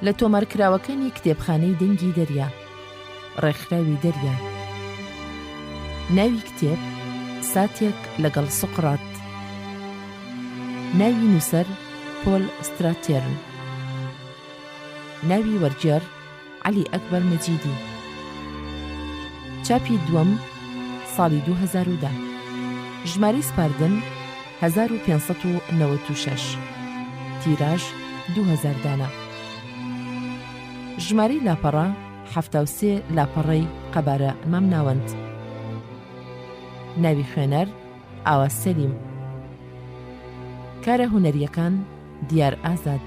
لە تۆمارکراوەکانی کتێبخانەی دەنگی دەریا، ڕێکخراوی دەریا. ناوی کتێب، ساتێک لەگەڵ سوقرات. ناوی نووسەر، پۆل ستراتێرن. ناوی وەرگێڕ، عەلی ئەکبەر مەجیدی. چاپی دووەم، ساڵی 2010. ژمارەی سپاردن، 1596. تیراژ، 2000 دانە. ژمارەی لاپەڕە، 73 لاپەڕەی قەبارە مامناوەند. ناوی خوێنەر، ئاواز سەلیم. کارە هونەرییەکان، دیار ئازاد.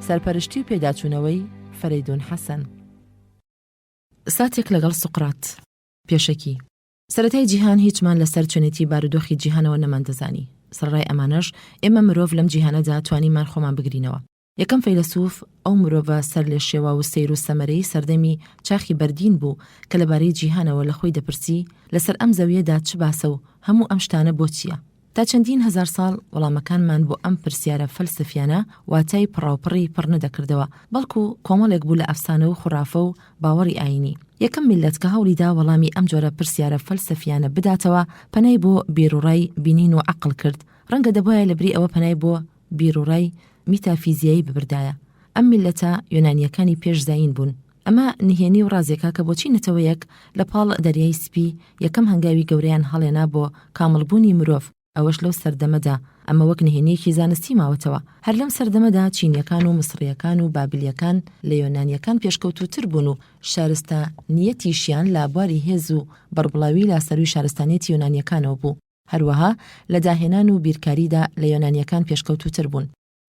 سەرپەرشتی و پێداچوونەوەی، فەرەیدوون حەسەن. ساتێک لەگەڵ سوقرات. پێشەکی. سەرەتای جیهان هیچمان لەسەر چۆنێتی بارودۆخی جیهانەوە نەماندەزانی. سەرەڕای ئەمانەش، ئێمە مرۆڤ لەم جیهانەدا توانیمان خۆمان بگرینەوە. یەکەم فەیلەسوف ئەو مرۆڤە سەرلێشێواو و سەیر و سەمەرەی سەردەمی چاخی بەردین بوو کە لەبارەی جیهانەوە لە خۆی دەپرسی لەسەر ئەم زەوییەدا چ باسە و هەموو ئەم شتانە بۆ چییە؟ تا چەندین هەزار ساڵ وەڵامەکانمان بۆ ئەم پرسیارە فەلسەفیانە واتای پڕاوپڕی پڕ نەدەکردەوە، بەڵکو کۆمەڵێک بوو لە ئەفسانە و خوڕافە و باوەڕی ئایینی. یەکەم میللەت کە هەوڵی دا وەڵامی ئەم جۆرە پرسیارە فەلسەفیانە بداتەوە، پەنای بۆ بیروڕای بینین و عەقڵ کرد. ڕەنگە دەبوایە لەبری ئەوە پەنای بۆ بیروڕای میتافیزیایی ببردایە. ئەم میللەتە یۆنانییەکانی پێش زایین بوون. ئەمە نهێنی و ڕازێکە کە بۆچی نەتەوەیەک لە پاڵ دەریای سپی یەکەم هەنگاوی گەورەیان هەڵێنا بۆ کامڵبوونی مرۆڤ، ئەوەش لەو سەردەمەدا، ئەمە وەک نهێنییەکی زانستی ماوەتەوە. هەر لەم سەردەمەدا چینییەکان و میسڕییەکان و بابلییەکان لە یۆنانییەکان پێشکەوتووتر بوون و شارستانییەتیشیان لە بواری هێز و بەربڵاوی لە سەرووی شارستانییەتی یۆنانییەکانەوە بوو. هەروەها لە داهێنان و بیرکاریدا لە یۆنانییەکان پێشکەوتووتر بوون.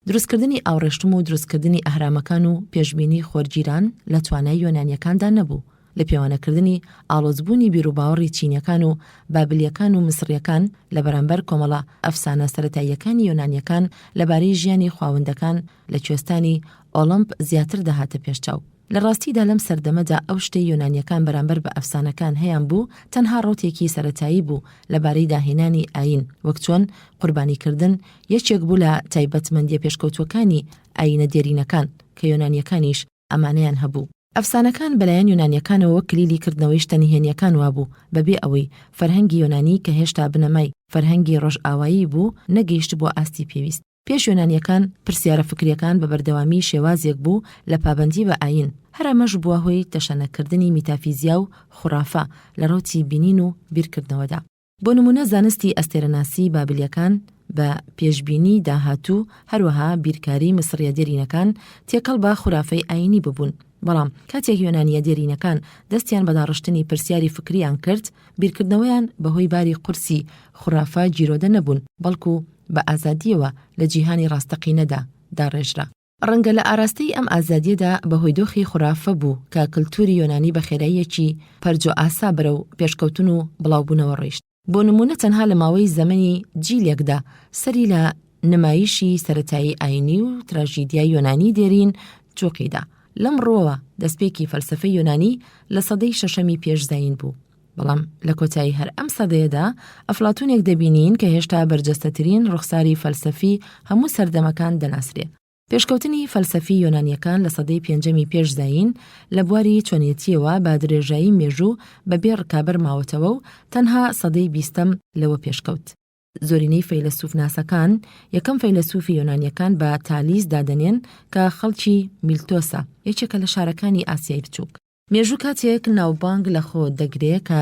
دروستکردنی ئاوڕێشتم و دروستکردنی ئەهرامەکان و پێشبینی خۆرگیران لە توانای یۆنانییەکاندا نەبوو، لە پێوانەکردنی ئاڵۆزبوونی بیروباوەڕی چینییەکان و بابلییەکان و میسڕییەکان لە بەرامبەر کۆمەڵە ئەفسانە سەرەتاییەکانی یۆنانییەکان لەبارەی ژیانی خواوەندەکان لە کوێستانی ئۆڵمپ زیاتر دەهاتە پێش چاو. لە ڕاستیدا لەم سەردەمەدا ئەو شتەی یۆنانییەکان بەرامبەر بە ئەفسانەکان هەیانبوو تەنها ڕەوتێکی سەرەتایی بوو لەبارەی داهێنانی ئایین، وەک چۆن قوربانیکردن یەکێک بوو لە تایبەتمەندییە پێشکەوتووەکانی ئایینە دێرینەکان کە یۆنانییەکانیش ئەمانەیان هەبوو. ئەفسانەکان بەلایەن یۆنانییەکانەوە وەک کلیلی کردنەوەی شتە نهێنییەکان وابوو، بەبێ ئەوەی فەرهەنگی یۆنانی کە هێشتا بنەمای فەرهەنگی ڕۆژئاوایی بوو نەگەیشتبووە ئاستی پێویست. پێش یۆنانییەکان پرسیارە فکرییەکان بە بەردەوامی شێوازێک بوو لە پابەندی بە ئایین، هەر ئەمەش بووە هۆی تەشەنەکردنی میتافیزیا و خوڕافە لە ڕەوتی بینین و بیرکردنەوەدا. بۆ نموونە زانستی ئەستێرەناسی بابلییەکان بە پێشبینی داهاتوو، هەروەها بیرکاری میسڕییە دێرینەکان تێکەڵ بە خورافەی ئایینی ببوون. بەڵام کاتێک یۆنانییە دێرینەکان دەستیان بە داڕشتنی پرسیاری فکرییان کرد، بیرکردنەوەیان بەهۆی باری قورسی خورافە گیرۆدە نەبوون، بەڵکو بە ئازادییەوە لە جیهانی ڕاستەقینەدا داڕێژرا. ڕەنگە لە ئاراستەی ئەم ئازادییەدا بەهۆی دۆخی خورافە بوو کە کلتوری یۆنانی بە خێراییەکی پەرجۆئاسا بەرەو پێشکەوتن و بڵاوبوونەوە ڕۆیشت. بۆ نموونە تەنها لە ماوەی زەمەنی جیلێکدا سەری لە نمایشی سەرەتایی ئایینی و تراژیدیای یۆنانی دێرین چوقیدا. لەم ڕووەوە دەستپێکی فەلسەفەی یۆنانی لە سەدەی شەشەمی پێش زایین بوو. بەڵام لە کۆتایی هەر ئەم سەدەیەدا ئەفلاتونێک دەبینین کە هێشتا بەرجەستەترین ڕوخساری فەلسەفی هەموو سەردەمەکان دەناسرێ. پێشکەوتنی فەلسەفی یۆنانییەکان لە سەدەی پێنجەمی پێش زایین لە بواری چۆنێتییەوە بە درێژایی مێژوو بە بێ ڕکابەر ماوەتەوە و تەنها سەدەی بیستەم لەوە پێشکەوت. زۆرینەی فەیلەسوفناسەکان یەکەم فەیلەسوفی یۆنانییەکان بە تالیس دادەنێن کە خەڵکی میلتۆسە، یەکێکە لە شارەکانی ئاسیای بچووک. مێژوو کاتێک ناوبانگ لە خۆ دەگرێ کە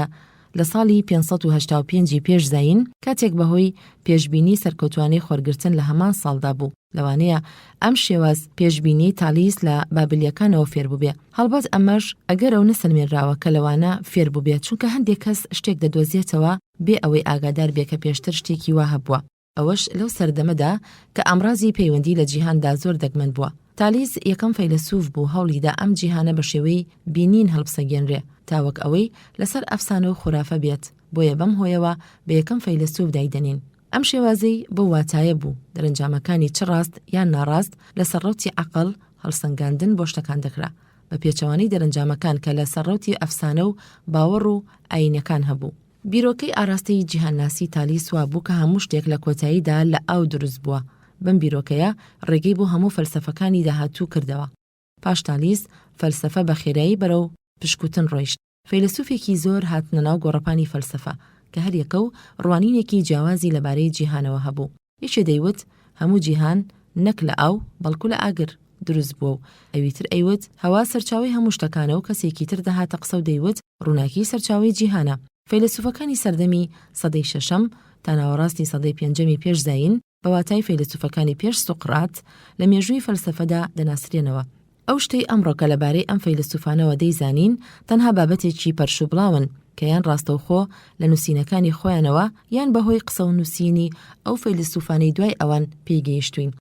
لە ساڵی 585 ی پێش زایین کاتێک بە هۆی پێشبینی سەرکەوتوانەی خۆرگرتن لە هەمان ساڵدا بوو لەوانەیە ئەم شێواز پێشبینیەی تالیس لە بابلیەکانەوە فێر بووبێ هەڵبەت ئەمەش ئەگەرە و نەسەلمێنراوە کە لەوانە فێر بووبێ چونکە هەندێک کەس شتێک دەدۆزێتەوە بێ ئەوەی ئاگادار بێ کە پێشتر شتێکی وا هەبووە. ئەوەش لەو سەردەمەدا کە ئامڕازی پەیوەندی لە جیهاندا زۆر دەگمەن بووە. تالیس یەکەم فەیلەسوف بوو هەوڵیدا ئەم جیهانە بە شێوەی بینین هەڵبسەنگێنرێ تا وەک ئەوەی لەسەر ئەفسانە و خورافە بێت، بۆیە بەم هۆیەوە بە یەکەم فەیلەسوف دایدەنێین. ئەم شێوازەی بەو واتایە بوو دەرەنجامەکانی چ ڕاست یان ناڕاست لەسەر ڕەوتی عەقڵ هەڵسەنگاندن بۆ شتەکان دەکرا، بە پێچەوانەی دەرەنجامەکان کە لەسەر ڕەوتی ئەفسانە و باوەڕ و ئایینەکان هەبوو. بیرۆکەی ئاراستەی جیهانناسی تالیس وابوو کە هەموو شتێک لە کۆتاییدا لە ئاو دروست بووە. بەم بیرۆکەیە ڕێگەی بۆ هەموو فەلسەفەکانی داهاتوو کردەوە. پاش تالیس، فەلسەفە بە خێرایی بەرەو پشکوتن ڕۆیشت. فەیلەسوفێکی زۆر هاتنە ناو گۆڕەپانی فەلسەفە، کە هەریەکە و ڕوانینێکی جیاوازی لەبارەی جیهانەوە هەبوو. یەکێ دەیوت هەموو جیهان نەک لە ئاو، بەڵکو لە ئاگر دروست بووە و ئەویتر ئەیوت هەوا سەرچاوەی هەموو شتەکانە و کەسێکی تر دەهاتە قسە و دەیوت ڕووناکی سەرچاوەی جیهانە. فەیلەسوفەکانی سەردەمی سەدەی شەشەم تا ناوەڕاستی سەدەی پێنجەمی پێش زایین، بە واتای فەیلەسوفەکانی پێش سوقرات لە مێژووی فەلسەفەدا دەناسرێنەوە. ئەو شتەی ئەمڕۆ کە لەبارەی ئەم فەیلەسوفانەوە دەیزانین تەنها بابەتێکی پەرشوبڵاون کە یان ڕاستەوخۆ لە نووسینەکانی خۆیانەوە یان بەهۆی قسە و نووسینی ئەو فەیلەسوفانەی دوای ئەوان پێی گەیشتووین.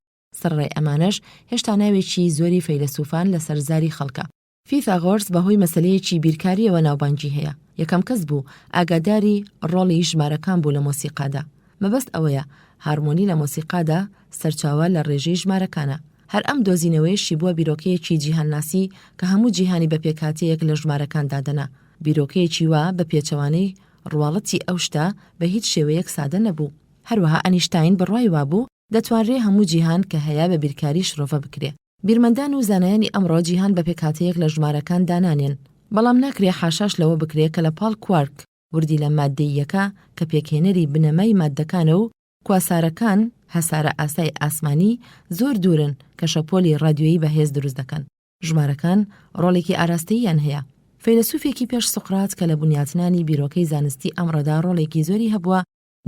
سەرەڕای ئەمانەش هێشتا ناوێکی زۆری فەیلەسوفان لەسەر زاری خەڵکە. فیثاغۆرس بەهۆی مەسەلەیەکی بیرکارییەوە ناوبانگی هەیە، یەکەم کەس بوو ئاگاداری ڕۆڵی ژمارەکان بوو لە مۆسیقادا. مەبەست ئەوەیە هارمۆنی لە مۆسیقادا سەرچاوە لە ڕێژەی ژمارەکانە. هەر ئەم دۆزینەوەیەشی بووە بیرۆکەیەکی جیهانناسی کە هەموو جیهانی بە پێکهاتەیەک لە ژمارەکان دادەنا. بیرۆکەیەکی وا بە پێچەوانەی ڕواڵەتی ئەو شتە بە هیچ شێوەیەک سادە نەبوو. هەروەها ئەنیشتاین بڕوای وابوو دەتوانرێ هەموو جیهان کە هەیە بە بیرکاری شرۆڤە بکرێ. بیرمەندان و زانایانی ئەمڕۆ جیهان بە پێکهاتەیەک لە ژمارەکان دانانێن، بەڵام ناکرێ حاشاش لەوە بکرێ کە لە پاڵ کوارک، وردیلە ماددەییەکە کە پێکهێنەری بنەمای ماددەکانە و کواسارەکان، هەسارە ئاسای ئاسمانی، زۆر دوورن کە شەپۆلی ڕادیۆیی بەهێز دروست دەکەن. ژمارەکان ڕۆڵێکی ئاراستەییان هەیە. فەیلەسوفێکی پێش سوقرات کە لە بنیاتنانی بیرۆکەی زانستی ئەمڕۆدا ڕۆڵێکی زۆری هەبووە،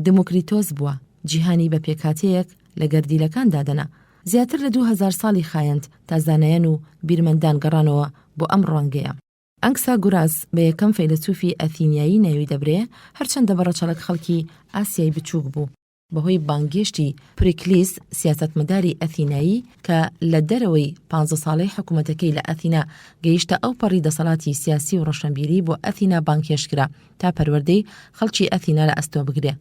دموکریتۆس بووە، جیهانی بە پێکهاتەیەک لە گەردیلەکان دادەنا. زیاتر لە 2000 ساڵی خایەند تا زانایان و بیرمەندان گەڕانەوە بۆ ئەم ڕوانگەیە. ئەنکساگوراس بە یەکەم فەیلەسوفی ئەثینیایی ناوی دەبرێ، هەرچەندە بە ڕەچەڵەک خەڵکی ئاسیای بچووک بوو. بەهۆی بانگێشتی پریکلیس سیاسەتمەداری ئەثینایی کە لە دەرەوەی پانزە ساڵەی حکوومەتەکەی لە ئەثینا گەیشتە ئەوپەڕی دەسەڵاتی سیاسی و ڕۆشنبیری بۆ ئەثینا بانگهێشت کرا تا پەروەردەی خەڵکی ئەثینا لە ئەستۆ بگرێ.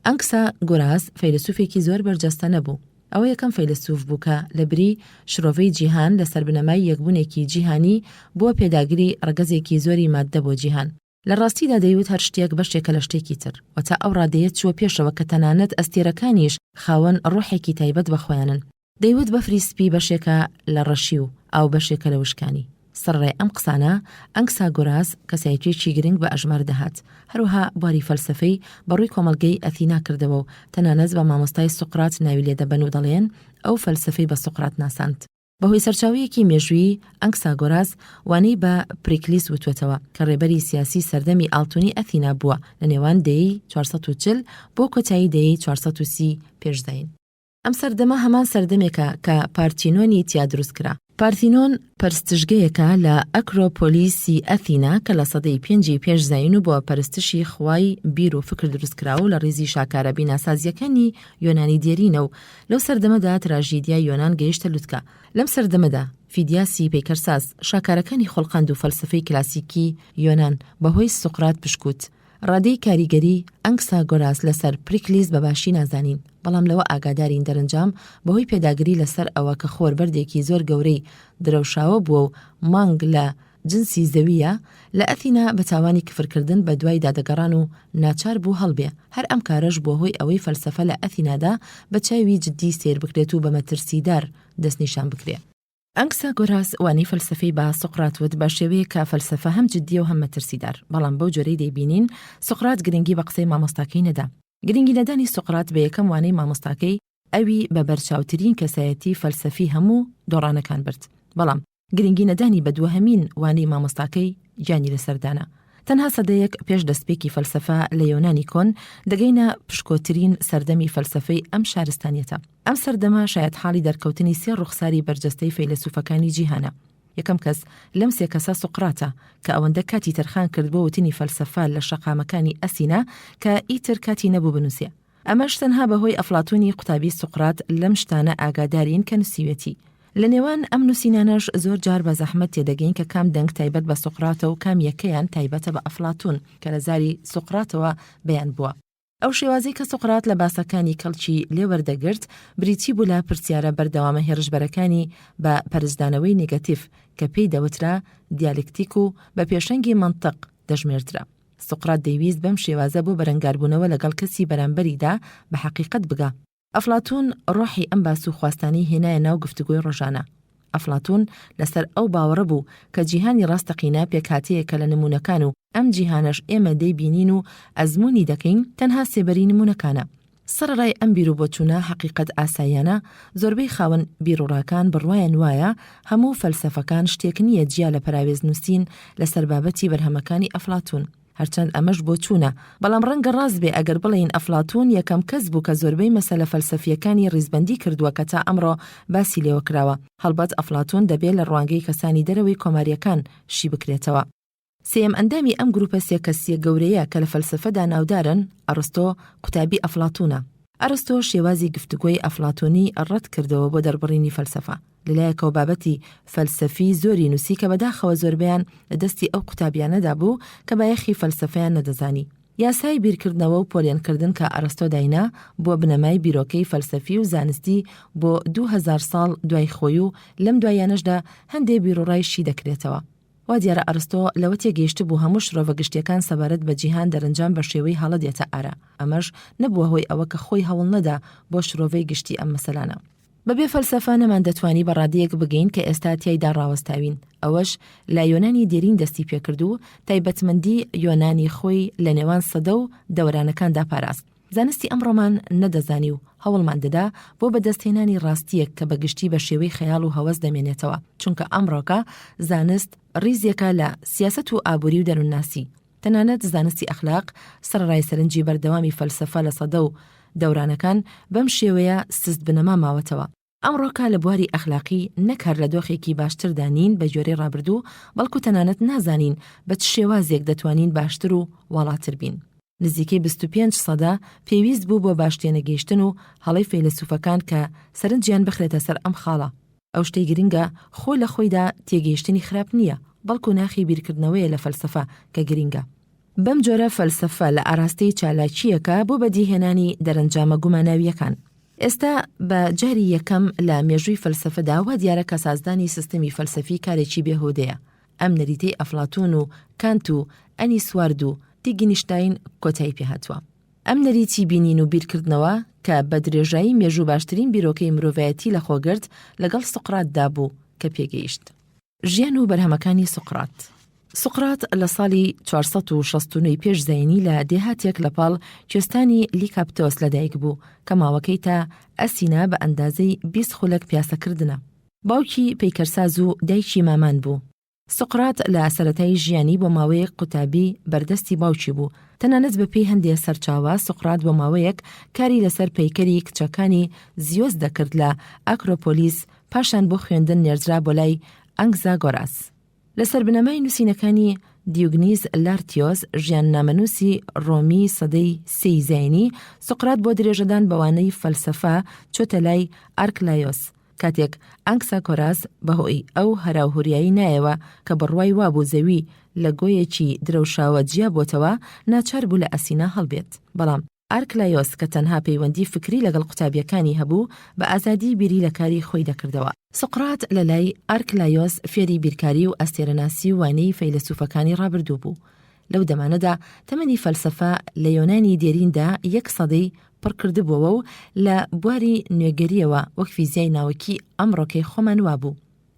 ئەنکسا گۆراس فەیلەسوفێکی زۆر بەرجەستە نەبوو. ئەوە یەکەم فەیلەسوف بوو کە لە بری شرۆڤەی جیهان لەسەر بنەمای یەکبوونێکی جیهانی بووە پێداگری ڕەگەزێکی زۆری ماددە بۆ جیهان. لە ڕاستیدا دەیوت هەر شتێک بەشێکە لە شتێکی تر و تا ئەو ڕادەیە چووە پێشەوە کە تەنانەت ئەستێرەکانیش خاوەن ڕۆحێکی تایبەت بە خۆیانن. دەیوت بەفری سپی بەشێکە لە ڕەشی و ئاو بەشێکە لە وشکانی. سەرەڕای ئەم قسانە، ئەنکساگۆراس کەسایەتییەکی گرنگ بە ئەژمار دەهات. هەروەها بواری فەلسەفەی بە ڕووی کۆمەڵگەی ئەثینا کردەوە و تەنانەت بە مامۆستای سوقرات ناوی لێ دەبەن و دەڵێن ئەو فەلسەفەی بە سوقرات ناساند. بەهۆی سەرچاوەیەکی مێژوویی، ئەنکساگۆراس وانەی بە پریکلیس وتووەتەوە، کە ڕێبەری سیاسی سەردەمی ئاڵتونی ئەثینا بووە لە نێوان دەیەی 440 بۆ کۆتایی دەیەی 430 پێش زایین. ئەم سەردەمە هەمان سەردەمێکە کە پارتینۆنی تیا دروست کرا. پارتینۆن پەرستشگەیەکە لە ئەکرۆپۆلیسی ئەثینا کە لە سەدەی پێنجی پێش زایین و بۆ پەرستشی خوای بیر و فکر دروست کراوە و لە ڕیزی شاکارە بیناسازییەکانی یۆنانی دێرینە و لەو سەردەمەدا تراژیدیای یۆنان گەیشتە لوتکە. لەم سەردەمەدا فیدیاسی پەیکەرساز شاکارەکانی خوڵقاند و فەلسەفەی کلاسیکی یۆنان بەهۆی سوقرات پشکووت. ڕادەی کاریگەری ئەنکساگۆراس لەسەر پریکلیس بە باشی نازانین، بەڵام لەوە ئاگادارین دەرەنجام بەهۆی پێداگری لەسەر ئەوە کە خۆر بەردێکی زۆر گەورەی درەوشاوە بووە و مانگ لە جنسی زەوییە، لە ئەثینا بە تاوانی کفرکردن بە دوایدا دەگەڕان و ناچار بوو هەڵبێ، هەر ئەم کارەش بووە هۆی ئەوەی فەلسەفە لە ئەثینادا بە چاوی جددی سەیر بکرێت و بە مەترسیدار دەستنیشان بکرێ. ئەنکساگۆراس وانەی فەلسەفەی بە سوقرات وت بە شێوەیەک کە فەلسەفە هەم جددیە و هەم مەترسیدار، بەڵام بەو جۆرەی دەیبینین سوقرات گرنگی بە قسەی مامۆستاکەی نەدا. گرنگی نەدانی سوقرات بە یەکەم وانەی مامۆستاکەی ئەوی بە بەرچاوترین کەسایەتی فەلسەفی هەموو دۆڕانەکان برد، بەڵام گرنگی نەدانی بە دووهەمین وانەی مامۆستاکەی گیانی لەسەر دانا. تەنها سەدەیەک پێش دەستپێکی فەلسەفە لە یۆنانی کۆن، دەگەینە پشکۆترین سەردەمی فەلسەفەی ئەم شارستانیەتە. ئەم سەردەمە شایەتحاڵی دەرکەوتنی سێ ڕوخساری بەرجەستەی فەیلەسوفەکانی جیهانە. یەکەم کەس لەم سێ کەسە سوقراتە، کە ئەوەندە کاتی تەرخان کرد بۆ وتنی فەلسەفە لە شەقامەکانی ئەسینا کە ئیتر کاتی نەبوو بنووسێ. ئەمەش تەنها بەهۆی ئەفلاتونی قوتابی سوقرات لەم شتانە ئاگادارین کە نووسیوێتی. لە نێوان ئەم نووسینانەش زۆر جار بە زەحمەت تێدەگەین کە کام دەنگ تایبەت بە سوقراتە و کام یەکەیان تایبەتە بە ئەفلاتون کە لە زاری سوقراتەوە بەیان بووە. ئەو شێوازەی کە سوقرات لە باسەکانی کەڵکی لێ وەردەگرت بریتی بوو لە پرسیارە بەردەوامە هێرشبەرەکانی بە پەرچدانەوەی نێگەتیڤ کە پێی دەوترا دیالکتیک و بە پێشەنگی مەنتق دەژمێردرا. سوقرات دەیویست بەم شێوازە بۆ بەرەنگاربوونەوە لەگەڵ کەسی بەرامبەریدا بە حەقیقەت بگا. ئەفلاتوون ڕۆحی ئەم باس و خواستانەی هێنایە ناو گفتوگۆی ڕۆژانە. ئەفلاتوون لەسەر ئەو باوەڕە بوو کە جیهانی ڕاستەقینە پێکهاتەیەکە لە نموونەکان و ئەم جیهانەش ئێمە دەیبینین و ئەزموونی دەکەین تەنها سێبەری نموونەکانە. سەرەڕای ئەم بیروبۆچوونە حەقیقەت ئاساییانە، زۆربەی خاوەن بیروڕاکان بڕوایان وایە هەموو فەلسەفەکان شتێک نییە جیا لە پەراوێز نووسین لەسەر بابەتی بەرهەمەکانی ئەفلاتوون. هەرچەند ئەمەش بۆچوونە، بەڵام ڕەنگە ڕاست بێ ئەگەر بڵێین ئەفلاتوون یەکەم کەس بوو کە زۆربەی مەسەلە فەلسەفییەکانی ڕیزبەندی کردووە کە تا ئەمڕۆ باسی لێوە کراوە. هەڵبەت ئەفلاتوون دەبێ لە ڕوانگەی کەسانی دەرەوەی کۆمارییەکان شی بکرێتەوە. سێیەم ئەندامی ئەم گروپە سێ کەسییە گەورەیە کە لە فەلسەفەدا ناودارن، ئەڕستۆ، قوتابی ئەفلاتوونە. ئەڕستۆ شێوازی گفتوگۆی ئەفلاتوونی ڕەت کردەوە بۆ دەربڕینی فەلسەفە. لە لایەکەوە بابەتی فەلسەفی زۆری نووسی کە بەداخەوە زۆربەیان لە دەستی ئەو قوتابیانەدا بوو کە بایەخی فەلسەفەیان نەدەزانی. یاسای بیرکردنەوە و پۆلێنکردن کە ئەرستۆ داینا، بووە بنەمای بیرۆکەی فەلسەفی و زانستی بۆ 2000 ساڵ دوای خۆی و لەم دواییانەشدا هەندێ بیروڕای شی دەکرێتەوە. وا دیارە ئەرستۆ لەوە تێگەیشتبوو هەموو شرۆڤە گشتیەکان سەبارەت بە جیهان دەرەنجام بە شێوەی هەڵە دێتە ئارا، ئەمەش نەبووە هۆی ئەوە کە خۆی هەوڵ نەدا بۆ شرۆڤەی گشتی ئەم مەسەلانە. بەبێ فەلسەفە نەماندەتوانی بە ڕادەیەک بگەین کە ئێستا تیایدا ڕاوەستاوین، ئەوەش لە یۆنانی دێرین دەستی پێکرد و تایبەتمەندی یۆنانی خۆی لە نێوان سەدە و دەورانەکاندا پاراست. زانستی ئەمڕۆمان نەدەزانی و هەوڵمان دەدا بۆ بەدەستهێنانی ڕاستییەک کە بە گشتی بە شێوەی خەیاڵ و هەوەس دەمێنێتەوە، چونکە ئەمڕۆکە زانست ڕیزێکە لە سیاسەت و ئابووری و دەروونناسی. تەنانەت زانستی ئەخلاق، سەرەڕای سەرنجی بەردەوامی فەلسەفە لە سەدە و دەورانەکان، بەم شێوەیە سست بنەما ماوەتەوە. ئەمڕۆکە لە بواری ئەخلاقی نەک هەر لە دۆخێکی باشتردا نین بە گوێرەی ڕابردوو، بەڵکو تەنانەت نازانین بە چ شێوازێک دەتوانین باشتر و واڵاتر بین. نزیکەی 25 سەدە پێویست بوو بۆ باش تێنەگەیشتن و هەڵەی فەیلەسوفەکان کە سەرنجیان بخرێتە سەر ئەم خاڵە. ئەو شتەی گرنگە خۆ لە خۆیدا تێگەیشتنی خراپ نییە، بەڵکو ناخی بیرکردنەوەیە لە فەلسەفە کە گرنگە. بەم جۆرە فەلسەفە لە ئاراستەی چالاکییەکە بۆ بەدیهێنانی دەرەنجامە گوماناوییەکان. ئێستا بە جاری یەکەم لە مێژووی فەلسەفەدا وا دیارە کە سازدانی سیستمی فەلسەفی کارێکی بێهودەیە. ئەم نەریتەی ئەفلاتوون و کانت و ئەنیسوارد و تیگینشتاین کۆتایی پێهاتووە. ئەم نەریتی بینین و بیرکردنەوە کە بە درێژایی مێژوو باشترین بیرۆکەی مرۆڤایەتی لەخۆگرت، لەگەڵ سوقراتدا بوو کە پێگەیشت. ژیان و بەرهەمەکانی سوقرات. سوقرات لە ساڵی 469 پێش زایینی لە دێهاتێک لە پاڵ کوێستانی لیکاپتۆس لەدایک بوو کە ماوەکەی تا ئەسینا بە ئەندازەی 20 خولەک پیاسەکردنە. باوکی پەیکەرساز و دایکی مامان بوو. سوقرات لە سەرەتای ژیانی بۆ ماوەیەک قوتابی بەردەستی باوکی بوو، تەنانەت بە پێی هەندێ سەرچاوە سوقرات بۆ ماوەیەک کاری لەسەر پەیکەری کچەکانی زیۆس دەکرد لە ئاکرۆپۆلیس، پاشان بۆ خوێندن نێردرا بۆ لای ئەنگزاگۆراس. لەسەر بنەمای نووسینەکانی دیوگنیز لارتیۆس، ژیاننامەنووسی ڕۆمی سەدەی سێی زایینی، سوقرات بۆ درێژەدان بە وانەی فەلسەفە چۆتە لای ئارکلایۆس، کاتێک ئانکساکۆراس بەهۆی ئەو هەراوهوریایی نایەوە کە بڕوای وابوو زەوی لە گۆیەکی درەوشاوە جیا بۆتەوە، ناچار بوو لە ئەسینا هەڵبێت. بەڵام ئارکلایۆس کە تەنها پەیوەندی فکری لەگەڵ قوتابییەکانی هەبوو، بە ئازادی بیری لە کاری خۆی دەکردەوە. سوقرات لە لای ئارکلایۆس فێری بیرکاری و ئەستێرەناسی و وانەی فەیلەسوفەکانی ڕابردوو بوو. لەو دەمانەدا تەمەنی فەلسەفە لە یۆنانی دێریندا یەک سەدەی پڕکردبووەوە و لە بواری نوێگەرییەوە وەک فیزیای ناوەکی ئەمڕۆکەی خۆمان وابوو.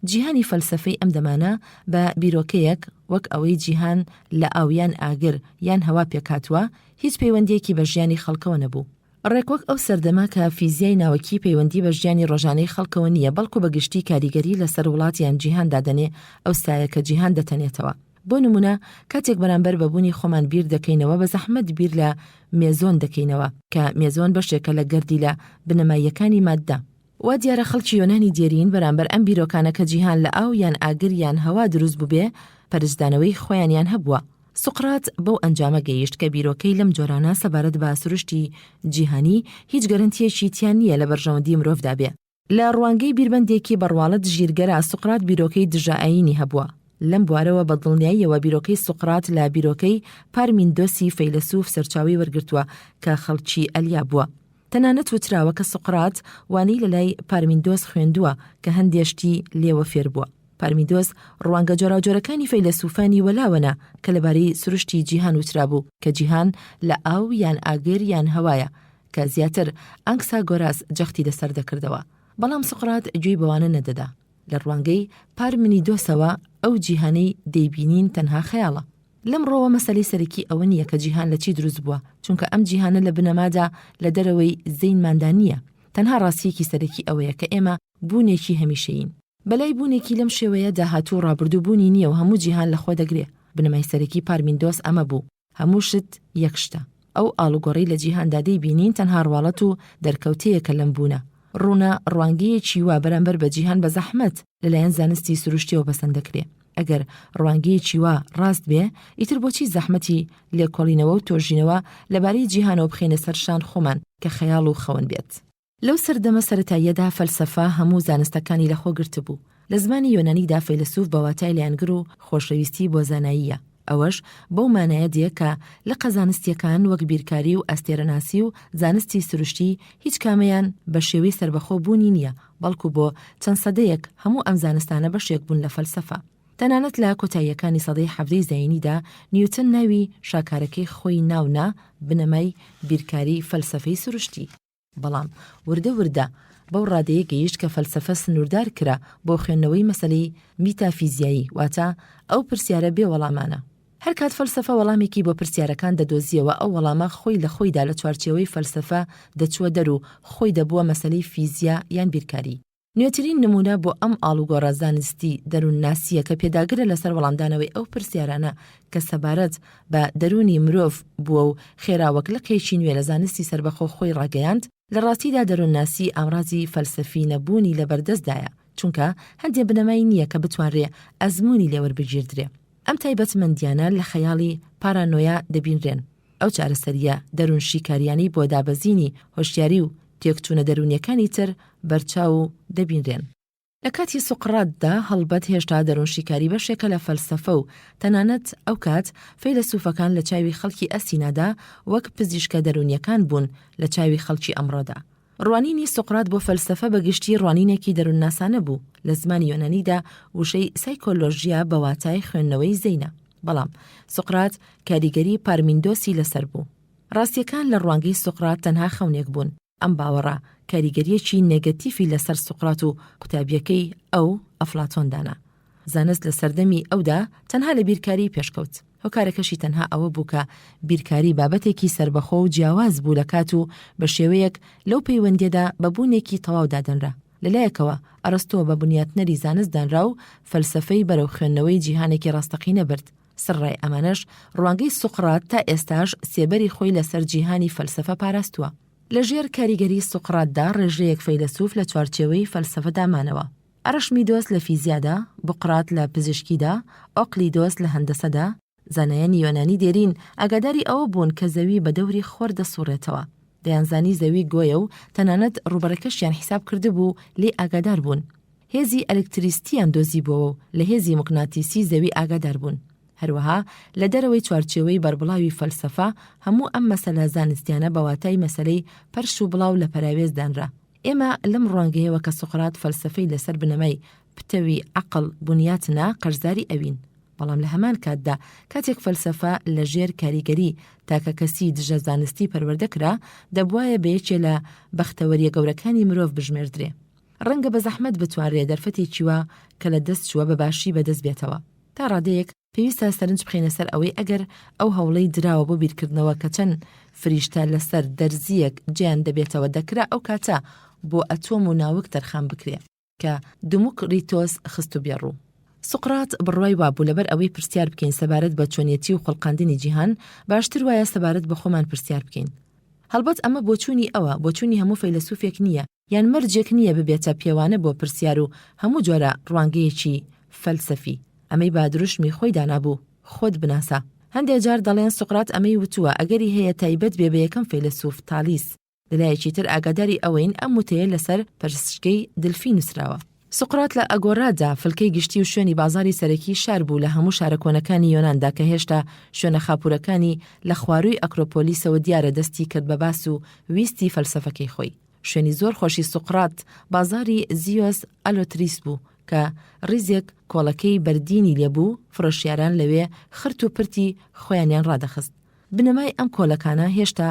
جیهانی فەلسەفەی ئەم دەمانە بە بیرۆکەیەک وەک ئەوەی جیهان لە ئاو یان ئاگر یان هەوا پێکهاتووە، هیچ پەیوەندییەکی بە ژیانی خەڵکەوە نەبوو. ڕێک وەک ئەو سەردەمە کە فیزیای ناوەکی پەیوەندی بە ژیانی ڕۆژانەی خەڵکەوە نییە بەڵکو بە گشتی کاریگەری لەسەر وڵات یان جیهان دادەنێ ئەوسایە کە جیهان دەتەنێتەوە. بۆ نموونە کاتێک بەرامبەر بە بوونی خۆمان بیر دەکەینەوە بە زەحمەت بیر لە مێزۆن دەکەینەوە کە مێزۆن بەشێکە لە گەردیلە بنەماییەکانی ماددە. وا دیارە خەڵکی یۆنانی دێرین بەرامبەر ئەم بیرۆکانە کە جیهان لە ئاو یان ئاگر یان هەوا دروست بووبێ پەرچدانەوەی خۆیانیان هەبووە. سوقرات بەو ئەنجامە گەیشت کە بیرۆکەی لەم جۆرانە سەبارەت بە سروشتی جیهانی هیچ گەرەنتییەکی تیا نییە لە بەرژەوەندی مرۆڤدا بێ. لە ڕوانگەی بیرمەندێکی بەڕواڵەت ژیرگەرا سوقرات بیرۆکەی دژەئایینی هەبووە. لەم بوارەوە بە دڵنیاییەوە بیرۆکەی سوقرات لە بیرۆکەی پارمیندۆسی فەیلەسوف سەرچاوەی وەرگرتووە کە خەڵکی ئەلیا بووە. تەنانەت وتراوە کە سوقرات وانەی لە لای پارمیندۆس خوێندووە کە هەندێ شتی لێوە فێر بووە. پارمیدۆس ڕوانگە جۆراوجۆرەکانی فەیلەسوفانی وەلاوە نا کە لەبارەی سروشتی جیهان وترابوو کە جیهان لە ئاو یان ئاگر یان هەوایە. کە زیاتر ئانکساگۆراس جەختی لەسەر دەکردەوە. بەڵام سوقرات گوێی بەوانە نەدەدا. لە ڕوانگەی پارمنیدۆسەوە ئەو جیهانەی دەیبینین تەنها خەیاڵە. لەم ڕۆوە مەسەلەی سەرەکی ئەوە نییە کە جیهان لە چی دروست بووە، چونکە ئەم جیهانە لە بنەمادا لە دەرەوەی زەینماندا نییە. تەنها ڕاستییەکی سەرەکی ئەوەیە کە ئێمە بوونێکی هەمیشەیین. بەلای بوونێکی لەم شێوەیە داهاتوو و ڕابردوو بوونی نییە و هەموو جیهان لە خۆ دەگرێ. بنەمای سەرەکی پارمیندۆس ئەمە بوو. هەموو شت یەک شتە. ئەو ئاڵوگۆڕەی لە جیهاندا دەیبینین تەنها ڕواڵەت و دەرکەوتەیەکە لەم بوونە. ڕوونە ڕوانگەیەکی وا بەرامبەر بە جیهان بە زەحمەت لەلایەن زانستی سروشتیەوە پەسەند دەکرێ. ئەگەر ڕوانگەیەکی وا ڕاست بێ، ئیتر بۆچی زەحمەتی لێکۆڵینەوە و تۆژینەوە لەبارەی جیهانەوە بخەینە سەر شان خۆمان کە خەیاڵ و خەون بێت؟ لەو سەردەمە سەرەتاییەدا فەلسەفە هەموو زانستەکانی لەخۆ گرتبوو. لە زمانی یۆنانیدا فەیلەسوف بە واتای لایەنگر و خۆشەویستی بۆ زاناییە. ئەوەش بەو مانایە دێ کە لقە زانستییەکان وەک بیرکاری و ئەستێرەناسی و زانستی سروشتی هیچ کامەیان بە شێوەی سەربەخۆ بوونی نییە، بەڵکو بۆ چەند سەدەیەک هەموو ئەم زانستانە بەشێک بوون لە فەلسەفە. تەنانەت لە کۆتاییەکانی سەدەی حەڤدەی زایینیدا نیوتن ناوی شاکارەکەی خۆی ناو نا بنەمای بیرکاری فەلسەفەی سروشتی. بەڵام وردە وردە بەو ڕادەیە گەیشت کە فەلسەفە سنووردار کرا بۆ خوێندنەوەی مەسەلەی میتافیزیایی، واتە ئەو پرسیارە بێ وەڵامانە. هەرکات فەلسەفە وەڵامێکی بۆ پرسیارەکان دەدۆزییەوە ئەو وەڵامە خۆی لە خۆیدا لە چوارچێوەی فەلسەفە دەچووە دەر و خۆی دەبووە مەسەلەی فیزیا یان بیرکاری. نوێترین نموونە بۆ ئەم ئاڵوگۆڕە زانستی دەروونناسییە کە پێداگرە لەسەر وەڵامدانەوەی ئەو پرسیارانە کە سەبارەت بە دەروونی مرۆڤ بووە و خێرا وەک لقێکی نوێ لە زانستی سەربەخۆ خۆی ڕاگەیاند، لە ڕاستیدا دەروونناسی ئامرازی فەلسەفی نەبوونی لەبەردەستدایە، چونکە هەندێ بنەمای نییە کە بتوانرێ ئەزموونی لێ وەربگیردرێ. ئەم تایبەتمەندییانە لە خەیاڵی پارانۆیا دەبینرێن. ئەو چارەسەرییە دەروونشیکارییانەی بۆ دابەزینی هۆشیاری و تێکچوونە دەروونییەکانی تر بەرچاو و دەبینرێن. لە کاتی سوقراتدا هەڵبەت هێشتا دەروونشیکاری بەشێکە لە فەلسەفە و تەنانەت ئەو کات فەیلەسوفەکان لە چاوی خەڵکی ئەسینادا وەک پزیشکە دەروونییەکان بوون لە چاوی خەڵکی ئەمڕۆدا. ڕوانینی سوقرات بۆ فەلسەفە بە گشتی ڕوانینێکی دەروونناسانە بوو، لە زمانی یۆنانیدا وشەی سایکۆلۆژیا بە واتای خوێندنەوەی زەینە. بەڵام سوقرات کاریگەری پارمیندۆسی لەسەر بوو. ڕاستییەکان لە ڕوانگەی سوقرات تەنها خەونێک بوون. ئەم باوەڕە کاریگەرییەکی نێگەتیفی لەسەر سوقرات و قوتابییەکەی ئەو، ئەفلاتۆن دانا. زانست لە سەردەمی ئەودا تەنها لە بیرکاری پێشکەوت. هۆکارەکەشی تەنها ئەوە بوو کە بیرکاری بابەتێکی سەربەخۆ و جیاواز بوو لە کات و بە شێوەیەک لەو پەیوەندییەدا بە بوونێکی تەواو دادەنرا. لە لایەکەوە ئەرستۆ بە بنیاتنەری زانست دانرا و فەلسەفەی بەرەو خوێندنەوەی جیهانێکی ڕاستەقینە برد. سەرەڕای ئەمانەش ڕوانگەی سوقرات تا ئێستاش سێبەری خۆی لەسەر جیهانی فەلسەفە پاراستووە. لە ژێر کاریگەری سوقراتدا ڕێژەیەک فەیلەسوف لە چوارچێوەی فەلسەفەدا مانەوە. ئەرشمیدۆس لە فیزیادا، بوقرات لە پزیشکیدا، ئۆقلیدۆس لە هەندەسەدا، زانایانی یۆنانی دێرین ئاگاداری ئەوە بوون کە زەوی بە دەوری خۆر دەسوڕێتەوە. دەیانزانی زەوی گۆیە و تەنانەت ڕووبەرەکەشیان حیساب کردبوو و لێی ئاگادار بوون. هێزی ئەلکتریستییان دۆزیبووەوە و لە هێزی موگناتیسی زەوی ئاگادار بوون. هەروەها لە دەرەوەی چوارچێوەی بەربڵاوی فەلسەفە، هەموو ئەم مەسەلە زانستیانە بە واتای مەسەلەی پەرش و بڵاو لە پەراوێز دانرا. ئێمە لەم ڕوانگەیەوە کە سوقرات فەلسەفەی لەسەر بنەمای پتەوی عەقڵ بنیات نا، قەرزاری ئەوین. بەڵام لە هەمان کاتدا کاتێک فەلسەفە لە ژێر کاریگەری تاکەکەسی دژە زانستی پەروەردە کرا، دەبوایە بە یەکێ لە بەختەوەرییە گەورەکانی مرۆڤ بژمێردرێ. ڕەنگە بە زەحمەت بتوانرێ دەرفەتێکی وا کە لە دەست چووە بە باشی بە دەست بێتەوە. تا ڕادەیەک پێویستە سەرنج بخەینە سەر ئەوەی ئەگەر ئەو هەوڵەی دراوە بۆ بیرکردنەوە کە چەند فریشتە لەسەر دەرزییەک جێیان دەبێتەوە دەکرا ئەو کاتە بۆ ئەتۆم و ناوک تەرخان بکرێ کە دموکریتۆس خستبیە ڕوو. سوقرات بڕوای وابوو لەبەر ئەوەی پرسیار بکەین سەبارەت بە چۆنیەتی و خوڵقاندنی جیهان باشتر وایە سەبارەت بە خۆمان پرسیار بکەین. هەڵبەت ئەمە بۆچوونی ئەوە، بۆچوونی هەموو فەیلەسوفێک نییە، یان مەرجێک نییە ببێتە پێوانە بۆ پرسیار و هەموو جۆرە ڕوانگەیەکی فەلسەفی. ئەمەی بە دروشمی خۆی دانابوو، خۆت بناسە. هەندێ جار دەڵێن سوقرات ئەمەی وتووە، ئەگەری هەیە تایبەت بێ بە یەکەم فەیلەسوف تالیس. لە لایەکی تر ئاگاداری ئەوەین ئەم وتەیە لەسەر پەرستشگەی دلفی نووسراوە. سوقرات لە ئەگۆرادا، فلکەی گشتی و شوێنی بازاڕی سەرەکی شار بوو لە هەموو شارە کۆنەکانی یۆناندا کە هێشتا شوێنە خاپوورەکانی لە خوارووی ئەکرۆپۆلیسەوە دیارە دەستی کرد بە باس و ویستی فەلسەفەکەی خۆی. شوێنی زۆر خۆشی سوقرات بازاڕی زیۆس ئەلۆتریس بوو کە ڕیزێک کۆڵەکەی بەردینی لێ بوو، فرۆشیاران لەوێ خرت و پرتی خۆیانیان ڕادەخست. بنەمای ئەم کۆلەکانە هێشتا.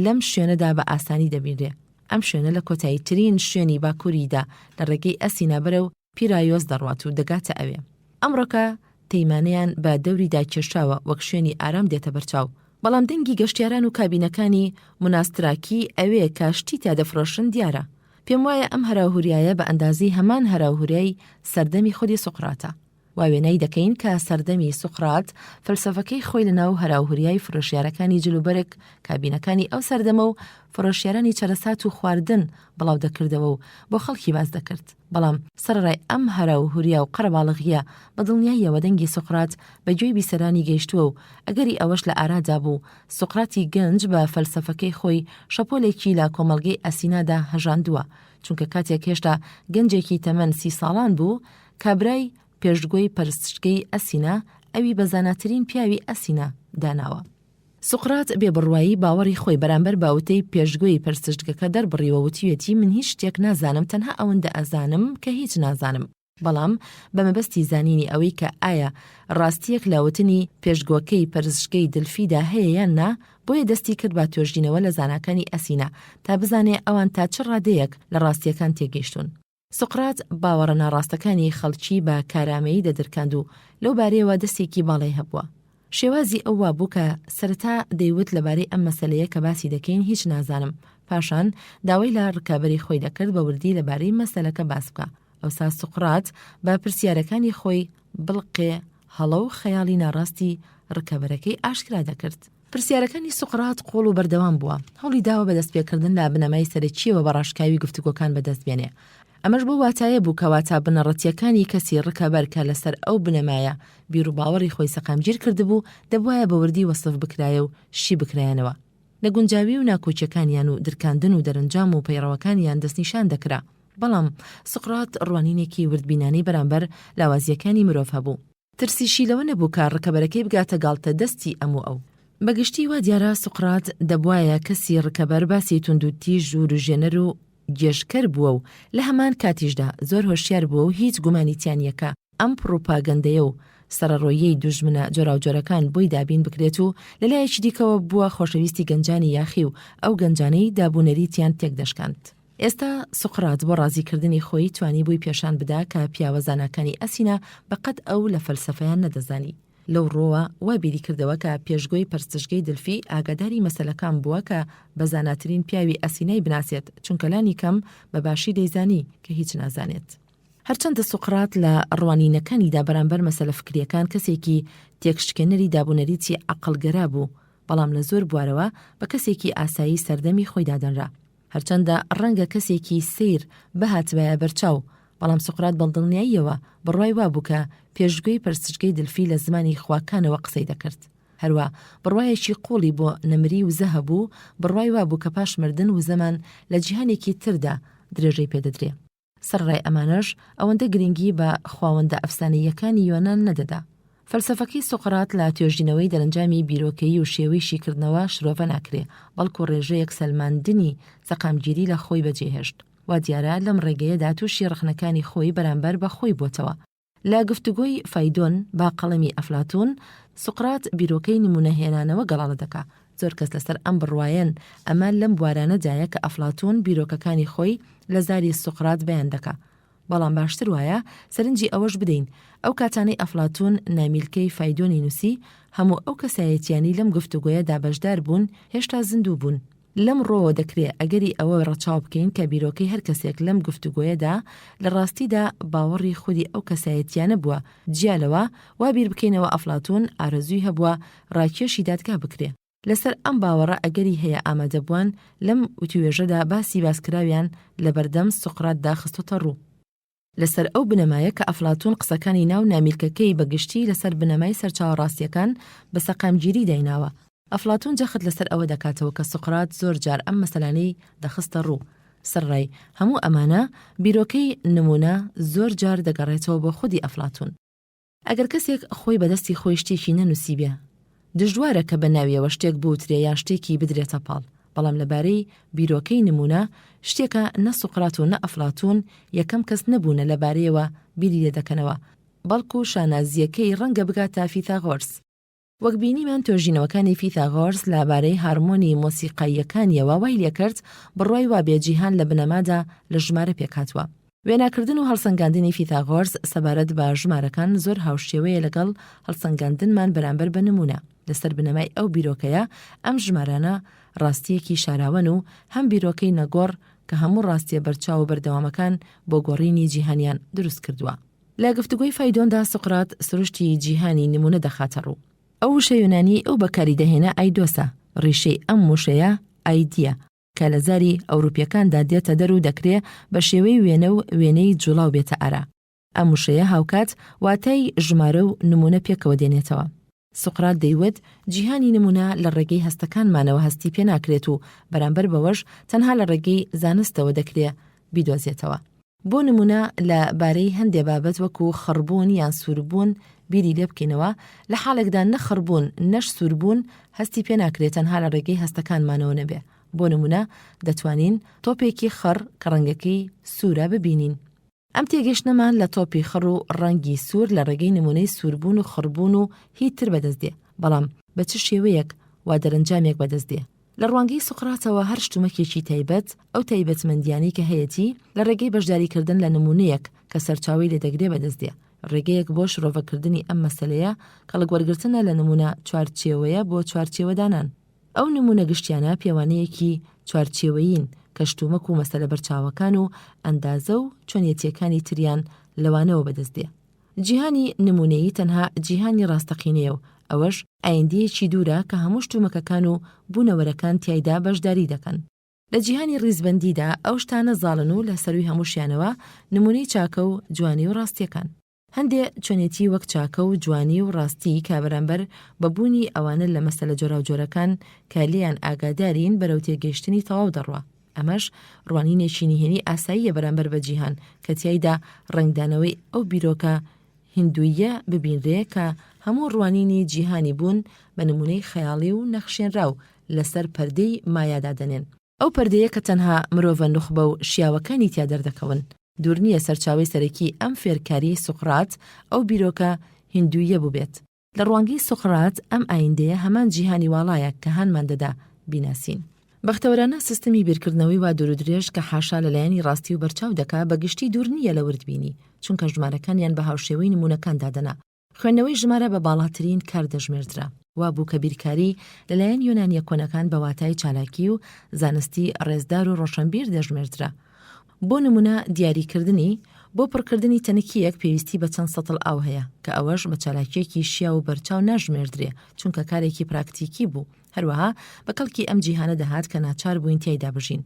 لەم شوێنەدا بە ئاسانی دەبینرێ. ئەم شوێنە لە کۆتاییترین شوێنی باکووریدا لە ڕێگەی ئەسینا بەرەو پیرایۆس دەڕوات و دەگاتە ئەوێ. ئەمڕۆکە تەیمانەیان بە دەوریدا کێشاوە وەک شوێنی ئارام دێتە بەرچاو. بەڵام دەنگی گەشتیاران و کابینەکانی موناستراکی ئەوێ کە شتی تیا دەفرۆشن دیارە. پێم وایە ئەم هەراوهوریایە بە ئەندازەی هەمان هەراوهوریای سەردەمی خودی سوقراتە. وا وێنای دەکەین کە سەردەمی سوقرات فەلسەفەکەی خۆی لەناو هەراوهوریای فرۆشیارەکانی جلوبەرگ، کابینەکانی ئەو سەردەمە و فرۆشیارانی چەرەسات و خواردن بڵاو دەکردەوە و بۆ خەڵکی باس دەکرد. بەڵام سەرەڕای ئەم هەراوهوریا و قەرەباڵغییە، بە دڵنیاییەوە دەنگی سوقرات بە گوێی بیسەرانی گەیشتووە و ئەگەری ئەوەش لە ئارادا بوو سوقراتی گەنج بە فەلسەفەکەی خۆی شەپۆلێکی لە کۆمەڵگەی ئەسینادا هەژاندووە، چونکە کاتێک هێشتا گەنجێکی تەمەن سی ساڵان بوو، کابرای پێشگۆی پەرستشگەی ئەسینا ئەوی بە زاناترین پیاوی ئەسینا داناوە. سوقرات بێ بڕوایی باوەڕی خۆی بەرامبەر بە وتەی پێشگۆی پەرستشگەکە دەربڕیوە وتویەتی من هیچ شتێک نازانم تەنها ئەوەندە ئەزانم کە هیچ نازانم. بەڵام بە مەبەستی زانینی ئەوەی کە ئایا ڕاستییەک لە وتنی پێشگۆکەی پەرستشگەی دلفیدا هەیە یان نا، بۆیە دەستی کرد بە توێژینەوە لە زاناکانی ئەسینا تا بزانێ ئەوان تا چ ڕادەیەک لە ڕاستییەکان تێگەیشتوون. سوقرات باوەڕە ناڕاستەکانی خەڵکی بە کارامەیی دەدرکاند و لەو بارەیەوە دەستێکی باڵای هەبووە. شێوازی ئەو وابوو کە سەرەتا دەیوت لەبارەی ئەم مەسەلەیە کە باسی دەکەین هیچ نازانم، پاشان داوای لە ڕکابەری خۆی دەکرد بە وردی لەبارەی مەسەلەکە باس بکا. ئەوسا سوقرات بە پرسیارەکانی خۆی بڵقێ هەڵە و خەیاڵی ناڕاستی ڕکەبەرەکەی ئاشکرا دەکرد. پرسیارەکانی سوقرات قووڵ و بەردەوام بووە، هەوڵی داوە بە دەستپێکردن لە بنەمای سەرەکییەوە بە ڕاشکاوی گفتوگۆکان بەدەست بێنێ. ئەمەش بەو واتایە بوو کە واتا بنەڕەتییەکانی کەسی ڕکەبەر کە لەسەر ئەو بنەمایە بیروباوەڕی خۆی سەقامگیر کردبوو، دەبوایە بە وردی وەسف بکرایە و شی بکرایەنەوە. نەگونجاوی و ناکۆکییەکانیان و درکاندن و دەرەنجام و پەیڕەوەکانیان دەستنیشان دەکرا. بەڵام سوقرات ڕوانینێکی وردبینانەی بەرامبەر لاوازییەکانی مرۆڤ هەبوو. ترسیشی لەوە نەبوو کە ڕکەبەرەکەی بگاتە گاڵتە دەستی ئەم و ئەو. بە گشتی وا دیارە سوقرات دەبوایە کەسی ڕکەبەر باسی توندوتیژ و وروژێنەر و گێژکەر بووە و لە هەمان کاتیشدا زۆر هۆشیار بووە و هیچ گومانی تیا نییە کە ئەم پڕوپاگەندەیە و سەرەڕۆییەی دوژمنە جۆراوجۆرەکان بۆی دابین بکرێت و لە لایەکی دیکەوە بووە خۆشەویستی گەنجانی یاخی و ئەو گەنجانەی دابونەریتیان تێکدەشکاند. ئێستا سوقرات بۆ ڕازیکردنی خۆی توانیبووی پێشان بدا کە پیاوە زاناکانی ئەسینا بە قەد ئەو لە فەلسەفەیان نەدەزانی. لەو ڕووەوە وا بیری کردەوە کە پێشگۆی پەرستشگەی دلفی ئاگاداری مەسەلەکان بووە کە بە زاناترین پیاوی ئەسینای بناسێت، چونکە لانی کەم بە باشی دەیزانی کە هیچ نازانێت. هەرچەندە سوقرات لە ڕوانینەکانیدا بەرامبەر مەسەلە فکرییەکان کەسێکی تێکشکێنەری دابونەریتی عەقڵگەرا بوو، بەڵام لە زۆر بوارەوە بە کەسێکی ئاسایی سەردەمی خۆی دادەنرا. هەرچەندە ڕەنگە کەسێکی سەیر بهاتبایە بەرچاو، بەڵام سوقرات بەدڵنیاییەوە بڕوای وابوو کە پێشگوێی پەرستشگەی دلفی لە زمانی خواکانەوە قسەی دەکرد. هەروا بڕوایەکی قووڵی بۆ نەمری وزە هەبوو، بڕوای وابوو کە پاش مردن وزەمان لە جیهانێکی تردا درێژەی پێدەدرێ. سەرەڕای ئەمانەش ئەوەندە گرنگی بە خواوەندە ئەفسانەییەکانی یۆنان نەدەدا. فەلسەفەکەی سوقرات لە توێژینەوەی دەرەنجامی بیرۆکەیی و شێوەی شیکردنەوە شرۆڤە ناکرێ، بەڵکو ڕێژەیەک سەلماندنی سەقامگیری لە خۆی بەجێهێشت. وا دیارە لەم ڕێگەیەدا تووشی ڕەخنەکانی خۆی بەرامبەر بە خۆی بۆتەوە. لە گفتوگۆی فایدۆن بە قەڵەمی ئەفلاتوون، سوقرات بیرۆکەی نموونەهێنانەوە گەڵاڵە دەکا. زۆر کەس لەسەر ئەم بڕوایەن ئەمە لەم بوارانەدایە کە ئەفلاتوون بیرۆکەکانی خۆی لە زاری سوقرات بەیان دەکا. بەڵام باشتر وایە سەرنجی ئەوەش بدەین ئەو کاتانەی ئەفلاتوون نامیلکەی فایدۆنی نووسی، هەموو ئەو کەسایەتییانەی لەم گفتوگۆیەدا بەشدار بوون هێشتا زیندوو بوون. لەم ڕووەوە دەکرێ ئەگەری ئەوە ڕەچاو بکەین کە بیرۆکەی هەر کەسێک لەم گفتوگۆیەدا لە ڕاستیدا باوەڕی خودی ئەو کەسایەتییانە بووە، جیا لەوە وا بیر بکەینەوە ئەفلاتوون ئارەزووی هەبووە ڕاکێشی دادگا بکرێ. لەسەر ئەم باوەڕە ئەگەری هەیە ئامادەبووان لەم وتووێژەدا باسی باسکراویان لەبەردەم سوقراتدا خستۆتە ڕوو. لەسەر ئەو بنەمایە کە ئەفلاتوون قسەکانی ناو نامیلکەکەی بە گشتی لەسەر بنەمای سەرچاوە ڕاستییەکان بە سەقامگیری دایناوە. ئەفلاتوون جەخت لەسەر ئەوە دەکاتەوە کە سوقرات زۆر جار ئەم مەسەلانەی دەخستە ڕوو. سەرەڕای هەموو ئەمانە، بیرۆکەی نموونە زۆر جار دەگەڕێتەوە بۆ خودی ئەفلاتوون. ئەگەر کەسێک خۆی بە دەستی خۆی شتێکی نەنووسیبێ، دژوارە کە بە ناویەوە شتێک بوترێ یان شتێکی بدرێتە پاڵ، بەڵام لە بارەی بیرۆکەی نموونە، شتێکە نە سوقرات و نە ئەفلاتوون یەکەم کەس نەبوونە لە بارەیەوە بیری لێ دەکەنەوە، بەڵکو شانازییەکەی ڕەنگە بگاتە فیثاغۆرس. وەک بینیمان توێژینەوەکانی فیثاغۆرس لە بارەی هارمۆنی مۆسیقاییەکانیەوە وای لێکرد بڕوای وابێ جیهان لە بنەمادا لە ژمارە پێکهاتووە. وێناکردن و هەڵسەنگاندنی فیثاغۆرس سەبارەت بە ژمارەکان زۆر هاوشێوەیە لەگەڵ هەڵسەنگاندنمان بەرامبەر بە نموونە. لەسەر بنەمای ئەو بیرۆکەیە ئەم ژمارانە ڕاستییەکی شاراوەن و هەم بیرۆکەی نەگۆڕ کە هەموو ڕاستییە بەرچاو و بەردەوامەکان بۆ گۆڕینی جیهانیان دروست کردووە. لە گفتوگۆی فایدۆندا سوقرات سروشتی جیهانی نموونە دەخاتە ڕوو. ئەو وشە یۆنانیەی ئەو بەکاری دەهێنا ئایدۆسە، ڕیشەی ئەم وشەیە ئایدیە، کە لە زاری ئەوروپیەکاندا دێتە دەر و دەکرێ بە شێوەی وێنە و وێنەی جوڵاو بێتە ئارا. ئەم وشەیە هاوکات واتای ژمارە و نموونە پێکەوە دێنێتەوە. سوقرات دەیوت جیهانی نموونە لە ڕێگەی هەستەکانمانەوە هەستی پێ ناکرێت و بەرامبەر بەوەش تەنها لە ڕێگەی زانستەوە دەکرێ بیدۆزێتەوە. بۆ نموونە لە بارەی هەندێ بابەت وەکوو خڕبوون یان سووربوون بیری لێ بکەینەوە، لە حاڵێکدا نە خڕبوون نەش سووربوون هەستی پێ ناکرێ تەنها لە ڕێگەی هەستەکانمانەوە نەبێ. بۆ نموونە دەتوانین تۆپێکی خڕ کە ڕەنگەکەی سوورە ببینین. ئەم تێگەشتنەمان لە تۆپی خڕ و ڕەنگی سوور لە ڕێگەی نموونەی سووربوون و خڕبوون و هی تر بەدەست دێ، بەڵام بە چ شێوەیەک وا دەرەنجامێک بەدەست دێ؟ لە ڕوانگەی سوقراتەوە هەر شتومەکێکی تایبەت، ئەو تایبەتمەندییانەی کە هەیەتی، لە ڕێگەی بەشداریکردن لە نموونەیەک کە سەرچاوەی لێ دەگرێ بەدەست دێ. ڕێگەیەک بۆ شرۆڤەکردنی ئەم مەسەلەیە کەڵکوەرگرتنە لە نموونە چوارچێوەیە بۆ چوارچێوەدانان. ئەو نموونە گشتیانە پێوانەیەکی چوارچێوەیین کە شتومەک و مەسەلە بەرچاوەکان و ئەندازە و چۆنیەتییەکانی تریان لەوانەوە بەدەست دێ. جیهانی نموونەیی تەنها جیهانی ڕاستەقینەیە و ئەوەش ئایندەیەکی دوورە کە هەموو شتومەکەکان و بوونەوەرەکان تیایدا بەشداری دەکەن. لە جیهانی ڕیزبەندیدا ئەو شتانە زاڵن و لە سەرووی هەمووشیانەوە نموونەی چاکە و جوانی و ڕاستییەکان. هەندێ چۆنێتی وەک چاکە و جوانی و ڕاستی کە بەرامبەر بە بوونی ئەوانە لە مەسەلە جۆراوجۆرەکان کە لێیان ئاگادارین بەرەو تێگەیشتنی تەواو دەڕوا. ئەمەش ڕوانینێکی نهێنی ئاساییە بەرامبەر بە جیهان کە تیایدا ڕەنگدانەوەی ئەو بیرۆکە هیندووییە ببینرێ کە هەموو ڕوانینی جیهانی بوون بە نموونەی خەیاڵی و نەخشێنراو لەسەر پەردەی مایا دادەنێن. ئەو پەردەیە کە تەنها مرۆڤە نوخبە و شیاوەکانی تیا دەردەکەون. دوور نییە سەرچاوەی سەرەکی ئەم فێرکارییەی سوقرات ئەو بیرۆکە هیندووییە بووبێت. لە ڕوانگەی سوقرات ئەم ئایندەیە هەمان جیهانی واڵایە کە هانمان دەدا بیناسین. بەختەوەرانە سیستمی بیرکردنەوەی وا دوورودرێژ کە حاشا لە لایەنی ڕاستی و بەرچاو دەکا بە گشتی دوور نییە لە وردبینی، چونکە ژمارەکانیان بە هاوشێوەی نموونەکان دادەنا. خوێندنەوەی ژمارە بە باڵاترین کار دەژمێردرا. وا بوو کە بیرکاری لە لایەن یۆنانییە کۆنەکان بە واتای چالاکی و زانستی ڕێزدار و ڕۆشەنبیر دەژمێردرا. بۆ نموونە دیاریکردنی، بۆ پڕکردنی تەنکییەک پێویستی بە چەند سەتڵ ئاو هەیە، کە ئەوەش بە چالاکییەکی شیاو و بەرچاو ناژمێردرێ، چونکە کارێکی پراکتیکی بوو، هەروەها بە کەڵکی ئەم جیهانە دەهات کە ناچار بووین تیایدا بژین.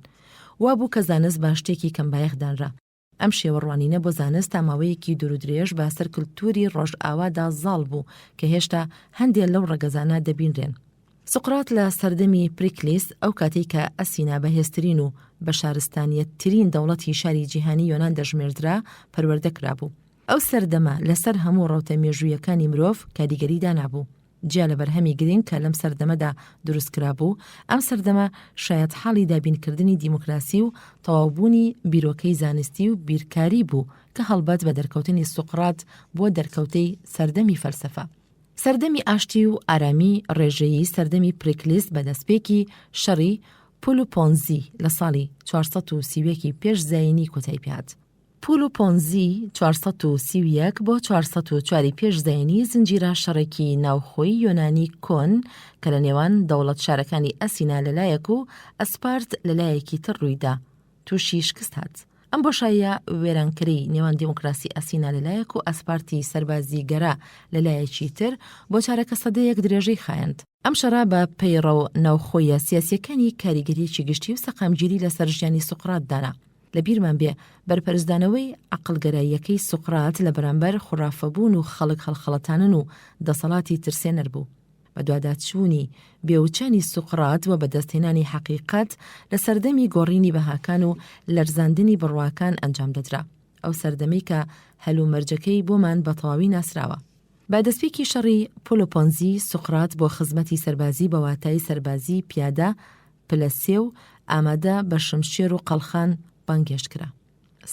وا بوو کە زانست بە شتێکی کەمبایەخ دانرا. ئەم شێوە ڕوانینە بۆ زانست تا ماوەیەکی دوورودرێژ بە سەر کلتووری ڕۆژئاوادا زاڵ بوو کە هێشتا هەندێ لەو ڕەگەزانە دەبینرێن. سوقرات لە سەردەمی پریکلیس، ئەو کاتەی کە ئەسینا بەهێزترین و بە شارستانیەتترین دەوڵەتی شاری جیهانی یۆنان دەژمێردرا، پەروەردە کرابوو. ئەو سەردەمە لە سەر هەموو ڕەوتە مێژوویەکانی مرۆڤ کاریگەری دانابوو. جیا لە بەرهەمی گرینگ کە لەم سەردەمەدا دروست کرابوو، ئەم سەردەمە شایەتحاڵی دابینکردنی دیموکراسی و تەواوبوونی بیرۆکەی زانستی و بیرکاری بوو کە هەڵبەت بە دەرکەوتنی سوقرات بووە دەرکەوتەی سەردەمی فەلسەفە. سەردەمی ئاشتی و ئارامی ڕێژەیی سەردەمی پریکلیس بە دەستپێکی شەڕی پولوپۆنزی لە ساڵی 431 ی پێش زایینی کۆتای پێهات. پولوپۆنزی 431 بۆ 404 ی پێش زایینی زنجیرە شەڕێکی ناوخۆیی یۆنانی کۆن کە لە نێوان دەوڵەت شارەکانی ئەسینا لە لایەک و ئەسپارت لە لایەکی تر ڕوویدا تووشی شکست هات. ئەم بۆشاییە وێرانکەرەی نێوان دیموکراسی ئەسینا لە لایەک و ئەسپارتی سەربازیگەرا لە لایەکی تر بۆ چارەکە سەدەیەک درێژەی خایاند. ئەم شەڕە بە پەیڕەو ناوخۆیە سیاسییەکانی کاریگەرییەکی گشتی و سەقامگیری لەسەر ژیانی سوقرات دانا. لە بیرمان بێ بەرپەرچدانەوەی عەقڵگەراییەکەی سوقرات لە بەرامبەر خوڕافەبوون و خەڵک هەڵخەڵەتانن و دەسەڵاتی ترسێنەر بوو. بەدواداچوونی بێوچانی سوقرات و بەدەستهێنانی حەقیقەت لە سەردەمی گۆڕینی بەهاکان و لەرزاندنی بڕواکان ئەنجام دەدرا، ئەو سەردەمەی کە هەلومەرجەکەی بۆمان بە تەواوی ناسراوە. بە دەستپێکی شەڕی پۆلۆپۆنزی، سوقرات بۆ خزمەتی سەربازی بە واتای سەربازی پیادە پلە سێ و ئامادە بە شمشێر و قەڵخان بانگهێشت کرا.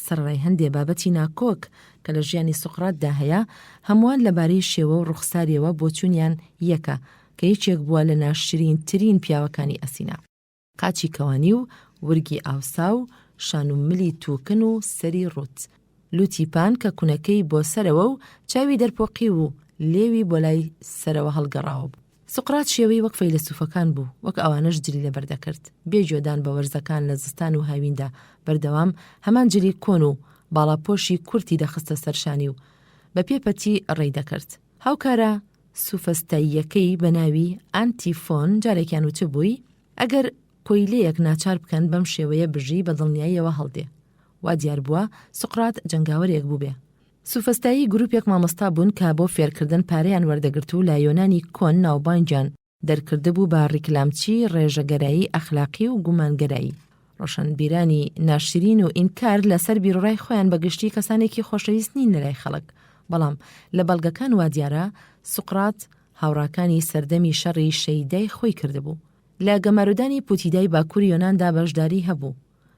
سەرەڕای هەندێ بابەتی ناکۆک کە لە ژیانی سوقراتدا هەیە، هەمووان لەبارەی شێوە و ڕوخساریەوە بۆچوونیان یەکە کە یەکێک بووە لە ناشرینترین پیاوەکانی ئەسینا. قاچی کەوانی و ورگی ئاوسا و شان و ملی تووکن و سەری ڕووت. لووتی پان کە کونەکەی بۆ سەرەوە و چاوی دەرپۆقیو و لێوی بۆ لای سەرەوە هەڵگەڕاوە بوو. سوقرات شێوەی وەک فەیلەسوفەکان بوو، وەک ئەوانەش جلی لەبەر دەکرد، بێ گوێدان بە وەرزەکان لە زستان و هاویندا بەردەوام هەمان جلی کۆن و باڵاپۆشی کورتی دەخستە سەر شانی و بە پێ پەتی ڕێی دەکرد. هاوکارە سوفەستاییەکەی بە ناوی ئانتیفۆن جارێکیان وتبووی، ئەگەر کۆیلەیەک ناچار بکەن بەم شێوەیە بژی بە دڵنیاییەوە هەڵدێ. وا دیار بووە سوقرات جەنگاوەرێک بووبێ. سوفەستایی گروپێک مامۆستا بوون کە بۆ فێرکردن پارەیان وەردەگرت و لە یۆنانی کۆن ناوبانگیان دەرکردبوو بە ڕیکلامچی ڕێژەگەرایی ئەخلاقی و گومانگەرایی. ڕۆشنبیرانی ناشرین و ئینکار لەسەر بیروڕای خۆیان بە گشتی کەسانێکی خۆشەویست نین لەلای خەڵک، بەڵام لە بەڵگەکان وادیارە سوقرات هاوڕاکانی سەردەمی شەڕی شەیدای خۆی کردبوو. لە گەمارۆدانی پوتیدای باکوری یۆناندا بەشداری هەبوو.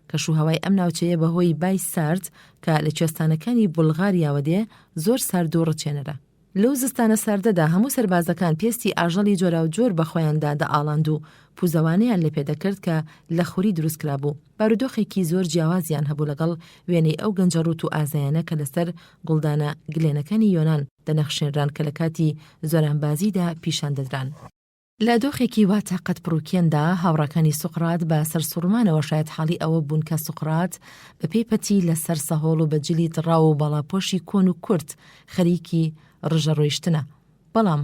کەشوهەوای ئەم ناوچەیە بەهۆی بای سارد کە لە کوێستانەکانی بولغاریاوە دێ زۆر سارد و ڕچێنەرە. لەو زستانە ساردەدا هەموو سەربازەکان پێستی ئاژەڵی جۆراوجۆر بە خۆیاندا دەئاڵاند و پوزەوانەیان لە پێ دەکرد کە لە خوری دروست کرابوو. بارودۆخێکی زۆر جیاوازیان هەبوو لەگەڵ وێنەی ئەو گەنجە ڕووت و ئازایانە کە لەسەر گوڵدانە گلێنەکانی یۆنان دەنەخشێنران کە لە کاتی زۆرانبازیدا پیشان دەدران. لە دۆخێکی وا تاقەتپڕوکێندا، هاوڕاکانی سوقرات بە سەرسوڕمانەوە شایەتحاڵی ئەوە بوون کە سوقرات بە پێی پەتی لە سەر سەهۆڵ و بە جلی دڕاو و باڵاپۆشی کۆن و کورت خەریکی ڕژە ڕۆیشتنە. بەڵام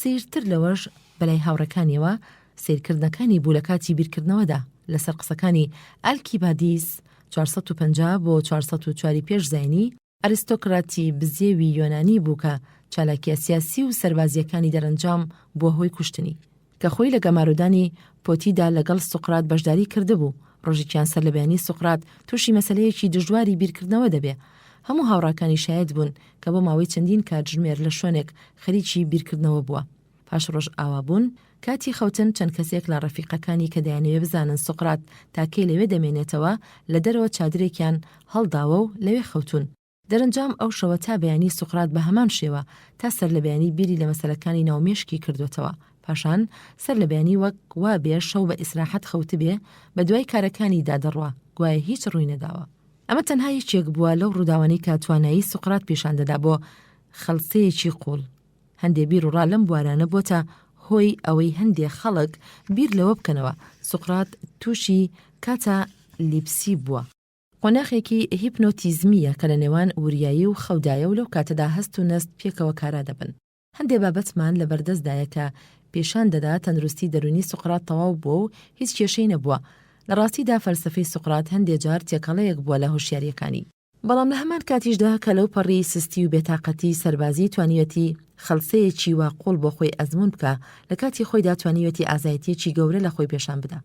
سەیرتر لەوەش بەلای هاوڕێکانیەوە سەیرکردنەکانی بوو لە کاتی بیرکردنەوەدا لەسەر قسەکانی ئالکیبادیس، 450 بۆ 404 پێش زاینی، ئەرستۆکراتی بزێوی یۆنانی بوو کە چالاکییە سیاسی و سەربازییەکانی دەرەنجام بووە هۆی کوشتنی. کە خۆی لە گەمارۆدانی پۆتیدا لەگەڵ سوقرات بەشداری کردبوو، ڕۆژێکیان سەرلەبەیانی سوقرات تووشی مەسەلەیەکی دژواری بیرکردنەوە دەبێ. هەموو هاوڕاکانی شایەت بوون کە بۆ ماوەی چەندین کاتژمێر لە شوێنێک خەریکی بیرکردنەوە بووە. پاش ڕۆژئاوابوون، کاتی خەوتن چەند کەسێک لە ڕەفیقەکانی کە دەیانەوێ بزانن سوقرات تا کەی لەوێ دەمێنێتەوە، لە دەرەوە چادرێکیان هەڵداوە و لەوێ خەوتوون. دەرەنجام ئەو شەوە تا بەیانی سوقرات بە هەمان شێوە تا سەرلەبەیانی بیری لە مەسەلەکانی ناو مێشکی کردۆتەوە. پاشان سەرلەبەیانی وەک وا بێ شەو بە ئیسراحەت خەوتبێ بە دوای کارەکانیدا دەڕوا، گوایە هیچ ڕووی نەداوە. ئەمە تەنها یەکێک بووە لەو ڕووداوانەی کە توانایی سوقرات پیشان دەدا بۆ خەلسەیەکی قووڵ. هەندێ بیر و ڕا لەم بوارانە بۆتە هۆی ئەوەی هەندێ خەڵک بیر لەوە بکەنەوە سوقرات تووشی کاتا لیپسی بووە، قۆناخێکی هیپنۆتیزمییە کە لە نێوان وریایی و خەودایە و لەو کاتەدا هەست و نەست پێکەوە کارا دەبن. هەندێ بابەتمان لە بەردەستدایە کە پیشان دەدا تەندروستی دەروونی سوقرات تەواو بووە و هیچ کێشەی نەبووە. لە ڕاستیدا فەلسەفەی سوقرات هەندێ جار تێکەڵەیەک بووە لە هۆشیارییەکانی. بەڵام لە هەمان کاتیشدا کە لەو پەڕی سستی و بێتاقەتی سەربازی توانیویەتی خەلسەیەکی وا قوڵ بۆ خۆی ئەزموون بکا، لە کاتی خۆیدا توانیویەتی ئازایەتییەکی گەورە لە خۆی پێشان بدا.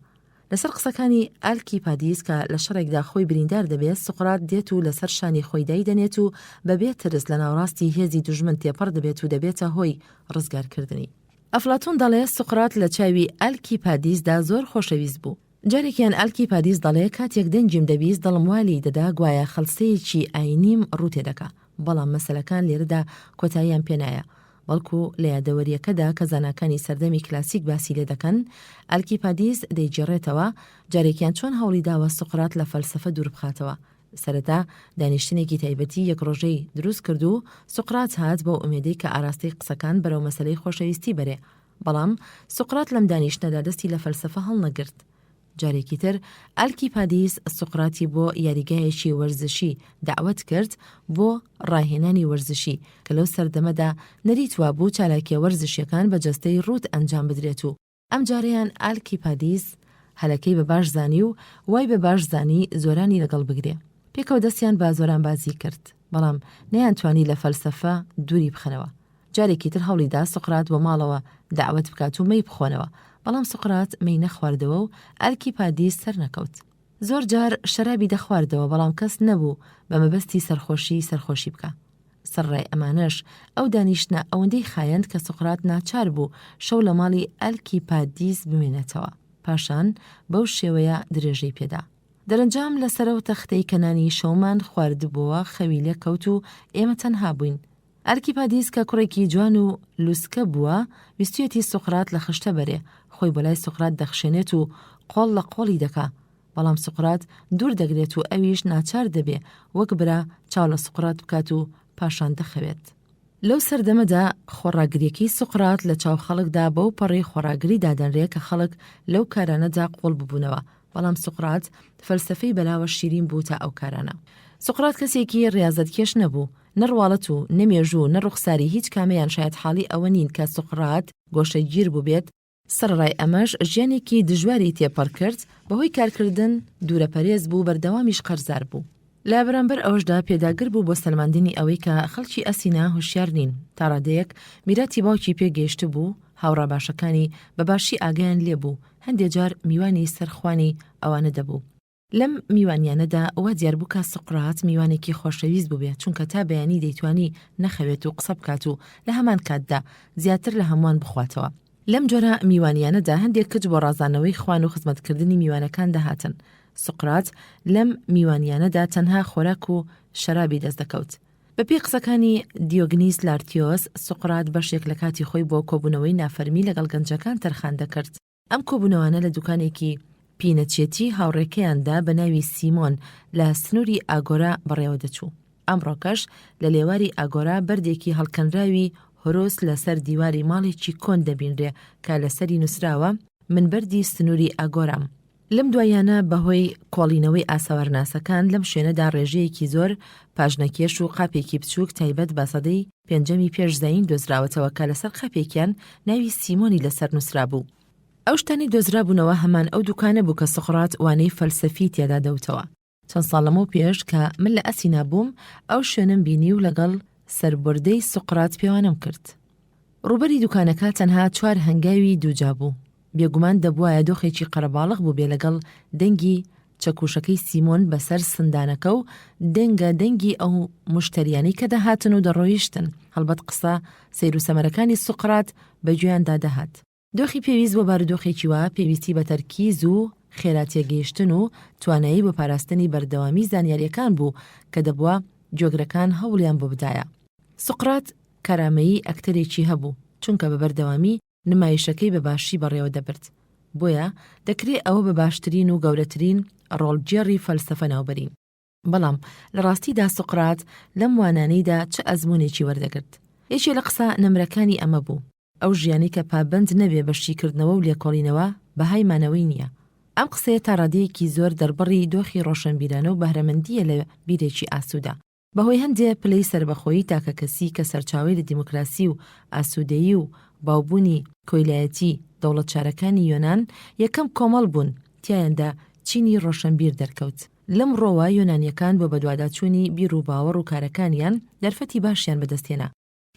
لەسەر قسەکانی ئالکیپادیس کە لە شەڕێکدا خۆی بریندار دەبێ، سوقرات دێت و لەسەر شانی خۆی دایدەنێت و بە بێ ترس لە ناوەڕاستی هێزی دوژمن تێپەڕ دەبێت و دەبێتە هۆی ڕزگارکردنی. ئەفلاتون دەڵێ سوقرات لە چاوی ئالکیپادیسدا زۆر خۆشەویست بوو. جارێکیان ئالکیپادیس دەڵێ کاتێک دەنگیم دەبیست دڵم وا لێی دەدا گوایە خەلسەیەکی ئاینیم ڕوو تێدەکا، بەڵام مەسەلەکان لێرەدا کۆتاییان پێ نایە، بەڵکو لە یادەوەرییەکەدا کە زاناکانی سەردەمی کلاسیک باسی لێ دەکەن، ئالکیپادیس دەیگێڕێتەوە، جارێکیان چۆن هەوڵی داوە سوقرات لە فەلسەفە دوور بخاتەوە. سەرەتا دانیشتنێکی تایبەتی یەک ڕۆژەی دروست کرد و سوقرات هات بەو ئومێدەی کە ئاراستەی قسەکان بەرەو مەسەلەی خۆشەویستی بەرێ، بەڵام سوقرات لەم دانیشتنەدا دەستی لە فەلسەفە هەڵنەگرت. جارێکی تر ئالکیپادیس سوقراتی بۆ یاریگایەکی وەرزشی دەعوەت کرد بۆ ڕاهێنانی وەرزشی کە لەو سەردەمەدا نەریت وابوو چالاکیە وەرزشیەکان بە جەستەی ڕووت ئەنجام بدرێت و ئەمجارەیان ئالکیپادیس هەلەکەی بە باش زانی و وای بە باش زانی زۆرانی لەگەڵ بگرێ. پێکەوە دەستیان بە زۆرانبازی کرد بەڵام نەیانتوانی لە فەلسەفە دووری بخەنەوە. جارێکی تر هەوڵی دا سوقرات بۆ ماڵەوە دەعوەت بکات و مەی بخۆنەوە، بەڵام سوقرات مەی نەخواردەوە و ئالکیپادیس سەرنەکەوت. زۆر جار شەرابی دەخواردەوە، بەڵام کەس نەبوو بە مەبەستی سەرخۆشی سەرخۆشی بکا. سەرەڕای ئەمانەش، ئەو دانیشتنە ئەوەندەی خایاند کە سوقرات ناچار بوو شەو لە ماڵی ئالکیپادیس بمێنێتەوە. پاشان بەو شێوەیە درێژەی پێدا. دەرەنجام لەسەر ئەو تەختەی کە نانی شەومان خواردبۆوە خەوی لێ کەوت و ئێمە تەنها بووین. ئەرکیپادیس کە کوڕێکی جوان و لوسکە بووە، ویستویەتی سوقرات لە خشتە بەرێ، خۆی بۆ لای سوقرات دەخشێنێت و قۆڵ لە قۆڵی دەکا. بەڵام سوقرات دوور دەگرێت و ئەویش ناچار دەبێ وەک برا چاو لە سوقرات بکات و پاشان دەخەوێت. لەو سەردەمەدا خۆڕاگرییەکەی سوقرات لە چاو خەڵکدا بەو پەڕی خۆڕاگری دادەنرێ کە خەڵک لەو کارانەدا قووڵ ببوونەوە، بەڵام سوقرات فەلسەفەی بەلاوە شیرین بوو تا ئەو کارانە. سوقرات کەسێکی ڕیازەتکێش نەبوو، نە ڕواڵەت و نە مێژوو و نە ڕوخساری هیچ کامەیان شایەتحاڵی ئەوە نین کە سوقرات گۆشەگیر بووبێت، سەرەڕای ئەمەش ژیانێکی دژواری تێپەڕ کرد، بەهۆی کارکردن دوورەپەرێز بوو بەردەوامیش قەرزار بوو. لە بەرامبەر ئەوەشدا پێداگر بوو بۆ سەلماندنی ئەوەی کە خەڵکی ئەسینا هۆشیار نین، تا ڕادەیەک میراتی باوکی پێ گەیشتبوو، هاوڕا باشەکانی بە باشی ئاگایان لێ بوو، هەندێ جار میوانی سەر خوانی ئەوانە دەبوو. لەم میوانیانەدا وا دیار بوو کە سوقرات میوانێکی خۆشەویست بووبێ، چونکە تا بەیانی دەیتوانی نەخەوێت و قسە بکات و لە هەمان کاتدا زیاتر لە هەمووان بخواتەوە. لەم جۆرە میوانیانەدا هەندێک کچ بۆ ڕازاندنەوەی خوان و خزمەتکردنی میوانەکان دەهاتن. سوقرات لەم میوانیانەدا تەنها خۆراک و شەرابی دەست دەکەوت. بەپێی قسەکانی دیۆگنیس لارتیۆس، سوقرات بەشێک لە کاتی خۆی بۆ کۆبوونەوەی نافەرمی لەگەڵ گەنجەکان تەرخان دەکرد. ئەم کۆبوونەوانە لە دوکانێکی پینەچێتی هاوڕێکەیاندا بە ناوی سیمۆن لە سنووری ئاگۆرا بەڕێوە دەچوو. ئەمڕۆکەش لە لێواری ئاگۆرا بەردێکی هەڵکەنراوی هۆرۆس لەسەر دیواری ماڵێکی کۆن دەبینرێ کە لەسەری نووسراوە، من بەردی سنووری ئاگۆرام. لەم دواییانە بەهۆی کۆڵینەوەی ئاسەوارناسەکان لەم شوێنەدا ڕێژەیەکی زۆر پاژنەکێش و قاپێکی بچووک تایبەت بە سەدەی پێنجەمی پێش زایین دۆزراوەتەوە کە لەسەر قاپێکیان ناوی سیمۆنی لەسەر نووسرابوو. ئەو شتانەی دۆزرابوونەوە هەمان ئەو دوکانە بوو کە سوقرات وانەی فەلسەفی تیادا دەوتەوە. چەند ساڵ لەمەو پێش کە من لە ئەسینا بووم ئەو شوێنەم بینی و لەگەڵ سەربردەی سوقرات پێوانەم کرد. ڕووبەری دوکانەکە تەنها چوار هەنگاوی دووجا بوو. بێگومان دەبوایە دۆخێکی قەرەباڵغ بووبێ لەگەڵ دەنگی چەکوشەکەی سیمۆن بەسەر سندانەکە و دەنگە دەنگی ئەو مشتەریانەی کە دەهاتن و دەڕۆیشتن، هەڵبەت قسە سەیروسەمەرەکانی سوقرات بە گوێیاندا دەهات. دۆخی پێویست بۆ بارودۆخێکی وا پێویستی بە تەرکیز و خێرا تێگەیشتن و توانایی بۆ پاراستنی بەردەوامی زانیارییەکان بوو کە دەبوا گوێگرەکان هەوڵیان بۆ بدایە. سوقرات کارامەیی ئەکتەرێکی هەبوو، چونکە بە بەردەوامی نمایشەکەی بە باشی بەڕێوە دەبرد. بۆیە دەکرێ ئەوە بە باشترین و گەورەترین ڕۆڵگێڕی فەلسەفە ناوبەرین. بەڵام لە ڕاستیدا سوقرات لەم وانانەیدا چ ئەزموونێکی وەردەگرت؟ یەکێ لە قسە نەمرەکانی ئەمە بوو، ئەو ژیانەی کە پابەند نەبێ بە شیکردنەوە و لێکۆڵینەوە بەهای مانەوەی نییە. ئەم قسەیە تا ڕادەیەکی زۆر دەربڕی دۆخی ڕۆشەنبیرانە و بەهرەمەندییە لە بیرێکی ئاسوودە. بەهۆی هەندێ پلەی سەربەخۆیی تاکەکەسی کە سەرچاوەی لە دیموکراسی و ئاسوودەیی و باوبوونی کۆیلایەتی دەوڵەتشارەکانی یۆنان یەکەم کۆمەڵ بوون تیایاندا چینی ڕۆشەنبیر دەرکەوت. لەم ڕۆوە یۆنانیەکان بۆ بەدواداچوونی بیر و باوەڕ و کارەکانیان دەرفەتی باشیان بەدەستهێنا.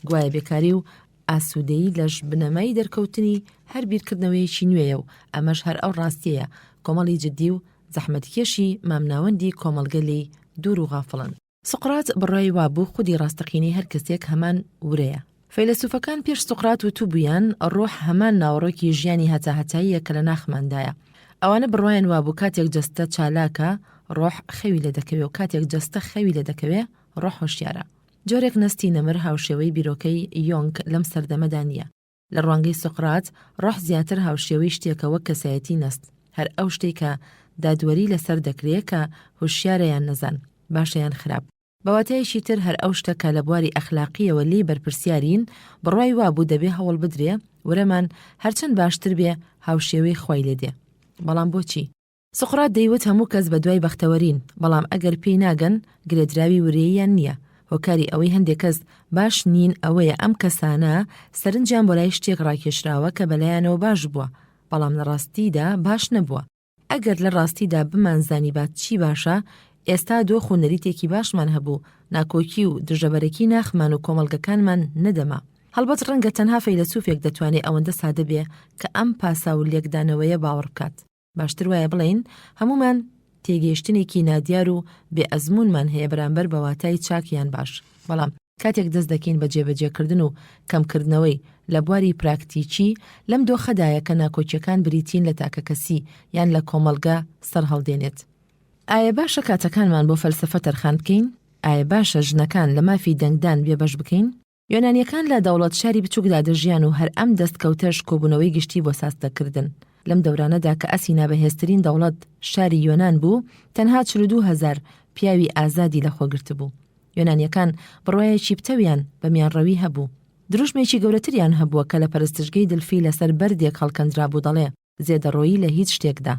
گوایە بێکاری و ئاسوودەیی لەش بنەمای دەرکەوتنی هەر بیرکردنەوەیەکی نوێیە و ئەمەش هەر ئەو ڕاستیەیە کۆمەڵی جدی و زەحمەتکێشی مامناوەندی کۆمەڵگە لێی دوور و غافڵن. سوقرات بڕوای وابوو خودی ڕاستەقینەی هەر کەسێک هەمان ورەیە. فەیلەسوفەکان پێش سوقرات وتوبوویان ڕۆح هەمان ناوەڕۆکی ژیانی هەتاهەتاییە کە لە ناخماندایە. ئەوانە بڕوایان وابوو کاتێک جەستە چالاکە ڕۆح خەوی لێ دەکەوێ و کاتێک جەستە خەوی لێ دەکەوێ ڕۆح هۆشیارە. جۆرێک نەستی نەمر هاوشێوەی بیرۆکەی یۆنگ لەم سەردەمەدا نییە. لە ڕوانگەی سوقرات، ڕۆح زیاتر هاوشێوەی شتێکە وەک کەسایەتی نەست، هەر ئەو شتەی کە دادوەری لەسەر دەکرێ کە هوشیارە یان نەزان، باشە یان خراپ. بە واتایەکی تر هەر ئەو شتە کە لە بواری ئەخلاقییەوە لێی بەرپرسیارین، بڕوای وابوو دەبێ هەوڵ بدرێ ورەمان هەرچەند باشتر بێ هاوشێوەی خوای لێ دێ. بەڵام بۆچی؟ سوقرات دەیوت هەموو کەس بەدوای بەختەوەرین، بەڵام ئەگەر پێی ناگەن گرێدراوی ورەییان نییە، هۆکاری ئەوەی هەندێک کەس باش نین ئەوەیە ئەم کەسانە سەرنجیان بۆ لای شتێک ڕاکێشراوە کە بەلایانەوە باش بووە، بەڵام لە ڕاستیدا باش نەبووە. ئەگەر لە ڕاستیدا بمانزانیبا چی باشە، ئێستا دۆخ و نەریتێکی باشمان هەبوو، ناکۆکی و دژەبەرەکی ناخمان و کۆمەڵگەکانمان نەدەما. هەڵبەت ڕەنگە تەنها فەیلەسوفێک دەتوانێ ئەوەندە سادە بێ کە ئەم پاساو و لێکدانەوەیە باوەڕ بکات. باشتر وایە بڵێین هەموومان تێگەیشتنێکی نادیار و بێ ئەزموونمان هەیە بەرامبەر بە واتای چاک یان باش، بەڵام کاتێک دەست دەکەین بە جێبەجێکردن و کەمکردنەوەی لە بواری پراکتیکی، لەم دۆخەدایە کە ناکۆکیەکان بریتین لە تاکەکەسی یان لە کۆمەڵگە سەرهەڵدێنێت. ئایا باشە کاتەکانمان بۆ فەلسەفە تەرخان بکەین؟ ئایا باشە ژنەکان لە مافی دەنگدان بێبەش بکەین؟ یۆنانیەکان لە دەوڵەت شاری بچوکدا دەژیان و هەر ئەم دەستکەوتەش کۆبوونەوەی گشتی بۆ ساز دەکردن. لەم دەورانەدا کە ئەسینا بەهێزترین دەوڵەت شاری یۆنان بوو، تەنها 42 هەزار پیاوی ئازادی لەخۆ گرتبوو. یۆنانیەکان بڕوایەکی پتەویان بە میانڕەوی هەبوو. دروشمێکی گەورەتریان هەبووە کە لە پەرستشگەی دلفی لەسەر بەردێک هەڵکەندرابوو دەڵێ، زێدەڕۆیی لە هیچ شتێکدا.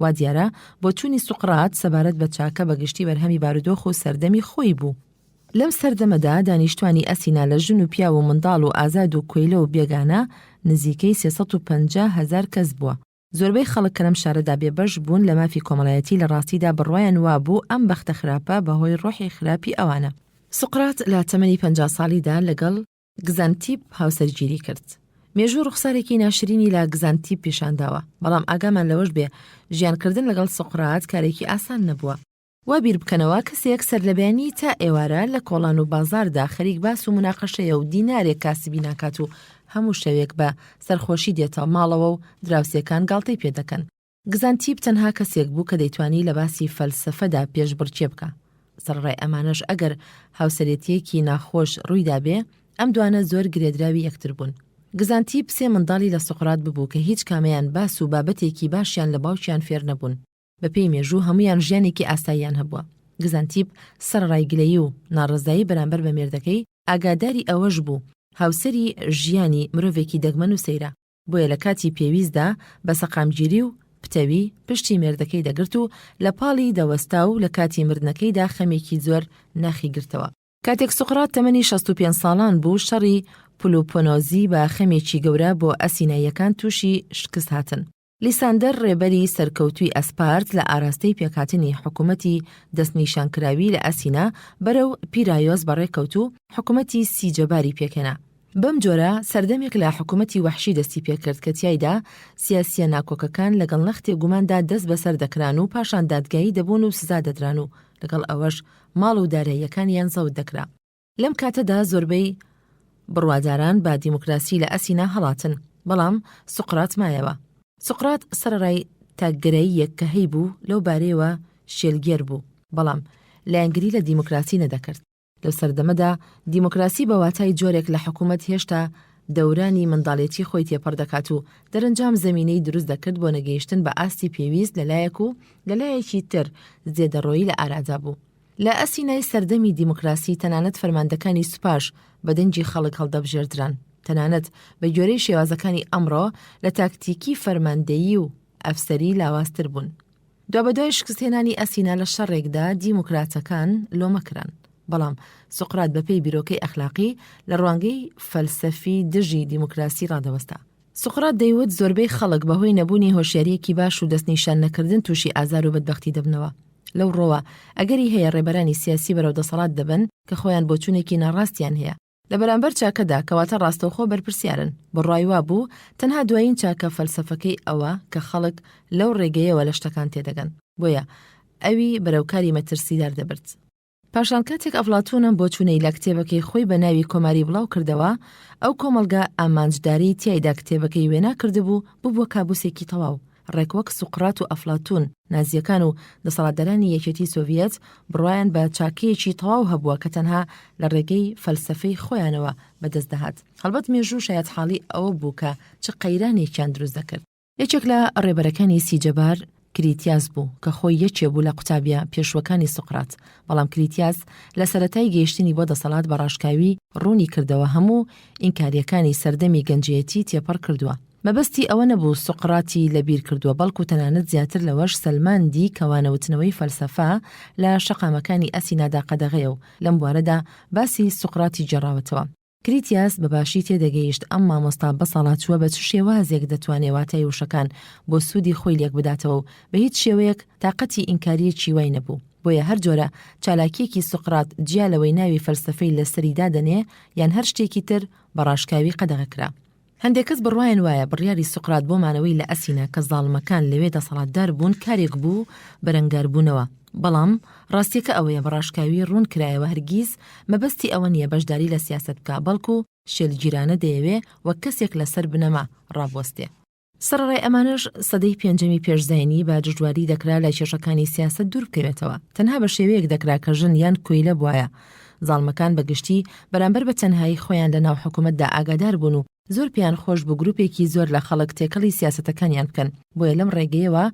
وا دیارە بۆچوونی سوقرات سەبارەت بە چاکە بە گشتی بەرهەمی بارودۆخ و سەردەمی خۆی بوو. لەم سەردەمەدا دانیشتوانی ئەسینا لە ژن و پیاو و منداڵ و ئازاد و کۆیلە و بێگانە نزیکەی 350,000 کەس بووە. زۆربەی خەڵک کە لەم شارەدا بێبەش بوون لە مافی کۆمەڵایەتی لە ڕاستیدا بڕوایان وابوو ئەم بەختە خراپە بە هۆی ڕۆحی خراپی ئەوانە. سوقرات لە تەمەنی 50 ساڵیدا لەگەڵ گزانتیپ هاوسەرگیری کرد. مێژوو ڕوخسارێکی ناشرینی لە گزانتیپ پیشانداوە، بەڵام ئاگامان لەوەش بێ ژیانکردن لەگەڵ سوقرات کارێکی ئاسان نەبووە. وا بیر بکەنەوە کەسێک سەرلەبەیانی تا ئێوارە لە کۆڵان و بازاڕدا خەریک باس و موناقەشەیە و دینارێک کاسبی ناکات و هەموو شەوێک بە سەرخۆشی دێتە ماڵەوە و دراوسێکان گاڵتەی پێ دەکەن. گزانتیپ تەنها کەسێک بوو کە دەیتوانی لە باسی فەلسەفەدا پێشبڕکێ بکا. سەرەڕای ئەمانەش ئەگەر هاوسەرێتییەکی ناخۆش ڕوویدابێ، ئەم دوانە زۆر گرێدراوی یەکتر بوون. گزانتیپ سێ منداڵی لە سوقرات ببوو کە هیچ کامەیان باس و بابەتێکی باشیان لە باوکیان فێر نەبوون. بە پێی مێژوو هەموویان ژیانێکی ئاساییان هەبووە. گزانتیپ سەرەڕای گلەیی و ناڕەزایی بەرامبەر بە مێردەکەی، ئاگاداری ئەوەش بوو هاوسەری ژیانی مرۆڤێکی دەگمەن و سەیرە. بۆیە لە کاتی پێویستدا بە سەقامگیری و پتەوی پشتی مێردەکەی دەگرت و لە پاڵی دەوەستا و لە کاتی مردنەکەیدا خەمێکی زۆر ناخی گرتەوە. کاتێک سوقرات تەمەنی 65 ساڵان بوو شەڕی پلوپۆنۆزی بە خەمێکی گەورە بۆ ئەسیناییەکان تووشی شکست هاتن. لیساندەر ڕێبەری سەرکەوتووی ئەسپارت لە ئاراستەی پێکهاتنی حکوومەتی دەستنیشانکراوی لە ئەسینا بەرەو پیرایۆس بەڕێکەوت و حکوومەتی سیجەباری پێکهێنا. بەم جۆرە سەردەمێک لە حکوومەتی وەحشی دەستی پێکرد کە تیایدا سیاسییە ناکۆکەکان لەگەڵ نەختێ گوماندا دەست بەسەر دەکران و پاشان دادگایی دەبوون و سزا دەدران و لەگەڵ ئەوەش ماڵ و داراییەکانیان زەوت دەکرا. لەم کاتەدا زۆربەی بڕواداران بە دیموکراسی لە ئەسینا هەڵاتن، بەڵام سوقرات مایەوە. سوقرات سەرەڕای تاکگەراییەک کە هەیبوو لەو بارەیەوە شێلگێر بوو، بەڵام لایەنگری لە دیموکراسی نەدەکرد. لەو سەردەمەدا دیموکراسی بە واتای جۆرێک لە حکوومەت هێشتا دەورانی منداڵێتی خۆی تێپەڕ دەکات و دەرەنجام زەمینەی دروست دەکرد بۆ نەگەیشتن بە ئاستی پێویست لە لایەک و لە لایەکی تر زێدەڕۆیی لە ئارادا بوو. لە ئەسینای سەردەمی دیموکراسی تەنانەت فەرماندەکانی سوپاش بە دەنگی خەڵک هەڵدەبژێردران، تەنانەت بە گوێرەی شێوازەکانی ئەمڕۆ لە تاکتیکی فەرماندەیی و ئەفسەری لاوازتر بوون. دوابەدوای شکستهێنانی ئەسینا لە شەڕێکدا دیموکراتەکان لۆمە کران، بەڵام سوقرات بەپێی بیرۆکەی ئەخلاقی لە ڕوانگەی فەلسەفی دژی دیموکراسی ڕادەوەستا. سوقرات دەیوت زۆربەی خەڵک بەهۆی نەبوونی هۆشیارییەکی باش و دەستنیشان نەکردن تووشی ئازار و بەدبەختی دەبنەوە. لەو ڕۆوە ئەگەری هەیە ڕێبەرانی سیاسی بەرەو دەسەڵات دەبەن کە خۆیان بۆچوونێکی ناڕاستیان هەیە لە بەرامبەر چاکەدا، کەواتە ڕاستەوخۆ بەرپرسیارن. بڕوای وابوو تەنها دوایین چاکە فەلسەفەکەی ئەوە کە خەڵک لەو ڕێگەیەوە لە شتەکان تێدەگەن. بۆیە ئەوی بەرەو کاری مەترسیدار دەبرد. پاشان کاتێک ئەفلاتون ئەم بۆچوونەی لە کتێبەکەی خۆی بە ناوی کۆماری بڵاو کردەوە، ئەو کۆمەڵگا ئامانجدارەی تیایدا کتێبەکەی وێنا کردبوو، ببووە کابوسێکی تەواو. ڕێک وەک سوقرات و ئەفلاتون، نازییەکان و دەسەڵاتدارانی یەکێتی سۆڤیەت بڕوایان بە چاکەیەکی تەواو هەبووە کە تەنها لە ڕێگەی فەلسەفەی خۆیانەوە بەدەست دەهات. هەڵبەت مێژوو شایەتحاڵی ئەوە بوو کە چ قەیرانێکیان دروست دەکرد. یەکێک لە ڕێبەرەکانی سیجەبار کریتیاس بوو کە خۆی یەکێ بوو لە قوتابیە پێشووەکانی سوقرات، بەڵام کریتیاس لە سەرەتای گەیشتنی بۆ دەسەڵات بە ڕاشکاوی ڕوونی کردەوە هەموو ئینکارییەکانی سەردەمی گەنجێیەتی تێپەڕ کردووە. مەبەستی ئەوە نەبوو سوقراتی لە بیر کردووە بەڵکو تەنانەت زیاتر لەوەش سەلماندی کە وانەوتنەوەی فەلسەفە لە شەقامەکانی ئەسینادا قەدەغەیە و لەم بوارەدا باسی سوقراتی گێڕاوەتەوە. کریتیاس بە باشی تێدەگەیشت ئەم مامۆستا بەساڵاچووە بە چ شێوازێک دەتوانێ واتای وشەکان بۆ سوودی خۆی لێک بداتەوە و بە هیچ شێوەیەک تاقەتی ئینکارییەکی وای نەبوو. بۆیە هەر جۆرە چالاکییەکی سوقرات جیا لەوەی ناوی فەلسەفەی لەسەری دادەنێ یان هەر شتێکی تر بە ڕاشکاوی قەدەغە کرا. هەندێک کەس بڕوایان وایە بڕیاری سوقرات بۆ مانەوەی لە ئەسینا کە زاڵمەکان لەوێ دەسەڵاتدار بوون کارێک بوو بەرەنگاربوونەوە، بەڵام ڕاستیەکە ئەوەیە بە ڕاشکاوی ڕوون کرایەوە هەرگیز مەبەستی ئەوە نییە بەشداری لە سیاسەت بکا بەڵکو شێلگیرانە دەیەوێ وەک کەسێک لەسەر بنەما ڕابوەستێ. سەرەڕای ئەمانەش سەدەی پێنجەمی پێش زاینی بە دژواری دەکرا لە کێشەکانی سیاسەت دوور بکەوێتەوە، تەنها بە شێوەیەک دەکرا کە ژن یان کۆیلە بوایە. زاڵمەکان بە گشتی بەرامبەر بە تەنهایی خۆیان لە ناو حکومەتدا ئاگادار بوون و زۆر پێیان خۆش بوو گروپێکی زۆر لە خەڵک تێکەڵی سیاسەتەکانیان بکەن، بۆیە لەم ڕێگەیەوە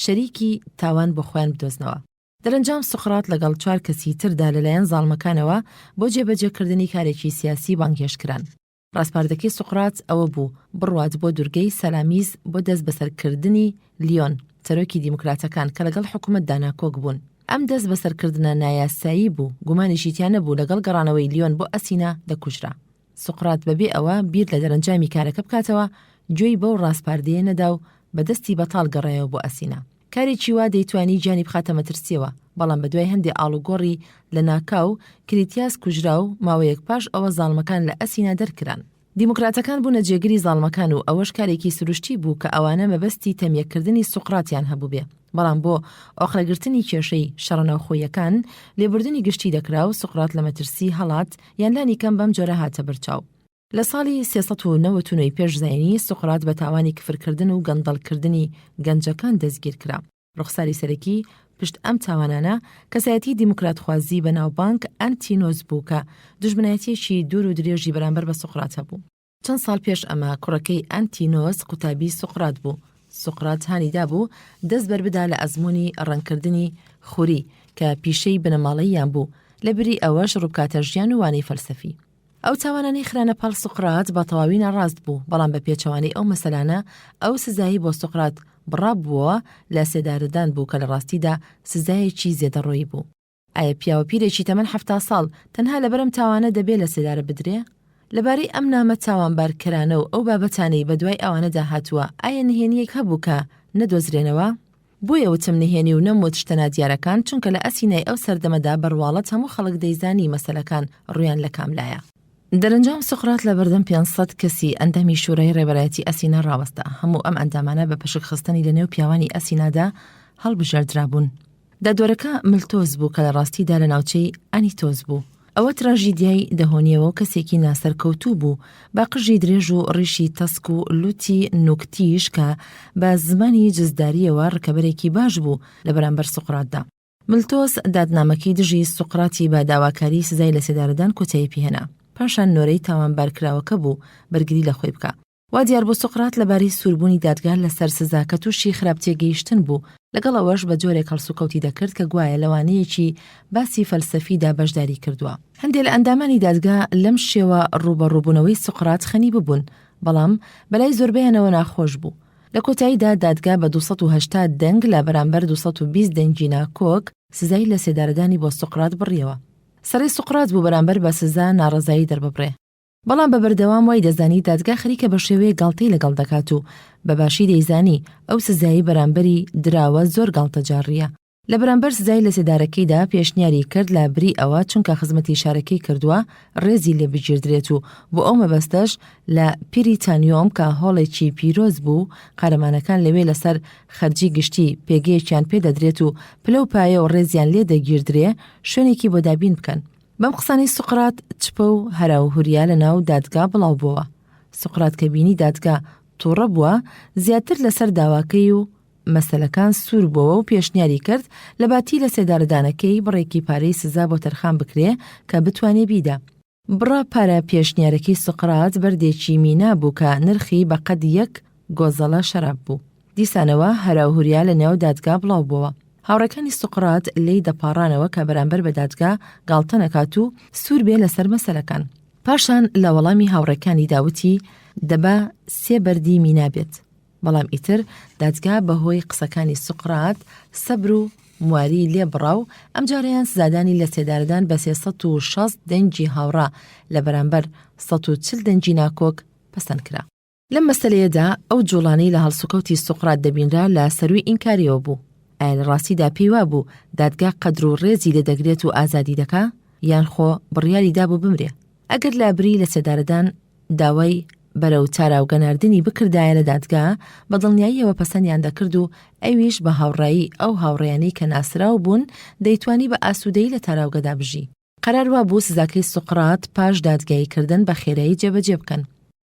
شەریکی تاوان بۆ خۆیان بدۆزنەوە. دەرەنجام سوقرات لەگەڵ چوار کەسی تردا لەلایەن زاڵمەکانەوە بۆ جێبەجێکردنی کارێکی سیاسی بانگهێشت کران. ڕاسپاردەکەی سوقرات ئەوە بوو بڕوات بۆ دورگەی سالامیس بۆ دەست بەسەرکردنی لیۆن، سەرۆکی دیموکراتەکان کە لەگەڵ حکومەتدا ناکۆک بوون. ئەم دەست بەسەرکردنە نایاسایی بوو، گومانیشی تیا نەبوو لەگەڵ گەڕانەوەی لیۆن بۆ ئەسینا دەکوژرا. سوقرات بەبێ ئەوە بیر لە دەرەنجامی کارەکە بکاتەوە، گوێی بەو ڕاسپاردەیە نەدا و بە دەستی بەتاڵ گەڕایەوە بۆ ئەسینا. کارێکی وا دەیتوانی گیانی بخاتە مەترسییەوە، بەڵام بەدوای هەندێ ئاڵوگۆڕی لەناکاو، کریتیاس کوژرا و ماوەیەک پاش ئەوە زاڵمەکان لە ئەسینا دەرکران. دیموکراتەکان بوونە جێگری زاڵمەکان و ئەوەش کارێکی سروشتی بوو کە ئەوانە مەبەستی تەمیەکردنی سوقراتیان هەبووبێ، بەڵام بۆ ئۆقرەگرتنی کێشەی شەڕە ناوخۆییەکان، لێبوردنی گشتی دەکرا و سوقرات لە مەترسی هەڵات، یان لانی کەم بەم جۆرە هاتە بەرچاو. لە ساڵی 399 پێش زاینی، سوقرات بە تاوانی کفرکردن و گەندەڵکردنی گەنجەکان دەستگیرکرا. ڕوخساری سەرەکی پشت ئەم تاوانانە، کەسایەتی دیموکراتخوازی بەناوبانگ ئەنتینۆس بوو کە دوژمنایەتییەکی دوور و درێژی بەرامبەر بە سوقرات هەبوو. چەند ساڵ پێش ئەمە کوڕەکەی ئەنتینۆس قوتابی سوقرات بوو. سوقرات هانی دابوو دەست بەربدا لە ئەزموونی ڕەنگکردنی خوری کە پیشەی بنەماڵەییان بوو، لەبری ئەوەش ڕووبکاتە ژیان و وانەی فەلسەفی. ئەو تاوانانەی خرانە پاڵ سوقرات بە تەواوی ناڕاست بوو، بەڵام بە پێچەوانەی ئەو مەسەلانە، ئەو سزایەی بۆ سوقرات بڕابووەوە لە سێدارەدان بوو کە لە ڕاستیدا سزایەکی زێدەڕۆیی بوو. ئایا پیاوە پیرێکی تەمەن 70 ساڵ تەنها لەبەر ئەم تاوانە دەبێ لە سێدارە بدرێ؟ لەبارەی ئەم نامە تاوانبارکەرانە و ئەو بابەتانەی بەدوای ئەوانەدا هاتووە ئایا نهێنییەک هەبوو کە نەدۆزرێنەوە؟ بۆیە وتم نهێنی و نەموت شتە نادیارەکان، چونکە لە ئەسینای ئەو سەردەمەدا بە ڕواڵەت هەموو خەڵک دەیزانی مەسەلەکان ڕوویان لە کام لایە. دەرەنجام سوقرات لە بەردەم 500 کەسی ئەندامی شورای ڕێبەرایەتی ئەسینا ڕاوەستا. هەموو ئەم ئەندامانە بە پشک خستنی لە نێو پیاوانی ئەسینادا هەڵبژێردرابوون. دادوەرەکە ملتۆس بوو کە لە ڕاستیدا لە ناوچەی ئەنیتۆس بوو. ئەوە تراژیدیای دەهۆنیەوە و کەسێکی ناسەرکەوتوو بوو بە قژی درێژ و ڕیشی تەسک و لوتی نوک تیژ کە بە زمانی جزدارییەوە ڕکەبەرێکی باش بوو لە بەرامبەر سوقراتدا. ملتۆس دادنامەکەی دژی سوقراتی بە داواکاری سزای لەسێدارەدان کۆتایی پێهێنا. پاشان نۆرەی تاوانبارکراوەکە بوو بەرگری لە خۆی بکا. وا دیار بوو سوقرات لەبارەی سووربوونی دادگا لەسەر سزاکە تووشی خراپ تێگەیشتن بوو، لەگەڵ ئەوەش بە جۆرێک هەڵسوکەوتی دەکرد کە گوایە لە وانەیەکی باسی فەلسەفیدا بەشداری کردووە. هەندێ لە ئەندامانی دادگا لەم شێوە ڕووبەڕووبوونەوەی سوقرات خەنی ببوون، بەڵام بەلای زۆربەیانەوە ناخۆش بوو. لە کۆتاییدا دادگا بە 280 دەنگ لە بەرامبەر 220 دەنگی ناکۆک سزای لەسێدارەدانی بۆ سوقرات بڕیەوە. سەرەی سوقرات بوو بەرامبەر بە سزا ناڕەزایی دەرببڕێ. بەڵام بە بەردەوام وای دەزانی دادگا خەریکە بە شێوەیەک گاڵتەی لەگەڵ دەکات و بە باشی دەیزانی ئەو سزایەی بەرامبەری دراوە زۆر گاڵتەجاڕییە. لە بەرامبەر سزای لەسێدارەکەیدا پێشنیاری کرد لە بری ئەوە چونکە خزمەتی شارەکەی کردووە ڕێزی لێ بگیردرێت و بۆ ئەو مەبەستەش لە پریتانیۆم کە هۆڵێکی پیرۆز بوو قارەمانەکان لەوێ لەسەر خەرجی گشتی پێگەیەکیان پێ دەدرێت و پلە و پایە و ڕێزیان لێ دەگیردرێ شوێنێکی بۆ دابین بکەن. بەم قسانەی سوقرات چپە و هەراوهوریا لە ناو دادگا بڵاو بۆوە. سوقرات کە بینی دادگا توڕە بووە، زیاتر لە سەر داواکەی و مەسەلەکان سوور بۆوە و پێشنیاری کرد لە باتی لە سێدارەدانەکەی بڕێکی پارەی سزا بۆ تەرخان بکرێ کە بتوانێ بیدا. بڕە پارە پێشنیارەکەی سوقرات بەردێکی مینا بوو کە نرخی بە قەد یەک گۆزەڵە شەراب بوو. دیسانەوە هەراوهوریا لە نێو دادگا بڵاو بۆوە. هاوڕێکانی سوقرات لێی دەپاڕانەوە کە بەرامبەر بە دادگا گاڵتە نەکات و سوور بێ لەسەر مەسەلەکان. پاشان لە وەڵامی هاوڕێکانیدا وتی، دەبا سێ بەردی مینا بێت. بەڵام ئیتر دادگا بەهۆی قسەکانی سوقرات سەبر و مواریی لێ بڕا و ئەمجارەیان سزادانی لەسێدارەدان بە 360 دەنگی هاوڕا لە بەرامبەر 140 دەنگی ناکۆک پەسەند کرا. لەم مەسەلەیەدا ئەو جوڵانەی لە هەڵسوکەوتی سوقرات دەبینرا لە سەرووی ئینکاریەوە بوو. ئایا لە ڕاستیدا پێی وابوو دادگا قەدر و ڕێزی لێ دەگرێت و ئازادی دەکا؟ یان خۆ بڕیاری دابوو بمرێ؟ ئەگەر لابری لە سێدارەدان داوای بەرەو تاراوگە ناردنی بکردایە لە دادگا، بە دڵنیاییەوە پەسەندیان دەکرد و ئەویش بە هاوڕایی ئەو هاوڕێیانەی کە ناسراو بوون دەیتوانی بە ئاسوودەیی لە تاراوگەدا بژی. قەرار وابوو سزاکەی سوقرات پاش دادگاییکردن بە خێرایی جێبەجێ بکەن.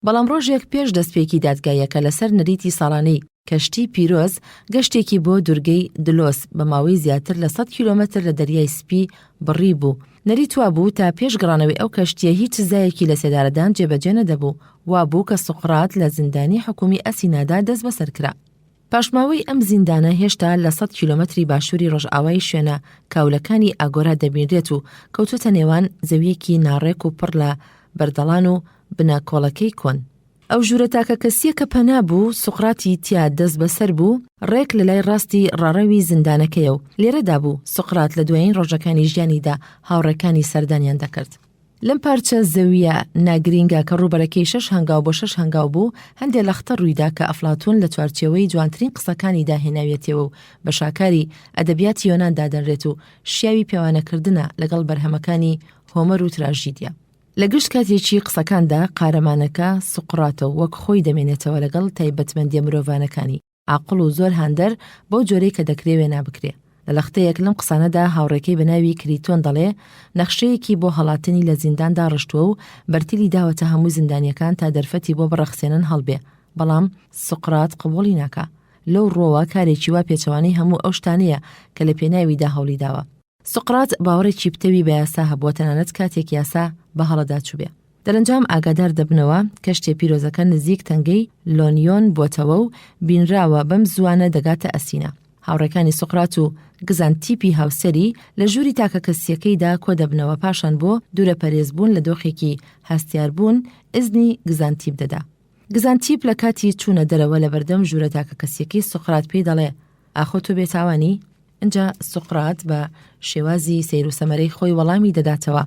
بەڵام ڕۆژێک پێش دەستپێکی دادگاییەکە لەسەر نەریتی ساڵانەی کەشتی پیرۆز گەشتێکی بۆ دورگەی دلۆس بە ماوەی زیاتر لە 100 کیلۆمەتر لە دەریای سپی بڕی بوو. نەریت وابوو تا پێش گەڕانەوەی ئەو کەشتییە هیچ سزایەکی لەسێدارەدان جێبەجێ نەدەبوو، وابوو کە سوقرات لە زیندانی حکوومی ئەسینادا دەستبەسەر کرا. پاشماوەی ئەم زیندانە هێشتا لە 100 کیلۆمەتری باشووری ڕۆژئاوای شوێنە کاولەکانی ئاگۆرا دەبینرێت و کەوتووەتە نێوان زەوییەکی ناڕێک و پڕ لە بەردەڵان و بنەکۆڵەکەی کۆن. ئەو ژوورە تاکەکەسییە کە پەنا بوو سوقراتی تیا دەستبەسەر بوو، ڕێک لە لای ڕاستی ڕاڕەوی زیندانەکەیە و لێرەدا بوو سوقرات لە دوایین ڕۆژەکانی ژیانیدا هاوڕێکانی سەردانیان دەکرد. لەم پارچە زەوییە ناگرینگە کە ڕووبەرەکەی شەش هەنگاو بۆ شەش هەنگاو بوو، هەندێ لەختە ڕوویدا کە ئەفلاتوون لە چوارچێوەی جوانترین قسەکانیدا هێناویەتیەوە و بە شاکاری ئەدەبیاتی یۆنان دادەنرێت و شیاوی پێوانەکردنە لەگەڵ بەرهەمەکانی هۆمەر و تراژیدیا. لە گشت کاتێکی قسەکاندا قارەمانەکە سوقراتە و وەک خۆی دەمێنێتەوە لەگەڵ تایبەتمەندییە مرۆڤانەکانی. عاقڵ و زۆر هاندەر بەو جۆرەی کە دەکرێ وێنا بکرێ. لە لەختەیەک لەم قسانەدا هاوڕێکەی بە ناوی کریتۆن دەڵێ نەخشەیەکی بۆ هەڵاتنی لە زیندان داڕشتووە و بەرتیلی داوەتە هەموو زیندانییەکان تا دەرفەتی بۆ بڕەخسێنن هەڵبێ، بەڵام سوقرات قبووڵی ناکا. لەو ڕووەوە کارێکی وا پێچەوانەی هەموو ئەو شتانەیە کە لە پێناویدا هەوڵی داوە. سوقرات باوەڕێکی پتەوی بە یاسا هەبووە تەنانەت کاتێک یاسا بە هەڵەدا چووبێ. دەرەنجام ئاگادار دەبنەوە کەشتیە پیرۆزەکە نزیک تەنگەی لۆنیۆن بووەتەوە و بینراوە بەم زووانە دەگاتە ئەسینا. هاوڕێکانی سوقرات و گزانتیپی هاوسەری لە ژووری تاکەکەسییەکەیدا کۆدەبنەوە پاشان بۆ دوورەپەرێزبوون لە دۆخێکی هەستیاربوون ئیزنی گزانتیپ دەدا. گزانتیپ لە کاتی چوونە دەرەوە لەبەردەم ژوورە تاکەکەسییەکەی سوقرات پێی دەڵێ ئاخۆ تۆ بێتاوانی؟ ئینجا سوقرات بە شێوازی سەیر و سەمەرەی خۆی وەڵامی دەداتەوە،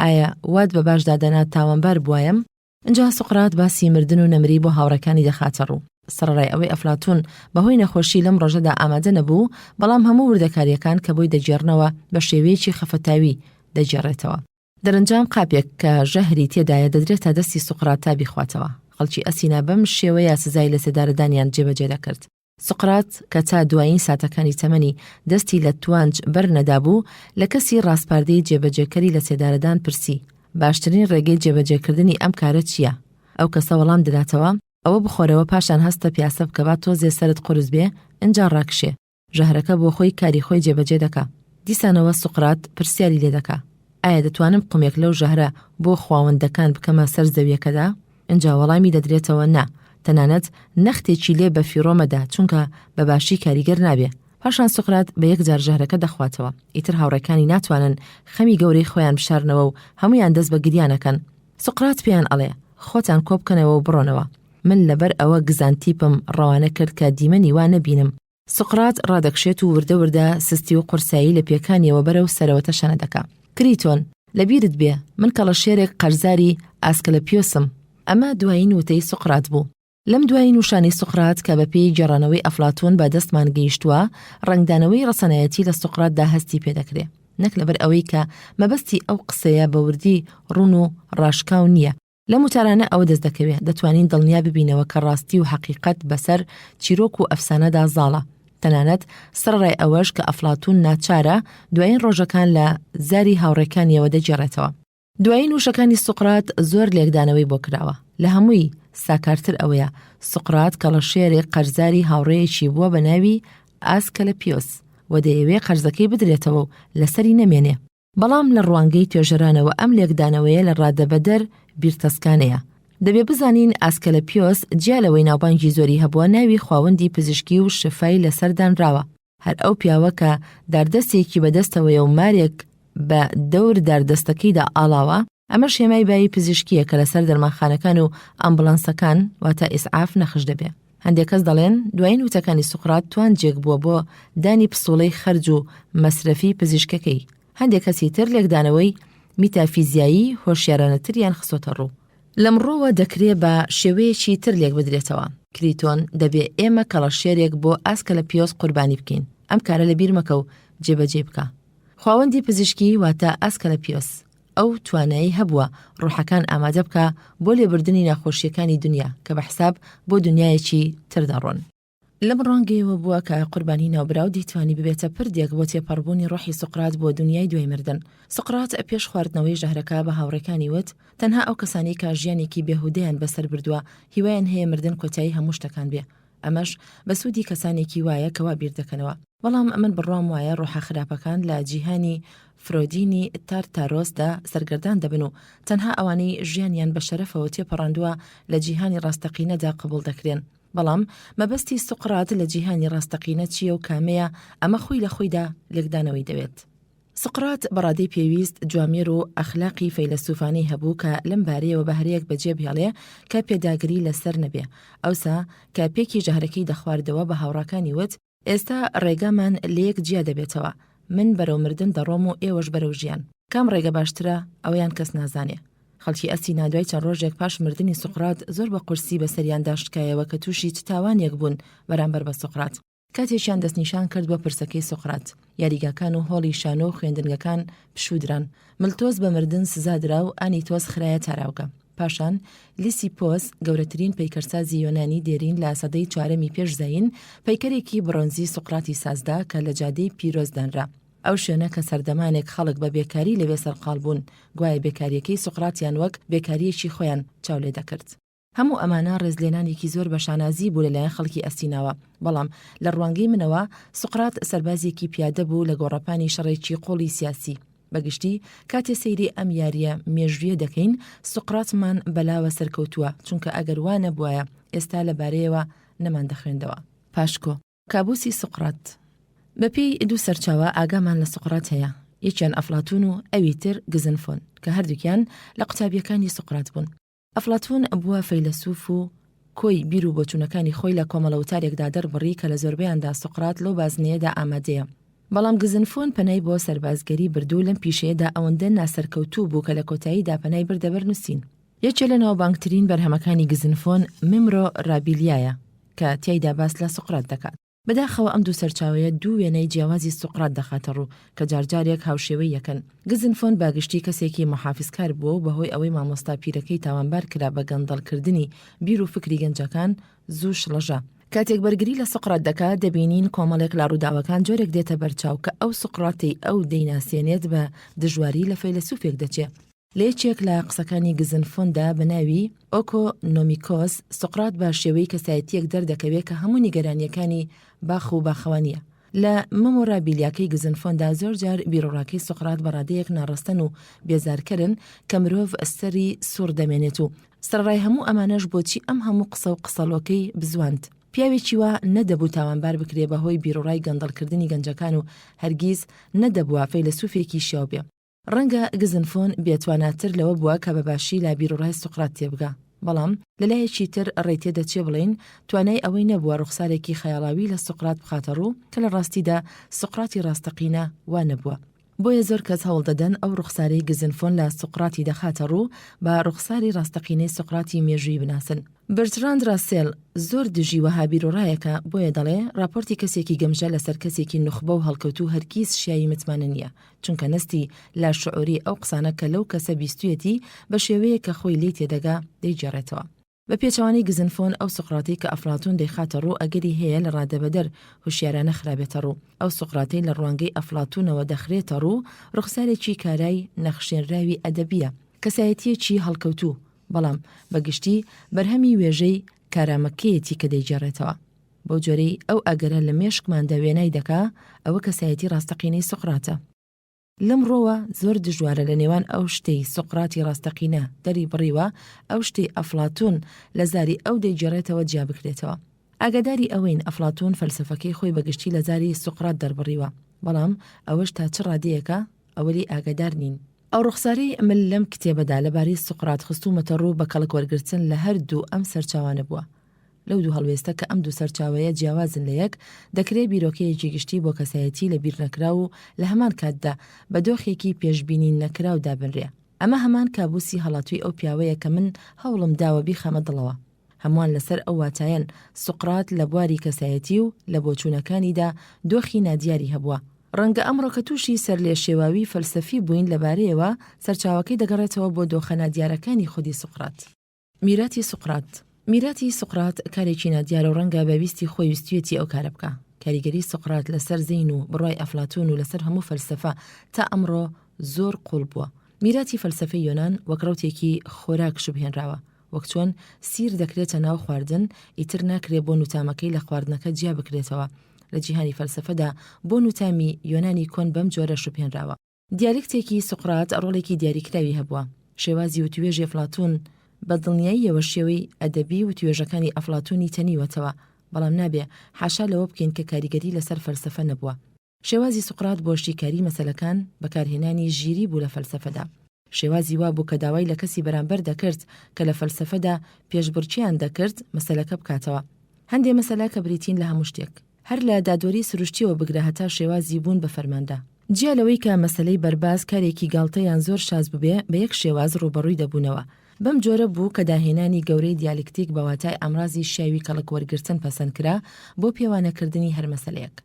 ئایا وات بە باش دادەنا تاوانبار بوایەم؟ ئینجا سوقرات باسی مردن و نەمری بۆ هاوڕێکانی دەخاتە ڕوو. سەڕەڕای ئەوەی ئەفلاتوون بەهۆی نەخۆشی لەم ڕۆژەدا ئامادە نەبوو، بەڵام هەموو وردەکارییەکان کە بۆی دەگێڕنەوە بە شێوەیەکی خەفەتاوی دەگێڕێتەوە. دەرەنجام قاپێک کە ژەهری تێدایە دەدرێتە دەستی سوقرات تا بیخواتەوە. خەڵکی ئەسینا بەم شێوەیە سزای لەسێدارەدانیان جێبەجێ دەکرد. سوقرات کە تا دوایین ساتەکانی تەمەنی دەستی لە توانج بەر نەدابوو، لە کەسی ڕاسپاردەی جێبەجێکەری لەسێدارەدان پرسی، باشترین ڕێگەی جێبەجێکردنی ئەم کارە چییە؟ ئەو کەسە وەڵام دەداتەوە، ئەوە بخۆرەوە پاشان هەستە پیاسە بکە با تۆزێ سەرت قورس بێ، ئنجا ڕاکشێ. ژەهرەکە بۆ خۆی کاری خۆی جێبەجێ دەکا. دیسانەوە سوقرات پرسیاری لێ دەکا، ئایا دەتوانم قومێک لەو ژەهرە بۆ خواوەندەکان بکەمە سەر زەویەکەدا؟ ئنجا وەڵامی دەدرێتەوە نا، تەنانەت نەختێکی لێ بەفیڕۆ مەدە چونکە بە باشی کاریگەر نابێ. پاشان سوقرات بە یەکجار ژەهرەکە دەخواتەوە. ئیتر هاوڕێکانی ناتوانن خەمی گەورەی خۆیان بشارنەوە و هەموویان دەست بە گریان ئەکەن. سوقرات پێیان ئەڵێ، خۆتان کۆبکەنەوە و بڕۆنەوە. من لەبەر ئەوە گزانتیپم ڕەوانە کرد کە دیمەنی وا نەبینم. سوقرات ڕادەکشێت و وردە وردە سستی و قورسایی لە پێکانیەوە بەرەو سەرەوە تەشەنە دەکا. کریتۆن، لە بیرت بێ، من کەڵەشێرێک قەرزاری ئاسکلەپیۆسم. ئەمە دوایین وتەی سوقرات بوو. لەم دوایین وشانەی سوقرات کە بە پێی گێڕانەوەی ئەفلاتوون بە دەستمان گەیشتووە، ڕەنگدانەوەی ڕەسەنایەتی لە سوقراتدا هەستی پێ دەکرێ. نەک لەبەر ئەوەی کە مەبەستی ئەو قسەیە بە وردی ڕوون و ڕاشکاو نییە، لەم وتارانە ئەوە دەست دەکەوێ دەتوانین دڵنیا ببینەوە کە ڕاستی و حەقیقەت بەسەر چیرۆک و ئەفسانەدا زاڵە، تەنانەت سەرەڕای ئەوەش کە ئەفلاتوون ناچارە دوایین ڕۆژەکان لە زاری هاوڕێکانیەوە دەگێڕێتەوە. دوایین وشەکانی سوقرات زۆر لێکدانەوەی بۆ کراوە، لە هەمووی ساکارتر ئەوەیە سوقرات کەڵەشێرێک قەرزاری هاوڕێیەکی بووە بە ناوی ئاسکەلەپیۆس و دەیەوێ قەرزەکەی بدرێتەوە و لەسەری نەمێنێ. بەڵام لە ڕوانگەی توێژەرانەوە ئەم لێکدانەوەیە لە ڕادەبەدەر بیرتەسکانەیە. دەبێ بزانین ئاسکەلەپیۆس جیا لەوەی ناوبانگی زۆری هەبووە ناوی خواوەندی پزیشکی و شفای لەسەر دانراوە. هەر ئەو پیاوە کە داردەستێکی بە دەستەوەیە و مارێک بە دەور داردەستەکەیدا ئاڵاوە، ئەمەش هێمای باوی پزیشکییە کە لەسەر دەرمانخانەکان و ئامبولانسەکان واتە ئیسعاف نەخش دەبێ. هەندێک کەس دەڵێن دوایین وتەکانی سوقرات توانجێک بووە بۆ دانی پسوڵەی خەرج و مەسرەفی پزیشکەکەی. هەندێک کەسی تر لێکدانەوەی میتافیزیایی هۆشیارانەتریان خستۆتە ڕوو. لەمڕۆوە دەکرێ بە شێوەیەکی تر لێکبدرێتەوە. کریتۆن، دەبێ ئێمە کەڵەشێرێک بۆ ئاسکەلەپیۆس قوربانی بکەین. ئەم کارە لەبیر مەکە و جێبەجێی بکە. خواوەندی پزیشکی واتە ئاسکەلەپیۆس. ئەو توانایی هەبووە ڕۆحەکان ئامادە بکا بۆ لێبردنی ناخۆشییەکانی دنیا کە بە حساب بۆ دنیایەکی تر دەڕۆن. لەم ڕوانگەیەوە بووە کە قوربانی ناوبراو دەیتوانی ببێتە پردێک بۆ تێپەڕبوونی ڕۆحی سوقرات بۆ دونیای دوای مردن. سوقرات پێش خواردنەوەی ژەهرەکە بە هاوڕێکانی وت، تەنها ئەو کەسانەی کە ژیانێکی بێهودەیان بەسەر بردووە هیوایان هەیە مردن کۆتایی هەموو شتەکان بێ. ئەمەش بە سوودی کەسانێکی وایە کە وا بیر دەکەنەوە. بەڵام من بڕوام وایە ڕۆحە خراپەکان لە جیهانی فرۆدینی تارتارۆسدا سەرگەردان دەبن و تەنها ئەوانەی ژیانیان بە شەرەفەوە تێپەڕاندووە لە جیهانی ڕاستەقینەدا قبوڵ دەکرێن. بەڵام مەبەستی سوقرات لە جیهانی ڕاستەقینە چییە و کامەیە، ئەمە خۆی لە خۆیدا لێکدانەوەی دەوێت. سوقرات بە ڕادەی پێویست جوامێر و ئەخلاقی فەیلەسوفانەی هەبوو کە لەم بارەیەوە بەهرەیەک بەجێ بهێڵێ کە پێداگری لە سەر نەبێ. ئەوسا کە پێکی ژەهرەکەی دەخواردەوە بە هاوڕاکانی وت، ئێستا ڕێگامان لەیەک جیا دەبێتەوە، من بەرەو مردن دەڕۆم و ئێوەش بەرەو ژیان. کام ڕێگە باشترە ئەوەیان کەس نازانێ. خەڵکی ئەسینا دوای چەند ڕۆژێک پاش مردنی سوقرات زۆر بە قورسی بەسەریاندا شکایەوە کە تووشی چ تاوانێک بوون بەرامبەر بە سوقرات. کاتێکیان دەستنیشان کرد بۆ پرسەکەی سوقرات، یاریگاکان و هۆڵی شانۆ و خوێندنگەکان پشوو دران. ملتۆس بە مردن سزا درا و ئانیتۆس خرایە تاراوگە. پاشان لیسیپۆس، گەورەترین پەیکەرسازی یۆنانی دێرین لە سەدەی چوارەمی پێش زایین، پەیکەرێکی بڕۆنزی سوقراتی سازدا کە لە جادەی پیرۆز دانرا. ئەو شوێنە کە سەردەمانێک خەڵک بە بێکاری لەوێ سەرقاڵ بوون، گوایە بێکارییەکەی سوقراتیان وەک بێکارییەکی خۆیان چاو لێ دەکرد. هەموو ئەمانە ڕێزلێنانێکی زۆر بە شانازی بوو لەلایەن خەڵکی ئەسیناوە، بەڵام لە ڕوانگەی منەوە سوقرات سەربازێکی پیادە بوو لە گۆڕەپانی شەڕێکی قووڵی سیاسی. بە گشتی کاتێ سەیری ئەم یارییە مێژوویە دەکەین، سوقراتمان بەلاوە سەرکەوتووە، چونکە ئەگەر وا نەبوایە ئێستا لەبارەیەوە نەماندەخوێندەوە. پاشکۆ. کابوسی سوقرات. بەپێی دوو سەرچاوە ئاگامان لە سوقرات هەیە، یەکیان ئەفلاتون و ئەوی تر گزنفۆن، کە هەردووکیان لە قوتابییەکانی سوقرات بوون. ئەفلاتون بووە فەیلەسوف و کۆی بیر و بۆچوونەکانی خۆی لە کۆمەڵە وتارێکدا دەربڕی کە لە زۆربەیاندا سوقرات لەو بازنەیەدا ئامادەیە. بەڵام گزنفۆن پەنای بۆ سەربازگەری برد و لەم پیشەیەدا ئەوەندە ناسەرکەوتوو بوو کە لە کۆتاییدا پەنای بردە بەر نووسین. یەکێ لە ناوبانگترین بەرهەمەکانی گزنفۆن ممرۆرابیلیایە کە تیایدا باس لە سوقرات دەکات. بەداخەوە ئەم دوو سەرچاوەیە دوو وێنای جیاوازی سوقرات دەخاتە ڕوو کە جارجارێک هاوشێوەی یەکن. گزنفۆن بە گشتی کەسێکی موحافیزکار بووە و بەهۆی ئەوەی مامۆستا پیرەکەی تاوانبار کرا بە گەندەڵکردنی بیر و فکری گەنجەکان زوو شڵەژا. کاتێک بەرگری لە سوقرات دەکات دەبینین کۆمەڵێک لە ڕووداوەکان جۆرێک دێتە بەرچاو کە ئەو سوقراتەی ئەو دەیناسێنێت بە دژواری لە فەیلەسوفێک دەچێ. لە یەکێک لە قسەکانی گزنفۆندا بە ناوی، ئۆکۆنۆمیکۆس، سوقرات بە شێوەی کەسایەتییەک دەردەکەوێ کە هەموو نیگەرانییەکانی باخ و باخەوانییە. لە ممۆرابیلیاکەی گزنفۆندا زۆر جار بیروڕاکەی سوقرات بە ڕادەیەک ناڕەستەن و بێزارکەرن کە مرۆڤ سەری سوڕ دەمێنێت و سەرەڕای هەموو ئەمانەش بۆچی ئەم هەموو قسە و قسەڵۆکەی بزواند؟ پیاوێکی وا نەدەبوو تاوانبار بکرێ بە هۆی بیروڕای گەندەڵکردنی گەنجەکان و هەرگیز نەدەبوا فەیلەسوفێکی شیاو بێ. ڕەنگە گزنفۆن بێتواناتر لەوە بووە کە بە باشی لە بیروڕای سوقرات تێبگا، بەڵام لە لایەکی تر ڕێی تێدەچێ بڵێین توانای ئەوەی نەبووە ڕوخسارێکی خەیاڵاوی لە سوقرات بخاتە ڕوو کە لە ڕاستیدا سوقراتی ڕاستەقینە وا نەبووە. بۆیە زۆر کەس هەوڵ دەدەن ئەو ڕوخسارەی گزنفۆن لە سوقراتی دەخاتە ڕوو بە ڕوخساری ڕاستەقینەی سوقراتی مێژوویی بناسن. برتراند ڕاسێل زۆر دژی وەها بیروڕایەکە، بۆیە دەڵێ ڕاپۆرتی کەسێکی گەمژە لەسەر کەسێکی نوخبە و هەڵکەوتوو هەرگیز شیاوی متمانە نییە، چونکە نەستی لاشعوری ئەو قسانە کە لەو کەسە بیستویەتی بە شێوەیەک کە خۆی لێی تێدەگا دەیگێڕێتەوە. بە پێچەوانەی گزنفۆن ئەو سوقراتەی کە ئەفلاتون دەیخاتە ڕوو ئەگەری هەیە لە ڕادەبەدەر هوشیارانە خرابێتە ڕوو. ئەو سوقراتەی لە ڕوانگەی ئەفلاتونەوە دەخرێتە ڕوو ڕوخسارێکی کارای نەخشێنراوی ئەدەبییە، کەسایەتییەکی هەڵکەوتوو، بەڵام بە گشتی بەرهەمی وێژەی کارامەکەیەتی کە دەیگێڕێتەوە. بەو جۆرەی ئەو ئەگەرە لە مێشکماندا وێنای دەکا، ئەوە کەسایەتی ڕاستەقینەی سوقراتە. لەم ڕووەوە زۆر دژوارە لە نێوان ئەو شتەی سوقراتی ڕاستەقینە دەری بڕیوە، ئەو شتەی ئەفلاتوون لە زاری ئەو دەیگێڕێتەوە جیا بکرێتەوە. ئاگاداری ئەوەین ئەفلاتوون فەلسەفەکەی خۆی بە گشتی لە زاری سوقرات دەربڕیوە، بەڵام ئەوەش تا چ ڕادەیەکە، ئەوە لێی ئاگادار نین. ئەو ڕوخسارەی من لەم کتێبەدا لەبارەی سوقرات خستوومەتە ڕوو بە کەڵک وەرگرتن لە هەر دوو ئەم سەرچاوانە بووە. لەو دوو هەڵوێستە کە ئەم دوو سەرچاوەیە جیاوازن لە یەک، دەکرێ بیرۆکەیەکی گشتی بۆ کەسایەتی لە بیرنەکراو و لە هەمان کاتدا بە دۆخێکی پێشبینی نەکراو دابنرێ. ئەمە هەمان کابوسی هەڵاتووی ئەو پیاوەیە کە من هەوڵم داوە بیخەمە دڵەوە. هەمووان لەسەر ئەو واتایەن سوقرات لە بواری کەسایەتی و لە بۆچوونەکانیدا دۆخی نادیاری هەبووە. ڕەنگە ئەمڕۆ کە تووشی سەرلێشێواوی فەلسەفی بووین لەبارەیەوە، سەرچاوەکەی دەگەڕێتەوە بۆ دۆخە نادیارەکانی خودی سوقرات. میراتی سوقرات. میراتی سوقرات کارێکی نادیارە و ڕەنگە بە ویستی خۆی ویستویەتی ئەو کارە بکا. کاریگەری سوقرات لەسەر زەین و بڕوای ئەفلاتون و لەسەر هەموو فەلسەفە تا ئەمڕۆ زۆر قووڵ بووە. میراتی فەلسەفەی یۆنان وەک ڕەوتێکی خۆراک شوبهێنراوە. وەک چۆن سیر دەکرێتە ناو خواردن، ئیتر ناکرێ بۆن و تامەکەی لە خواردنەکە جیا بکرێتەوە. لە جیهانی فەلسەفەدا بۆن و تامی یۆنانی کۆن بەم جۆرە شوبهێنراوە. دیالێکتێکی سوقرات ڕۆڵێکی دیاریکراوی هەبووە. شێوازی وتوێژی ئەفلاتوون بە دڵنیاییەوە شێوەی ئەدەبی وتوێژەکانی ئەفلاتوونی تەنیوەتەوە، بەڵام نابێ حاشا لەوە بکەین کە کاریگەری لەسەر فەلسەفە نەبووە. شێوازی سوقرات بۆ شیکاریی مەسەلەکان، بەکارهێنانی ژیری بوو لە فەلسەفەدا. شێوازی وا بوو کە داوای لە کەسی بەرامبەر دەکرد کە لە فەلسەفەدا پێشبڕکێیان دەکرد، مەسەلەکە بکاتەوە. هەندێ مەسەلە کە بریتین لە هەموو شتێک. هەر لە دادوەری سروشتییەوە بگرە هەتا شێوازی بوون بە فەرماندە. جیا لەوەی کە مەسەلەی بەرباز کارێکی گاڵتە یان زۆر شاز بووبێ، بە یەک شێواز ڕووبەڕووی دەبوونەوە. بەم جۆرە بوو کە داهێنانی گەورەی دیالکتیک بە واتای ئامرازی شیاوی کەڵک وەرگرتن پەسەند کرا بۆ پێوانەکردنی هەر مەسەلەیەک.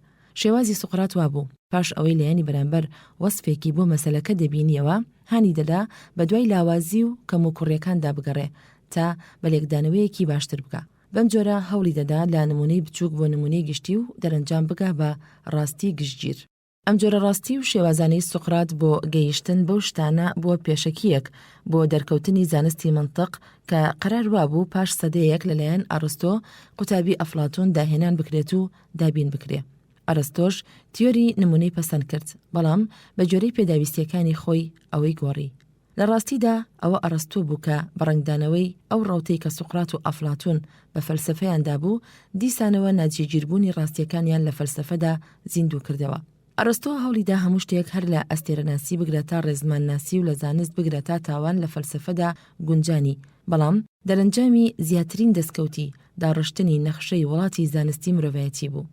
شێوازی سوقرات وابوو، پاش ئەوەی لایەنی بەرامبەر وەسفێکی بۆ مەسەلەکە دەبینییەوە، هانی دەدا بە دوای لاوازی و کەموکوڕییەکاندا بگەڕێ تا بە لێکدانەوەیەکی باشتر بگا. بەم جۆرە هەوڵی دەدا لە نموونەی بچووک بۆ نموونەی گشتی و دەرەنجام بگا بە ڕاستی گشتگیر. ئەم جۆرە ڕاستی و شێوازانەی سوقرات بۆ گەیشتن بەو شتانە بووە پێشەکییەک بۆ دەرکەوتنی زانستی مەنتق کە قەرار وابوو پاش سەدەیەک لەلایەن ئەڕستۆ قوتابی ئەفلاتون داهێنان بکرێت و دابین بکرێ. ئەرستۆش تیۆری نموونەی پەسەند کرد، بەڵام بە گوێرەی پێداویستییەکانی خۆی ئەوەی گۆڕی. لە ڕاستیدا ئەوە ئەڕستۆ بوو کە بە ڕەنگدانەوەی ئەو ڕەوتەی کە سوقرات و ئەفلاتون بە فەلسەفەیان دابوو، دیسانەوە ناجێگیربوونی ڕاستییەکانیان لە فەلسەفەدا زیندوو کردەوە. ئەڕستۆ هەوڵی دا هەموو شتێک هەر لە ئەستێرەناسی بگرە تا ڕێزمانناسی و لە زانست بگرە تا تاوان لە فەلسەفەدا گونجانی، بەڵام دەرەنجامی زیاترین دەستکەوتی، داڕشتنی نەخشەی وڵاتی زانستی مرۆڤایەتی بوو.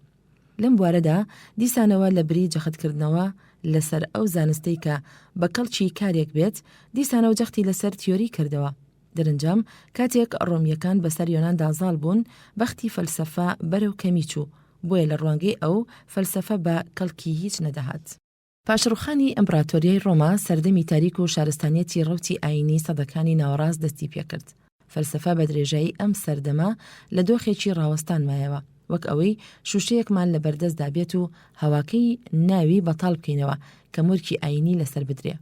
لەم بوارەدا دیسانەوە لە بری جەختکردنەوە لەسەر ئەو زانستەی کە بە کەڵکی کارێک بێت، دیسانەوە جەختی لەسەر تیۆری کردەوە. دەرەنجام کاتێک ڕۆمییەکان بەسەر یۆناندا زاڵ بوون، بەختی فەلسەفە بەرەو کەمی چوو، بۆیە لە ڕوانگەی ئەو، فەلسەفە بە کەڵکی هیچ نەدەهات. پاش ڕوخانی ئیمپڕاتۆریای ڕۆما، سەردەمی تاریک و شارستانیەتی ڕەوتی ئایینی سەدەکانی ناوەڕاست دەستی پێکرد. فەلسەفە بە درێژایی ئەم سەردەمە لە دۆخێکی ڕاوەستان مایەوە، وەک ئەوەی شووشەیەکمان لە بەردەستدا بێت و هەواکەی ناوی بەتاڵ بکەینەوە کە مۆرکی ئایینی لەسەر بدرێ.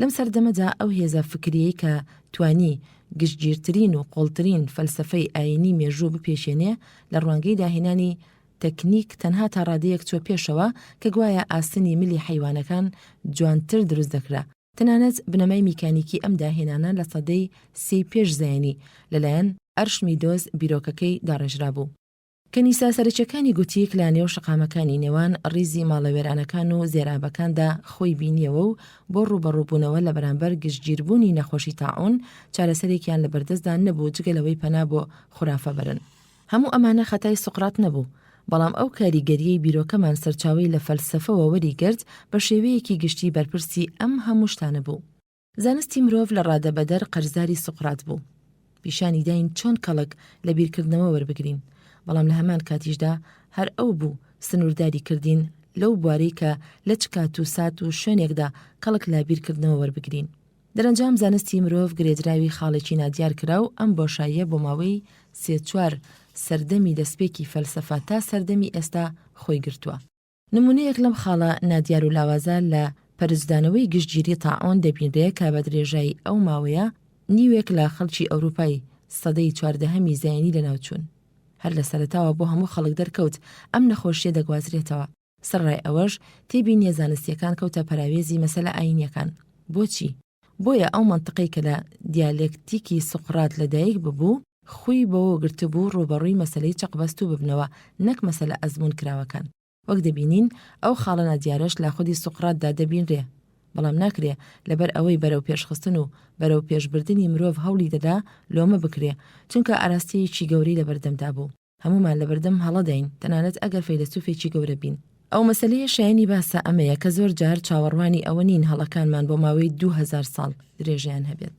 لەم سەردەمەدا ئەو هێزە فکرییەی کە توانی گشتگیرترین و قووڵترین فەلسەفەی ئایینی مێژوو بپێکێنێ، لە ڕوانگەی داهێنانی تەکنیک تەنها تا ڕادەیەک چوە پێشەوە کە گوایە ئاسنی ملی حەیوانەکان جوانتر دروست دەکرا، تەنانەت بنەمای میکانیکی ئەم داهێنانە لە سەدەی سێی پێش زایینی لەلایەن ئەرشمیدۆس بیرۆکەکەی داڕێژرابوو. کەنیسە سەرەکیەکانی گوتیک لە نێو شەقامەکانی نێوان ڕیزی ماڵە وێرانەکان و زێرابەکاندا خۆی بینیەوە و بۆ ڕووبەڕووبوونەوە لە بەرامبەر گشتگیربوونی نەخۆشی تاعون چارەسەرێکیان لەبەردەستدا نەبوو جگە لەوەی پەنا بۆ خورافە بەرن. هەموو ئەمانە خەتای سوقرات نەبوو، بەڵام ئەو کاریگەرییەی بیرۆکەمان سەرچاوەی لە فەلسەفەوە وەریگرت بە شێوەیەکی گشتی بەرپرسی ئەم هەموو شتانە بوو. زانستی مرۆڤ لە ڕادەبەدەر قەرزاری سوقرات بوو. پیشانی داین چۆن کەڵک لە بیرکردنەوە وەربگرین، بەڵام لە هەمان کاتیشدا هەر ئەو بوو سنوورداری کردین لەو بوارەی کە لە چ کات و سات و شوێنێکدا کەڵک لە بیرکردنەوە وەربگرین. دەرەنجام زانستی مرۆڤ گرێدراوی خاڵێکی نادیار کرا و ئەم بۆشاییە بۆ ماوەی سێ چوار سەردەمی دەسپێکی فەلسەفە تا سەردەمی ئێستا خۆی گرتووە. نموونەیەک لەم خاڵە نادیار و لاوازە لە پەرچدانەوەی گشتگیری تاعون دەبینرێ کە بە درێژایی ئەو ماوەیە نیوێک لە خەڵکی ئەوروپای سەدەی چواردەهەمی زایینی لەناوچوون. هەر لە سەرەتاوە بۆ هەموو خەڵک دەرکەوت ئەم نەخۆشییە دەگوازرێتەوە. سەرەڕای ئەوەش تێبینییە زانستییەکان کەوتە پەراوێزی مەسەلە ئایینییەکان. بۆچی؟ بۆیە ئەو مەنتقەی کە لە دیالێکتیکی سوقرات لەدایک ببوو، خووی بەوە گرتبوو ڕووبەڕووی مەسەلەی چەقبەستوو ببنەوە نەک مەسەلە ئەزموونکراوەکان. وەک دەبینین ئەو خاڵە نادیارەش لە خودی سوقراتدا دەبینرێ. بەڵام ناکرێ لەبەر ئەوەی بەرەو پێشخستن و بەرەو پێشبردنی مرۆڤ هەوڵی دەدا لۆمە بکرێ، چونکە ئاراستەیەکی گەورەی لەبەردەمدا بوو. هەموومان لەبەردەم هەڵەداین، تەنانەت ئەگەر فەیلەسوفێکی گەورە بین. ئەو مەسەلەیە شایەنی باسە ئەمەیە کە زۆر جار چاوەڕوانی ئەوە نین هەڵەکانمان بۆ ماوەی 2000 ساڵ درێژەیان هەبێت.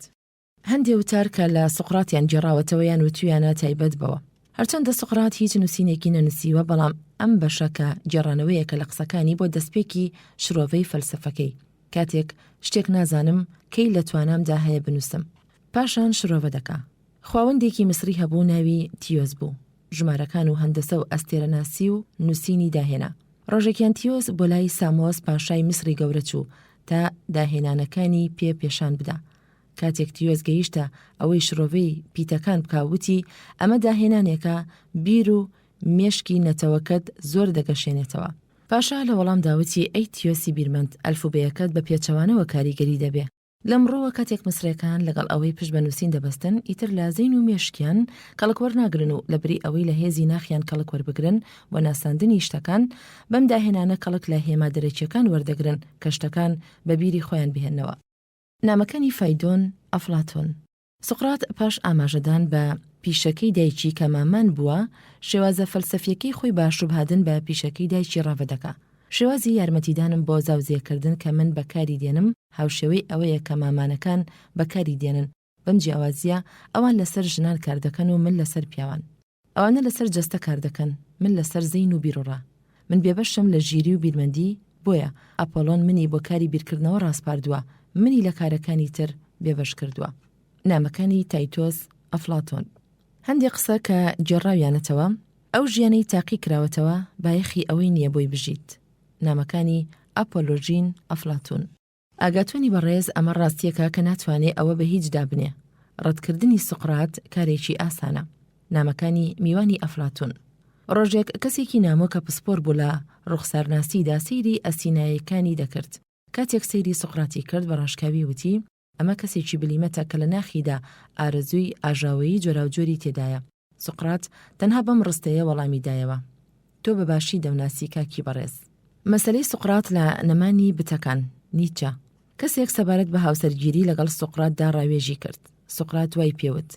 هەندێ وتار کە لە سوقراتیان گێڕاوەتەوە یان وتویانە تایبەت بەوە. هەرچەندە سوقرات هیچ نووسینێکی نەنووسیوە بەڵام ئەم بەشە کە گێڕانەوەیەکە لە قسەکانی بۆ دەستپێکی شرۆڤەی فەلسەفەکەی. کاتێک شتێک نازانم کەی لە توانامدا هەیە بنووسم. پاشان شرۆڤە دەکا. خواوەندێکی میسری هەبوو ناوی تیۆس بوو، ژمارەکان و هەندەسە و ئەستێرەناسی و نووسینی داهێنا. ڕۆژێکیان تیۆس بۆ لای سامۆس پاشای میسری گەورە چوو تا داهێنانەکانی پێ پێشان بدا. کاتێک تیۆس گەیشتە ئەوەی شرۆڤەی پیتەکان بکا وتی، ئەمە داهێنانێکە بیر و مێشکی نەتەوەکەت زۆر دەگەشێنێتەوە. پاشا لە وەڵامدا وتی، ئەی تیۆسی بیرمەند، ئەلفوبێیەکەت بە پێچەوانەوە کاریگەری دەبێ. لەمڕۆوە کاتێک میسرێکان لەگەڵ ئەوەی پشت بە نووسین دەبەستن، ئیتر لە زەین و مێشکیان کەڵک وەرناگرن و لەبری ئەوەی لە هێزی ناخیان کەڵک وەربگرن بۆ ناساندنی شتەکان، بەم داهێنانە کەڵک لە هێما دەرەکییەکان وەردەگرن کە شتەکان بە بیری خۆیان بهێننەوە. نامەکانی فایدۆن، ئەفلاتۆن. سوقرات پاش ئاماژەدان بە پیشەکەی دایکی کە مامان بووە، شێوازە فەلسەفیەکەی خۆی بە شوبهادن بە پیشەکەی دایکی ڕاڤە دەکا. شێوازی یارمەتیدانم بۆ زاوزێکردن کە من بەکاری دێنم هاوشێوەی ئەوەیە کە مامانەکان بەکاری دێنن، بەم جیاوازییە ئەوان لەسەر ژنان کار دەکەن و من لەسەر پیاوان. ئەوانە لەسەر جەستە کار دەکەن، من لەسەر زەین و بیروڕا. من بێبەشم لە ژیری و بیرمەندی، بۆیە ئەپۆلۆن منی بۆ کاری بیرکردنەوە ڕاسپاردووە، منی لە کارەکانی تر بێبەش کردووە. نامەکانی تایتۆس ئەفلاتۆن. هەندێ قسە کە گێڕاویانەتەوە، ئەو ژیانەی تاقی کراوەتەوە، بایەخی ئەوەی نییە بۆی بژیت. نامەکانی ئەپۆلۆژین ئەفلاتون. ئاگاتۆنی بەڕێز ئەمە ڕاستیەکە کە ناتوانێ ئەوە بە هیچ دابنێ. ڕەتکردنی سوقرات کارێکی ئاسانە. نامەکانی میوانی ئەفلاتون. ڕۆژێک کەسێکی نامۆ کە پسپۆر بوو لە ڕوخسارناسیدا سەیری ئەسینایەکانی دەکرد. کاتێک سەیری سوقراتی کرد بە ڕاشکاوی وتی، ئەمە کەسێکی بلیمەتە کە لە ناخیدا ئارەزووی ئاژاوەیی جۆراوجۆری تێدایە. سوقرات تەنها بەم ڕستەیە وەڵامی دایەوە، تۆ بە باشی دەمناسی کاکی بەڕێز. مەسەلەی سوقرات لە نەمانی بتەکان، نیچە. کەسێک سەبارەت بە هاوسەرگیری لەگەڵ سوقراتدا ڕاوێژی کرد. سوقرات وای پێ وت،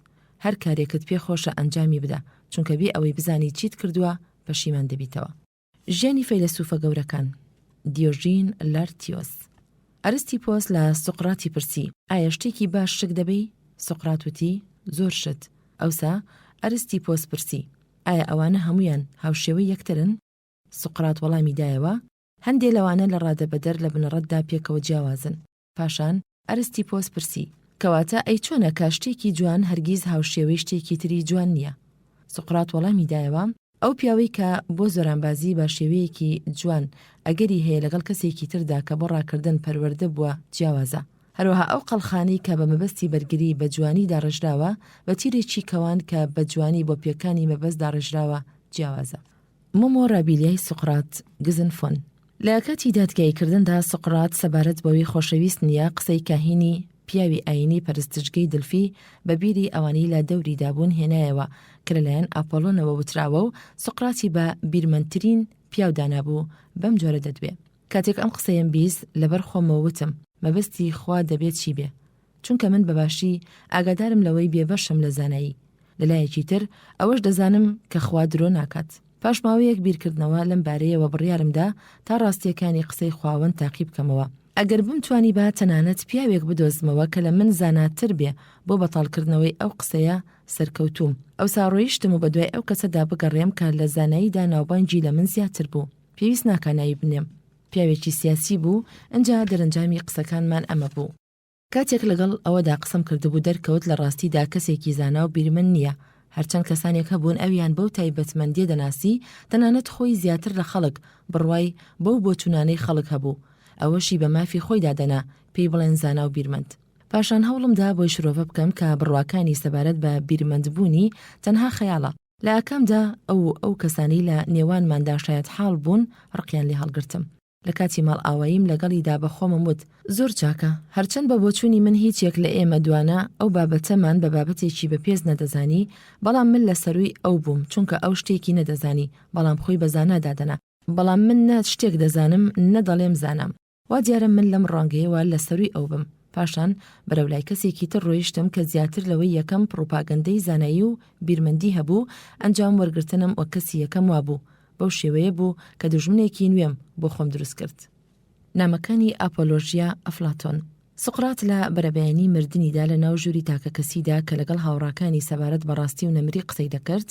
هەر کارێکت پێ خۆشە ئەنجامی بدە، چونکە بێ ئەوەی بزانی چیت کردووە، پەشیمان دەبیتەوە. ژیانی فەیلەسوفە گەورەکان، دیۆژین لارتیۆس. ئەرستیپۆس لە سوقراتی پرسی، ئایا شتێکی باش شک دەبەی؟ سوقرات وتی، زۆر شت. ئەوسا ئەرستیپۆس پرسی، ئایا ئەوانە هەموویان هاوشێوەی یەکترن؟ سوقرات وەڵامی دایەوە، هەندێ لەوانە لە ڕادەبەدەر لە بنەڕەتدا پێکەوە جیاوازن. پاشان ئەرستیپۆس پرسی، کەواتە ئەی چۆنە کە شتێکی جوان هەرگیز هاوشێوەی شتێکی تری جوان نییە؟ سوقرات وەڵامی دایەوە، ئەو پیاوەی کە بۆ زۆرانبازی بە شێوەیەکی جوان ئەگەری هەیە لەگەڵ کەسێکی تردا کە بۆ ڕاکردن پەروەردە بووە جیاوازە. هەروەها ئەو قەڵخانەی کە بە مەبەستی بەرگری بە جوانی داڕێژراوە بە تیرێکی کەوان کە بە جوانی بۆ پێکانی مەبەست داڕێژراوە جیاوازە. مۆمۆرابیلیای سوقرات، گزنفۆن. لە کاتی دادگاییکردندا سوقرات سەبارەت بەوەی خۆشەویست نییە قسەی کاهینی پیاوی ئایینی پەرستشگەی دلفی بە بیری ئەوانەی لە دەوریدا بوون هێنایەوە کە لەلایەن ئاپۆلۆنەوە وتراوە و سوقراتی بە بیرمەندترین پیاو دانابوو بەم جۆرە دەدوێ کاتێک ئەم قسەیەم 20 لەبەر خۆمەوە وتم مەبەستی خوا دەبێ چی بێ چونکە من بەباشی ئاگادارم لەوەی بێبەشم لە زانایی، لەلایەکی تر ئەوەش دەزانم کە خوا درۆ ناکات. پاش ماوەیەک بیرکردنەوە لەم بارەیەوە بڕیارم دا تا ڕاستییەکانی قسەی خواوەند تاقی بکەمەوە. ئەگەر بمتوانیبا تەنانەت پیاوێک بدۆزمەوە کە لە من زاناتر بێ بۆ بەتاڵکردنەوەی ئەو قسەیە سەرکەوتووم. ئەوسا ڕۆیشتم و بەدوای ئەو کەسەدا بگەڕێم کە لە زاناییدا ناوبانگی لە من زیاتر بوو. پێویست ناکا ناوی بنێم. پیاوێکی سیاسی بوو، ئنجا دەرەنجامی قسەکانمان ئەمە بوو. کاتێک لەگەڵ ئەوەدا قسەم کردبوو دەرکەوت لە ڕاستیدا کەسێکی زانا و بیرمەند نییە، هەرچەند کەسانێک هەبوون ئەویان بەو تایبەتمەندییە دەناسی، تەنانەت خۆی زیاتر لە خەڵک بڕوای بەو بۆچوونانەی خەڵک هەبوو، ئەوەشی بە مافی خۆی دادەنا پێی بڵێن زانا و بیرمەند. پاشان هەوڵم دا بۆی شرۆڤە بکەم کە بڕواکانی سەبارەت بە بیرمەندبوونی تەنها خەیاڵە، لە ئاکامدا ئەو و ئەو کەسانەی لە نێوانماندا شایەتحاڵ بوون ڕقیان لێ هەڵگرتم. لە کاتی ماڵئاواییم لەگەڵیدا بە خۆمم وت، زۆر چاکە، هەرچەند بە بۆچوونی من هیچ یەک لە ئێمە دوانە ئەو بابەتەمان بە بابەتێکی بەپێز نەدەزانی، بەڵام من لە سەرووی ئەو بووم، چونکە ئەو شتێکی نەدەزانی، بەڵام خۆی بە زانا دادەنا. بەڵام من نە شتێک دەزانم، نە دەڵێم زانام. وا دیارە من لەم ڕوانگەیەوە لە سەرووی ئەو بم. پاشان بەرەو لای کەسێکی تر ڕۆیشتم کە زیاتر لەوەی یەکەم پڕوپاگەندەی زانایی و بیرمەندی هەبوو، ئەنجام وەرگرتنم وەک کەسی یەکەم وابوو، بەو شێوەیە بوو کە دوژمنێکی نوێم بۆ خۆم دروست کرد. نامەکانی ئاپۆلۆژیا ئەفلاتۆن. سوقرات لە بەرەبەیانی مردنیدا لە ناو ژووری تاکەکەسیدا کە لەگەڵ هاوڕاکانی سەبارەت بە ڕاستی و نەمری قسەی دەکرد،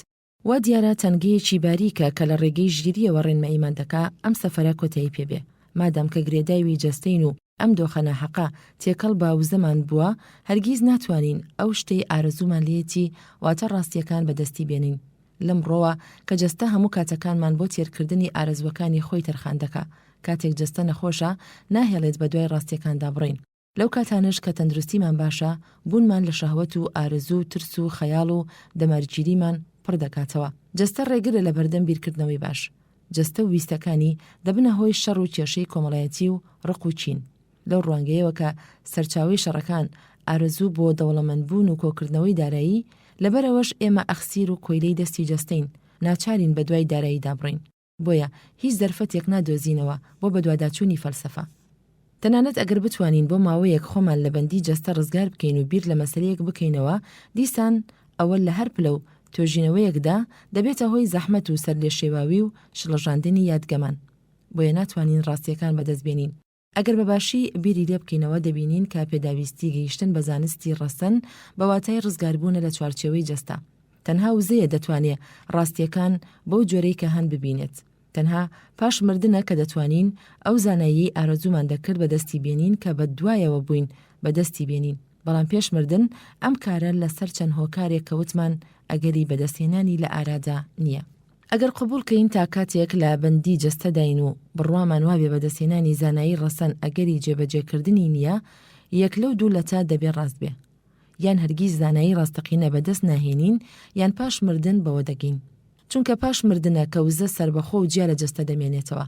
وا دیارە تەنگەیەکی باریکە کە لە ڕێگەی ژیرییەوە ڕێنماییمان دەکا ئەم سەفەرە کۆتایی پێ بێ، مادام کە گرێدایوی جەستەین و. ئەم دۆخە ناحەقە تێکەڵ بە وزەمان بووە، هەرگیز ناتوانین ئەو شتەی ئارەزوومان لێیەتی واتە ڕاستییەکان بەدەستی بێنین. لەمڕۆوە کە جەستە هەموو کاتەکانمان بۆ تێرکردنی ئارەزووەکانی خۆی تەرخان دەکا، کاتێک جەستە نەخۆشە ناهێڵێت بەدوای ڕاستییەکاندا بڕۆین. لەو کاتانەش کە تەندروستیمان باشە، بوونمان لە شەهوەت و ئارەزوو و ترس و خەیاڵ و دەمارگیریمان پڕ دەکاتەوە. جەستە ڕێگرە لە بەردەم بیرکردنەوەی باش. جەستە و ویستەکانی دەبنە هۆی شەڕ و کێشەی کۆمەڵایەتی و ڕق و کین. لەو ڕوانگەیەوە کە سەرچاوەی شەڕەکان ئارەزوو بۆ دەوڵەمەندبوون و کۆکردنەوەی دارایی، لەبەرئەوەش ئێمە ئەخسیر و کۆیلەی دەستی جەستەین، ناچارین بەدوای داراییدا بڕۆین. بۆیە هیچ دەرفەتێک نادۆزینەوە بۆ بەدواداچوونی فەلسەفە. تەنانەت ئەگەر بتوانین بۆ ماوەیەک خۆمان لە بەندی جەستە ڕزگار بکەین و بیر لە مەسەلەیەک بکەینەوە، دیسان ئەوە لە هەر پلە و توێژینەوەیەکدا دەبێتە هۆی زەحمەت و سەرلێشێواوی و شڵەژاندنی یادگەمان. بۆیە ناتوانین ڕاستییەکان بەدەست بێنین. ئەگەر بە باشی بیری لێ بکەینەوە دەبینین کە پێداویستی گەیشتن بە زانستی ڕەسەن بە واتای ڕزگاربوونە لە چوارچێوەی جەستە. تەنها وزەیە دەتوانێ ڕاستییەکان بەو جۆرەی کە هەن ببینێت. تەنها پاش مردنە کە دەتوانین ئەو زاناییەی ئارەزوومان دەکرد بەدەستی بێنین کە بە دوایەوە بووین بەدەستی بێنین. بەڵام پێش مردن ئەم کارە لە سەر چەند هۆکارێک کە وتمان ئەگەری بەدەستهێنانی لە ئارادا نییە. ئەگەر قبوڵ کەین تا کاتێک لە بەندی جەستەداین و بڕوامان وابێ بەدەستهێنانی زانایی ڕەسەن ئەگەری جێبەجێکردنی نییە، یەک لەو دوو لەتە دەبێ ڕاست بێ. یان هەرگیز زانایی ڕاستەقینە بەدەست ناهێنین یان پاش مردن بەوە دەگەین. چونکە پاش مردنە کە وزە سەربەخۆ و جیا لە جەستە دەمێنێتەوە.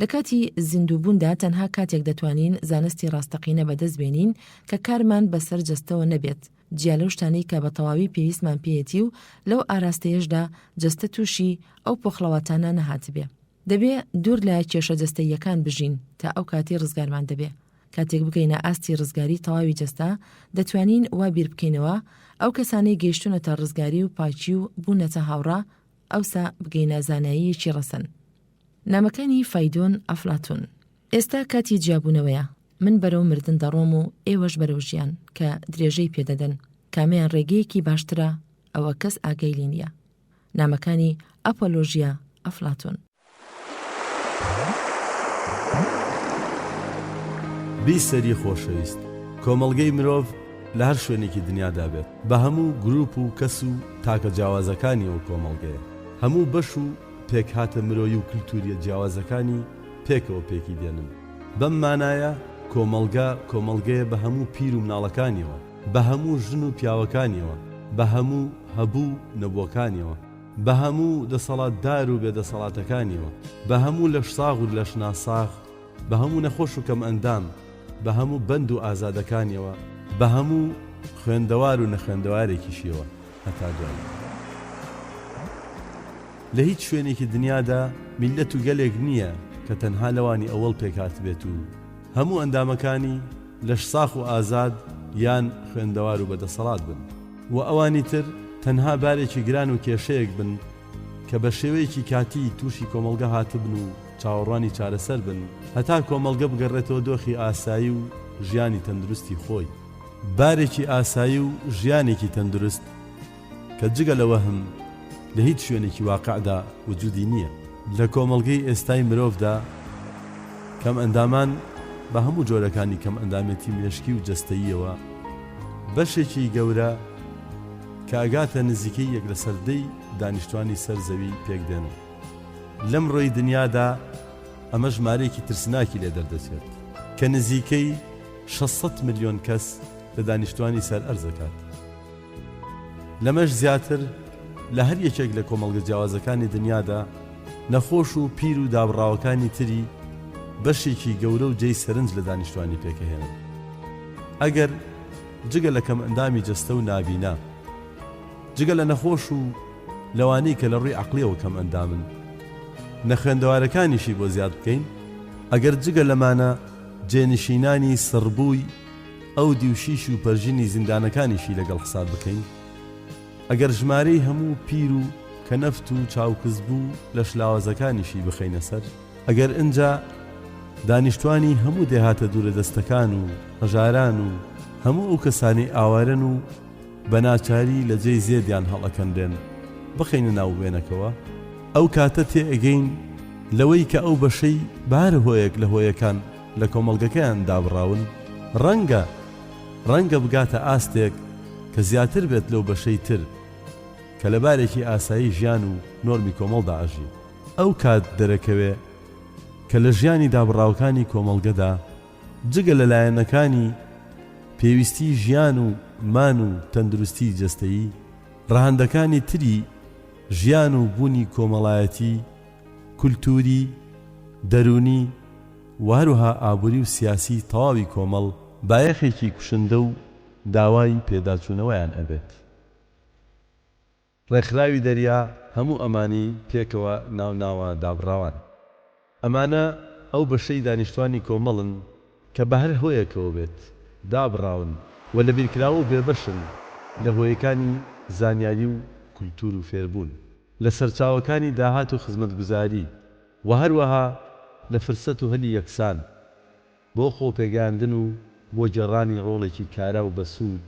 لە کاتی زیندووبووندا تەنها کاتێک دەتوانین زانستی ڕاستەقینە بەدەست بێنین کە کارمان بەسەر جەستەوە نەبێت، جیا لەو شتانەی کە بە تەواوی پێویستمان پێیەتی و لەو ئاراستەیەشدا جەستە تووشی ئەو پۆخڵەواتانە نەهاتبێ. دەبێ دوور لە کێشە جەستەییەکان بژین تا ئەو کاتەی ڕزگارمان دەبێ. کاتێک بگەینە ئاستی ڕزگاری تەواوی جەستە، دەتوانین وا بیر بکەینەوە، ئەو کەسانەی گەیشتوونەتە ڕزگاری و پاکی و بوونەتە هاوڕا، ئەوسا بگەینە زاناییەکی ڕەسەن. نامەکانی فایدۆن ئەفلاتون. ئێستا کاتی جیابوونەوەیە، من بەرەو مردن دەڕۆم و ئێوەش بەرەو ژیان، کە درێژەی پێ دەدەن. کامەیان ڕێگەیەکی باشترە، ئەوە کەس ئاگای لێ نییە. نامەکانی ئەپۆلۆژیا ئەفلاتون. بیسەری خۆشەویست، کۆمەڵگەی مرۆڤ لە هەر شوێنێکی دنیادا بێت، بە هەموو گروپ و کەس و تاکە جیاوازەکانی ئەو کۆمەڵگەیە، هەموو بەش و پێکهاتە مرۆیی و کلتوریە جیاوازەکانی پێکەوە پێکی دێنن. بەم مانایە کۆمەڵگە، کۆمەڵگەیە بە هەموو پیر و مناڵەکانیەوە، بە هەموو ژن و پیاوەکانیەوە، بە هەموو هەبوو و نەبووەکانیەوە، بە هەموو دەسەڵاتدار و بێدەسەڵاتەکانیەوە، بە هەموو لەشساغ و لەشناساغ، بە هەموو نەخۆش و کەمئەندام، بە هەموو بەند و ئازادەکانیەوە، بە هەموو خوێندەوار و نەخوێندەوارێکیشیەوە. هەتا دوایی. لە هیچ شوێنێکی دنیادا میللەت و گەلێک نییە کە تەنها لەوانی ئەوەڵ پێکهاتبێت و هەموو ئەندامەکانی لەشساخ و ئازاد یان خوێندەوار و بەدەسەڵات بن و ئەوانی تر تەنها بارێکی گران و کێشەیەک بن کە بە شێوەیەکی کاتی تووشی کۆمەڵگە هاتبن و چاوەڕوانی چارەسەر بن هەتا کۆمەڵگە بگەڕێتەوە دۆخی ئاسایی و ژیانی تەندروستی خۆی. بارێکی ئاسایی و ژیانێکی تەندروست کە جگە لە وەهم لە هیچ شوێنێکی واقعدا وجودی نییە. لە کۆمەڵگەی ئێستای مرۆڤدا کەمئەندامان بە هەموو جۆرەکانی کەمئەندامێتی مێشکی و جەستەییەوە بەشێکی گەورە کە ئەگاتە نزیکەی یەک لەسەر دەی دانیشتوانی سەر زەوی پێکدێنن. لەمڕۆی دنیادا ئەمە ژمارەیەکی ترسناکی لێ دەردەچێت کە نزیکەی 600 ملیۆن کەس لە دانیشتوانی سەر ئەرز دەکات. لەمەش زیاتر لە هەر یەکێک لە کۆمەڵگە جیاوازەکانی دنیادا نەخۆش و پیر و دابڕاوەکانی تری بەشێکی گەورە و جێی سەرنج لە دانیشتوانی پێکەهێنن. ئەگەر جگە لە کەمئەندامی جەستە و نابینا، جگە لە نەخۆش و لەوانەی کە لە ڕووی عەقڵیەوە کەمئەندامن، نەخوێندەوارەکانیشی بۆ زیاد بکەین، ئەگەر جگە لەمانە جێنشینانی سڕبووی ئەو دیو شیش و پەرژینی زیندانەکانیشی لەگەڵ حساب بکەین، ئەگەر ژمارەی هەموو پیر و کەنەفت و چاوکزبوو و لەشلاوازەکانیشی بخەینە سەر، ئەگەر ئنجا دانیشتوانی هەموو دێهاتە دوورەدەستەکان و هەژاران و هەموو ئەو کەسانەی ئاوارەن و بە ناچاری لە جێی زێدیان هەڵئەکەنرێن بخەینە ناو وێنەکەوە، ئەو کاتە تێئەگەین لەوەی کە ئەو بەشەی بە هەر هۆیەک لە هۆیەکان. لە کۆمەڵگەکەیان دابڕاون، ڕەنگە ڕەنگە بگاتە ئاستێک کە زیاتر بێت لەو بەشەی تر کە لە بارێکی ئاسایی ژیان و نۆرمی کۆمەڵدا ئەژین. ئەو کات دەرەکەوێ کە لە ژیانی دابڕاوکانی کۆمەڵگەدا جگە لە لایەنەکانی پێویستی ژیان و مان و تەندروستی جەستەیی، ڕەهەندەکانی تری ژیان و بوونی کۆمەڵایەتی، کولتووری، دەروونی و هەروەها ئابووری و سیاسی تەواوی کۆمەڵ، بایەخێکی کوشندە و داوای پێداچوونەوەیان ئەبێت. ڕێکخراوی دەریا هەموو ئەمانی پێکەوە ناو ناوە دابڕاوان. ئەمانە ئەو بەشەی دانیشتوانی کۆمەڵن کە بە هەر هۆیەکەوە بێت دابڕاون و لەبیرکراوە و بێبەشن لە هۆیەکانی زانیاری و کولتوور و فێربوون، لە سەرچاوەکانی داهات و خزمەتگوزاری و هەروەها لە فرسەت و هەلی یەکسان بۆ خۆپێگەیاندن و بۆ گێڕانی ڕۆڵێکی کارا و بەسوود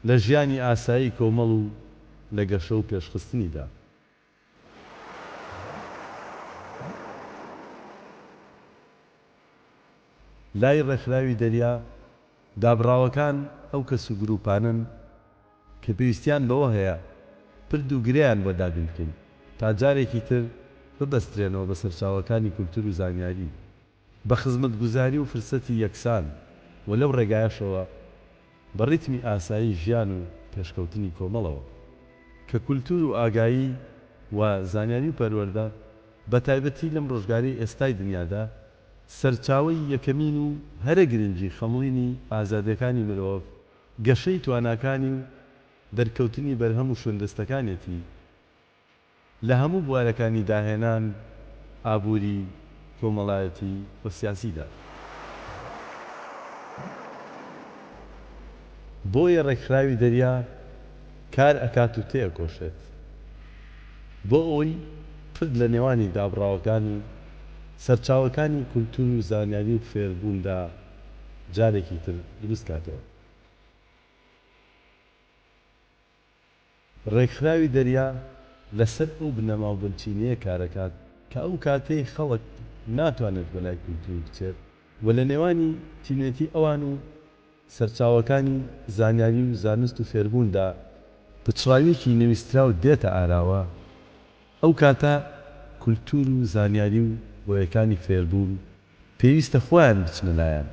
لە ژیانی ئاسایی کۆمەڵ و لە گەشە و پێشخستنیدا. لای ڕێکخراوی دەریا، دابڕاوەکان ئەو کەس و گرووپانەن کە پێویستیان بەوە هەیە پرد و گرێیان بۆ دابین بکەین تا جارێکی تر ببەسترێنەوە بە سەرچاوەکانی کولتوور و زانیاری، بە خزمەتگوزاری و فرسەتی یەکسان و لەو ڕێگایەشەوە بە ڕیتمی ئاسایی ژیان و پێشکەوتنی کۆمەڵەوە. کە کولتوور و ئاگایی و زانیاری و پەروەردە، بە تایبەتی لەم ڕۆژگارەی ئێستای دنیادا، سەرچاوەی یەکەمین و هەرە گرنگی خەمڵینی ئازادییەکانی مرۆڤ، گەشەی تواناکانی و دەرکەوتنی بەرهەم و شوێندەستەکانێتی، لە هەموو بوارەکانی داهێنان، ئابووری، کۆمەڵایەتی و سیاسیدا. بۆیە ڕێکخراوی دەریا کار ئەکات و تێئەکۆشێت بۆ ئەوەی پرد لە نێوانی دابڕاوەکان و سەرچاوەکانی کولتوور و زانیاری و فێربووندا جارێکی تر دروست کاتەوە. ڕێکخراوی دەریا لەسەر ئەو بنەما و بنچینەیە کارەکات کە ئەو کاتەی خەڵک ناتوانێت بەلای کولتوور بچێت و لە نێوانی تینوێتی ئەوان و سەرچاوەکانی زانیاری و زانست و فێربووندا پچڕاویەکی نەویستراو دێتە ئاراوە، ئەو کاتە کولتوور و زانیاری و هۆیەکانی فێربوون پێویستە خۆیان بچنە لایان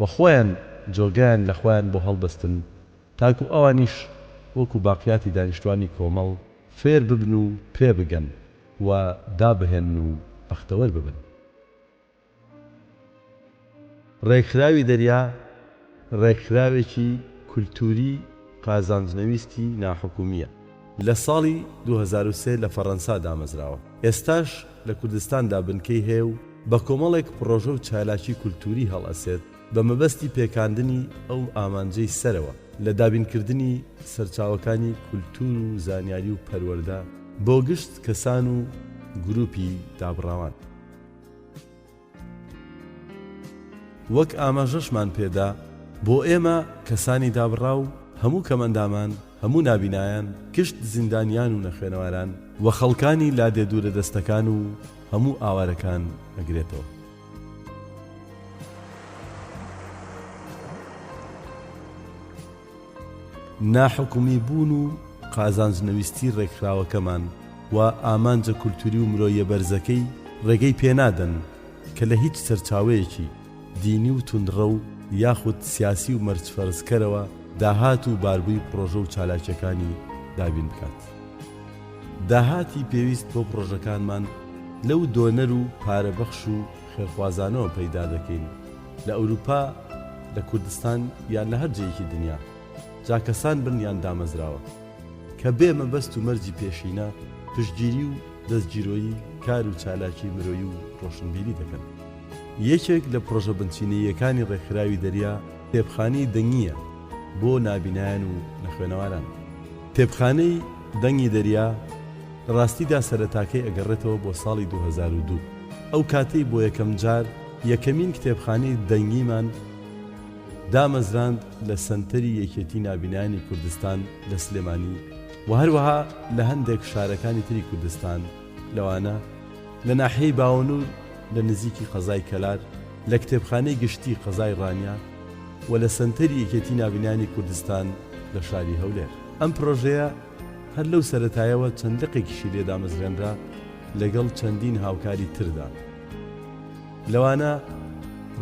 و خۆیان جۆگەیان لە خۆیان بۆ هەڵبستن تاکو ئەوانیش وەکو باقیاتی دانیشتوانی کۆمەڵ فێر ببن و پێبگەن و دابهێنن و بەختەوەر ببن. ڕێکخراوی دەریا ڕێکخراوێکی کولتووری قازانجنەویستی ناحکومییە. لە ساڵی 2003 لە فەڕەنسا دامەزراوە، ئێستاش لە کوردستاندا بنکەی هەیە و بە کۆمەڵێک پڕۆژە و چالاکی کولتووری هەڵئەسێت بە مەبەستی پێکاندنی ئەو ئامانجەی سەرەوە لە دابینکردنی سەرچاوەکانی کولتوور و زانیاری و پەروەردە بۆ گشت کەسان و گرووپی دابڕاوان. وەک ئاماژەشمان پێدا، بۆ ئێمە کەسانی دابڕاو، هەموو کەمئەندامان، هەموو نابینایان، گشت زیندانیان و نەخوێنەواران، و خەڵکانی لادێ دوورەدەستەکان و هەموو ئاوارەکان ئەگرێتەوە. ناحکومی بوون و قازانج نەویستی ڕێکخراوەکەمان و ئامانجە کولتوری و مرۆییە بەرزەکەی ڕێگەی پێنادەن کە لە هیچ سەرچاوەیەکی دینی و توندڕەو یاخود سیاسی و مەرج فەرزکەرەوە داهات و باربووی پڕۆژە و چالاکیەکانی دابین بکات. داهاتی پێویست بۆ پڕۆژەکانمان لەو دۆنەر و پارەبەخش و خێرخوازانەوە پەیدا دەکەین لە ئەوروپا، لە کوردستان یان لە هەر جێیەکی دنیا، جا کەسان بن یان دامەزراوە، کە بێ مەبەست و مەرجی پێشینە پشتگیری و دەستگیرۆیی کار و چالاکی مرۆیی و ڕۆشنبیری دەکەن. یەکێک لە پڕۆژە بنچینەییەکانی ڕێکخراوی دەریا کتێبخانەی دەنگییە بۆ نابینایان و نەخوێنەواران. کتێبخانەی دەنگی دەریا لە ڕاستیدا سەرەتاکەی ئەگەڕێتەوە بۆ ساڵی 2002، ئەو کاتەی بۆ یەکەم جار یەکەمین کتێبخانەی دەنگیمان دامەزراند لە سەنتەری یەکێتی نابینایانی کوردستان لە سلێمانی و هەروەها لە هەندێک شارەکانی تری کوردستان لەوانە لە ناحیەی باوەنور لە نزیکی قەزای کەلار. لە کتێبخانەی گشتی قەزای ڕانیە و لە سەنتەری یەکێتی نابینایانی کوردستان لە شاری هەولێر. ئەم پرۆژەیە هەر لەو سەرەتایەوە چەند لقێکیشی لێ دامەزرێنرا لەگەڵ چەندین هاوکاری تردا لەوانە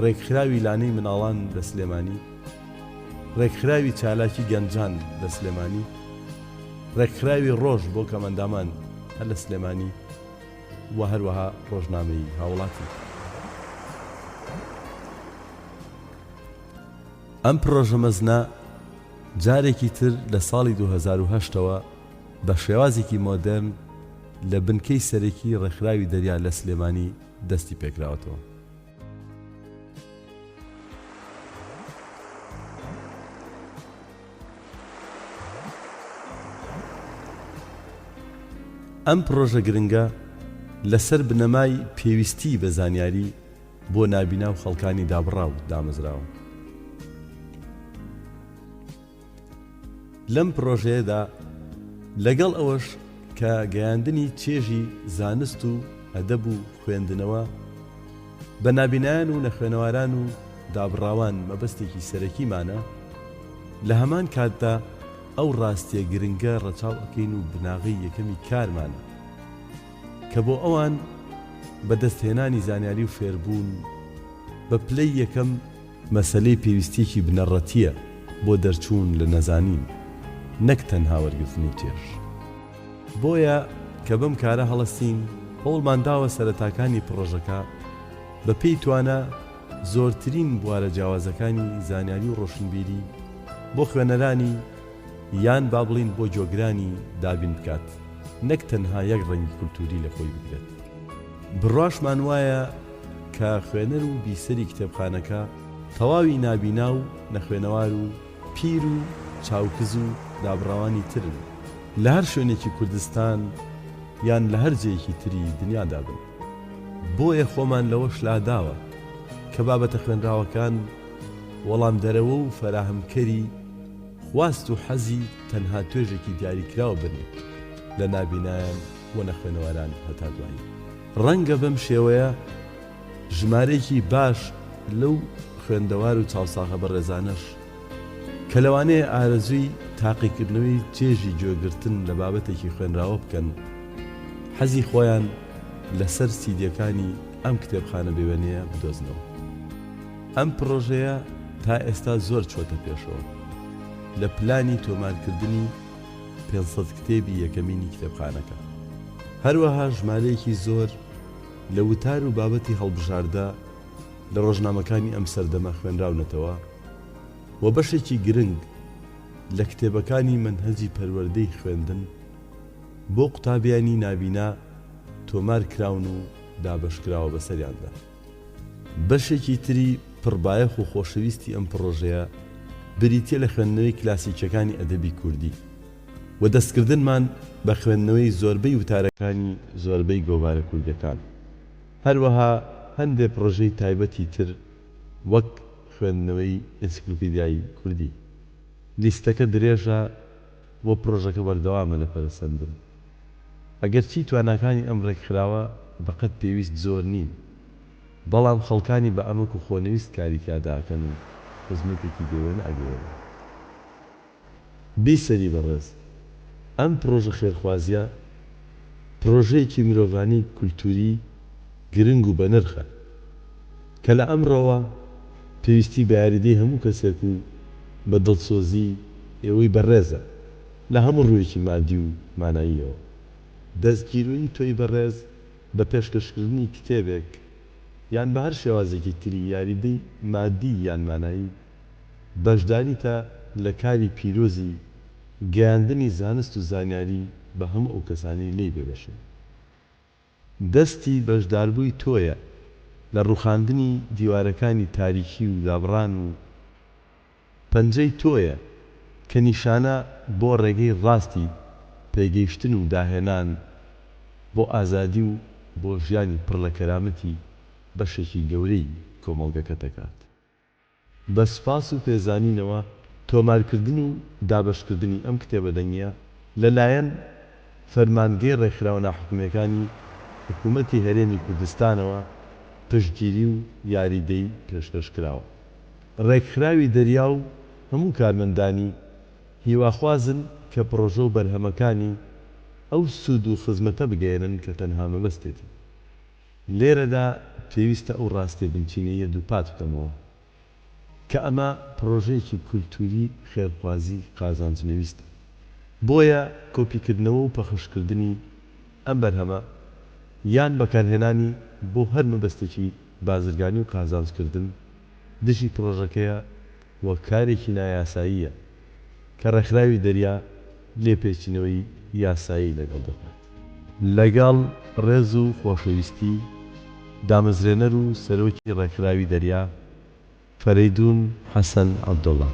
ڕێکخراوی لانەی مناڵان لە سلێمانی، ڕێکخراوی چالاکی گەنجان لە سلێمانی، ڕێکخراوی ڕۆژ بۆ کەمئەندامان هەر لە سلێمانی و هەروەها ڕۆژنامەی هاوڵاتی. ئەم پڕۆژە مەزنە جارێکی تر لە ساڵی 2008 ەوە بە شێوازێکی مۆدێرن لە بنکەی سەرەکی ڕێکخراوی دەریا لە سلێمانی دەستی پێکراوەتەوە. ئەم پڕۆژە گرنگە لەسەر بنەمای پێویستیی بە زانیاری بۆ نابینا و خەڵکانی دابڕاو دامەزراوە. لەم پڕۆژەیەدا لەگەڵ ئەوەش کە گەیاندنی چێژی زانست و ئەدەب و خوێندنەوە بە نابینایان و نەخوێنەواران و دابڕاوان مەبەستێکی سەرەکیمانە، لە هەمان کاتدا ئەو ڕاستیە گرنگە ڕەچاو ئەکەین و بناغەی یەکەمی کارمانە کە بۆ ئەوان بە دەست هێنانی زانیاری و فێربوون بە پلەی یەکەم مەسەلەی پێویستیەکی بنەڕەتیە بۆ دەرچوون لە نەزانین نەک تەنها وەرگرتنی چێژ. بۆیە کە بەم کارە هەڵەستین هەوڵمان داوە سەرەتاکانی پڕۆژەکە بە پێی توانا زۆرترین بوارە جیاوازەکانی زانیاری و ڕۆشنبیری بۆ خوێنەرانی یان با بڵێین بۆ گوێگرانی دابین بکات نەک تەنها یەک ڕەنگی کولتووری لە خۆی بگرێت. بڕواشمان وایە کە خوێنەر و بیسەری کتێبخانەکە تەواوی نابینا و نەخوێنەوار و پیر و چاوکز و دابڕاوانی ترن لە هەر شوێنێکی کوردستان یان لە هەر جێیەکی تری دنیادا بن. بۆیە خۆمان لەوەش لاداوە کە بابەتە خوێنراوەکان وەڵامدەرەوە و فەراهەمکەری خواست و حەزی تەنها توێژێکی دیاریکراو بن لە نابینایان و نەخوێنەواران هەتا دوایی. ڕەنگە بەم شێوەیە ژمارەیەکی باش لەو خوێندەوار و چاوساغە بەڕێزانەش کە لەوانەیە ئارەزووی تاقیکردنەوەی چێژی گوێگرتن لە بابەتێکی خوێنراوە بکەن، حەزی خۆیان لەسەر سیدیەکانی ئەم کتێبخانە بێوێنەیە بدۆزنەوە. ئەم پڕۆژەیە تا ئێستا زۆر چووەتە پێشەوە لە پلانی تۆمارکردنی 500 کتێبی یەکەمینی کتێبخانەکە. هەروەها ژمارەیەکی زۆر لە وتار و بابەتی هەڵبژاردە لە ڕۆژنامەکانی ئەم سەردەمە خوێنراونەتەوە و بەشێکی گرنگ لە کتێبەکانی مەنهەجی پەروەردەی خوێندن بۆ قوتابیانی نابینا تۆمار کراون و دابەشکراوە بەسەریاندا. بەشێکی تری پڕبایەخ و خۆشەویستی ئەم پڕۆژەیە بریتیە لە خوێندنەوەی کلاسیکیەکانی ئەدەبی کوردی و دەستکردنمان بە خوێندنەوەی زۆربەی وتارەکانی زۆربەی گۆڤارە کوردیەکان. هەروەها هەندێ پڕۆژەی تایبەتی تر وەک خوێندنەوەی ئینسکلۆپیدیای کوردی. لیستەکە درێژە و پڕۆژەکە بەردەوامە لە پەرەسەندن. ئەگەرچی تواناکانی ئەم ڕێکخراوە بەقەد پێویست زۆر نین، بەڵام خەڵکانی بە ئەمەک و خۆنەویست کاری تیادا ئەکەن و خزمەتێکی بێوێنە ئەگەیەنن. بیسەری بەڕێز، ئەم پڕۆژە خێرخوازییە پڕۆژەیەکی مرۆڤانەی کولتووری گرنگ و بەنرخە کە لە ئەمڕۆوە پێویستی بە یاریدەی هەموو کەسێک و بە دڵسۆزی ئێوەی بەڕێزە لە هەموو ڕوویەکی مادی و ماناییەوە. دەستگیرۆیی تۆی بەڕێز بە پێشکەشکردنی کتێبێک یان بە هەر شێوازێکی تری یاریدەی مادی یان مانایی، بەشداریتە لە کاری پیرۆزی گەیاندنی زانست و زانیاری بە هەموو ئەو کەسانەی لێی بێبەشن. دەستی بەشداربووی تۆیە لە ڕووخاندنی دیوارەکانی تاریکی و دابڕان و پەنجەی تۆیە کە نیشانە بۆ ڕێگەی ڕاستی پێگەیشتن و داهێنان بۆ ئازادی و بۆ ژیانی پڕ لە کەرامەتی بەشێکی گەورەی کۆمەڵگەکەت دەکات. بە سوپاس و پێزانینەوە تۆمارکردن و دابەشکردنی ئەم کتێبە دەنگییە لە لایەن فەرمانگەی ڕێکخراوە ناحکومییەکانی حکوومەتی هەرێمی کوردستانەوە. پشتگیری و یاریدەی پێشکەش کراوە. ڕێکخراوی دەریا و هەموو کارمەندانی، هیواخوازن کە پڕۆژە و بەرهەمەکانی ئەو سوود و خزمەتە بگەیەنن کە تەنها مەبەستێتی. لێرەدا پێویستە ئەو ڕاستیە بنچینەییە دووپات بکەمەوە کە ئەمە پڕۆژەیەکی کولتووری خێرخوازی قازانج نەویستە، بۆیە کۆپیکردنەوە و پەخشکردنی ئەم بەرهەمە یان بەکارهێنانی بۆ هەر مەبەستێکی بازرگانی و قازانجکردن دژی پڕۆژەکەیە و کارێکی نایاساییە کە ڕێکخراوی دەریا لێپێچینەوەی یاسایی لەگەڵ دەکات. لەگەڵ ڕێز و خۆشەویستی، دامەزرێنەر و سەرۆکی ڕێکخراوی دەریا، فەرەیدوون حەسەن عەبدوڵا.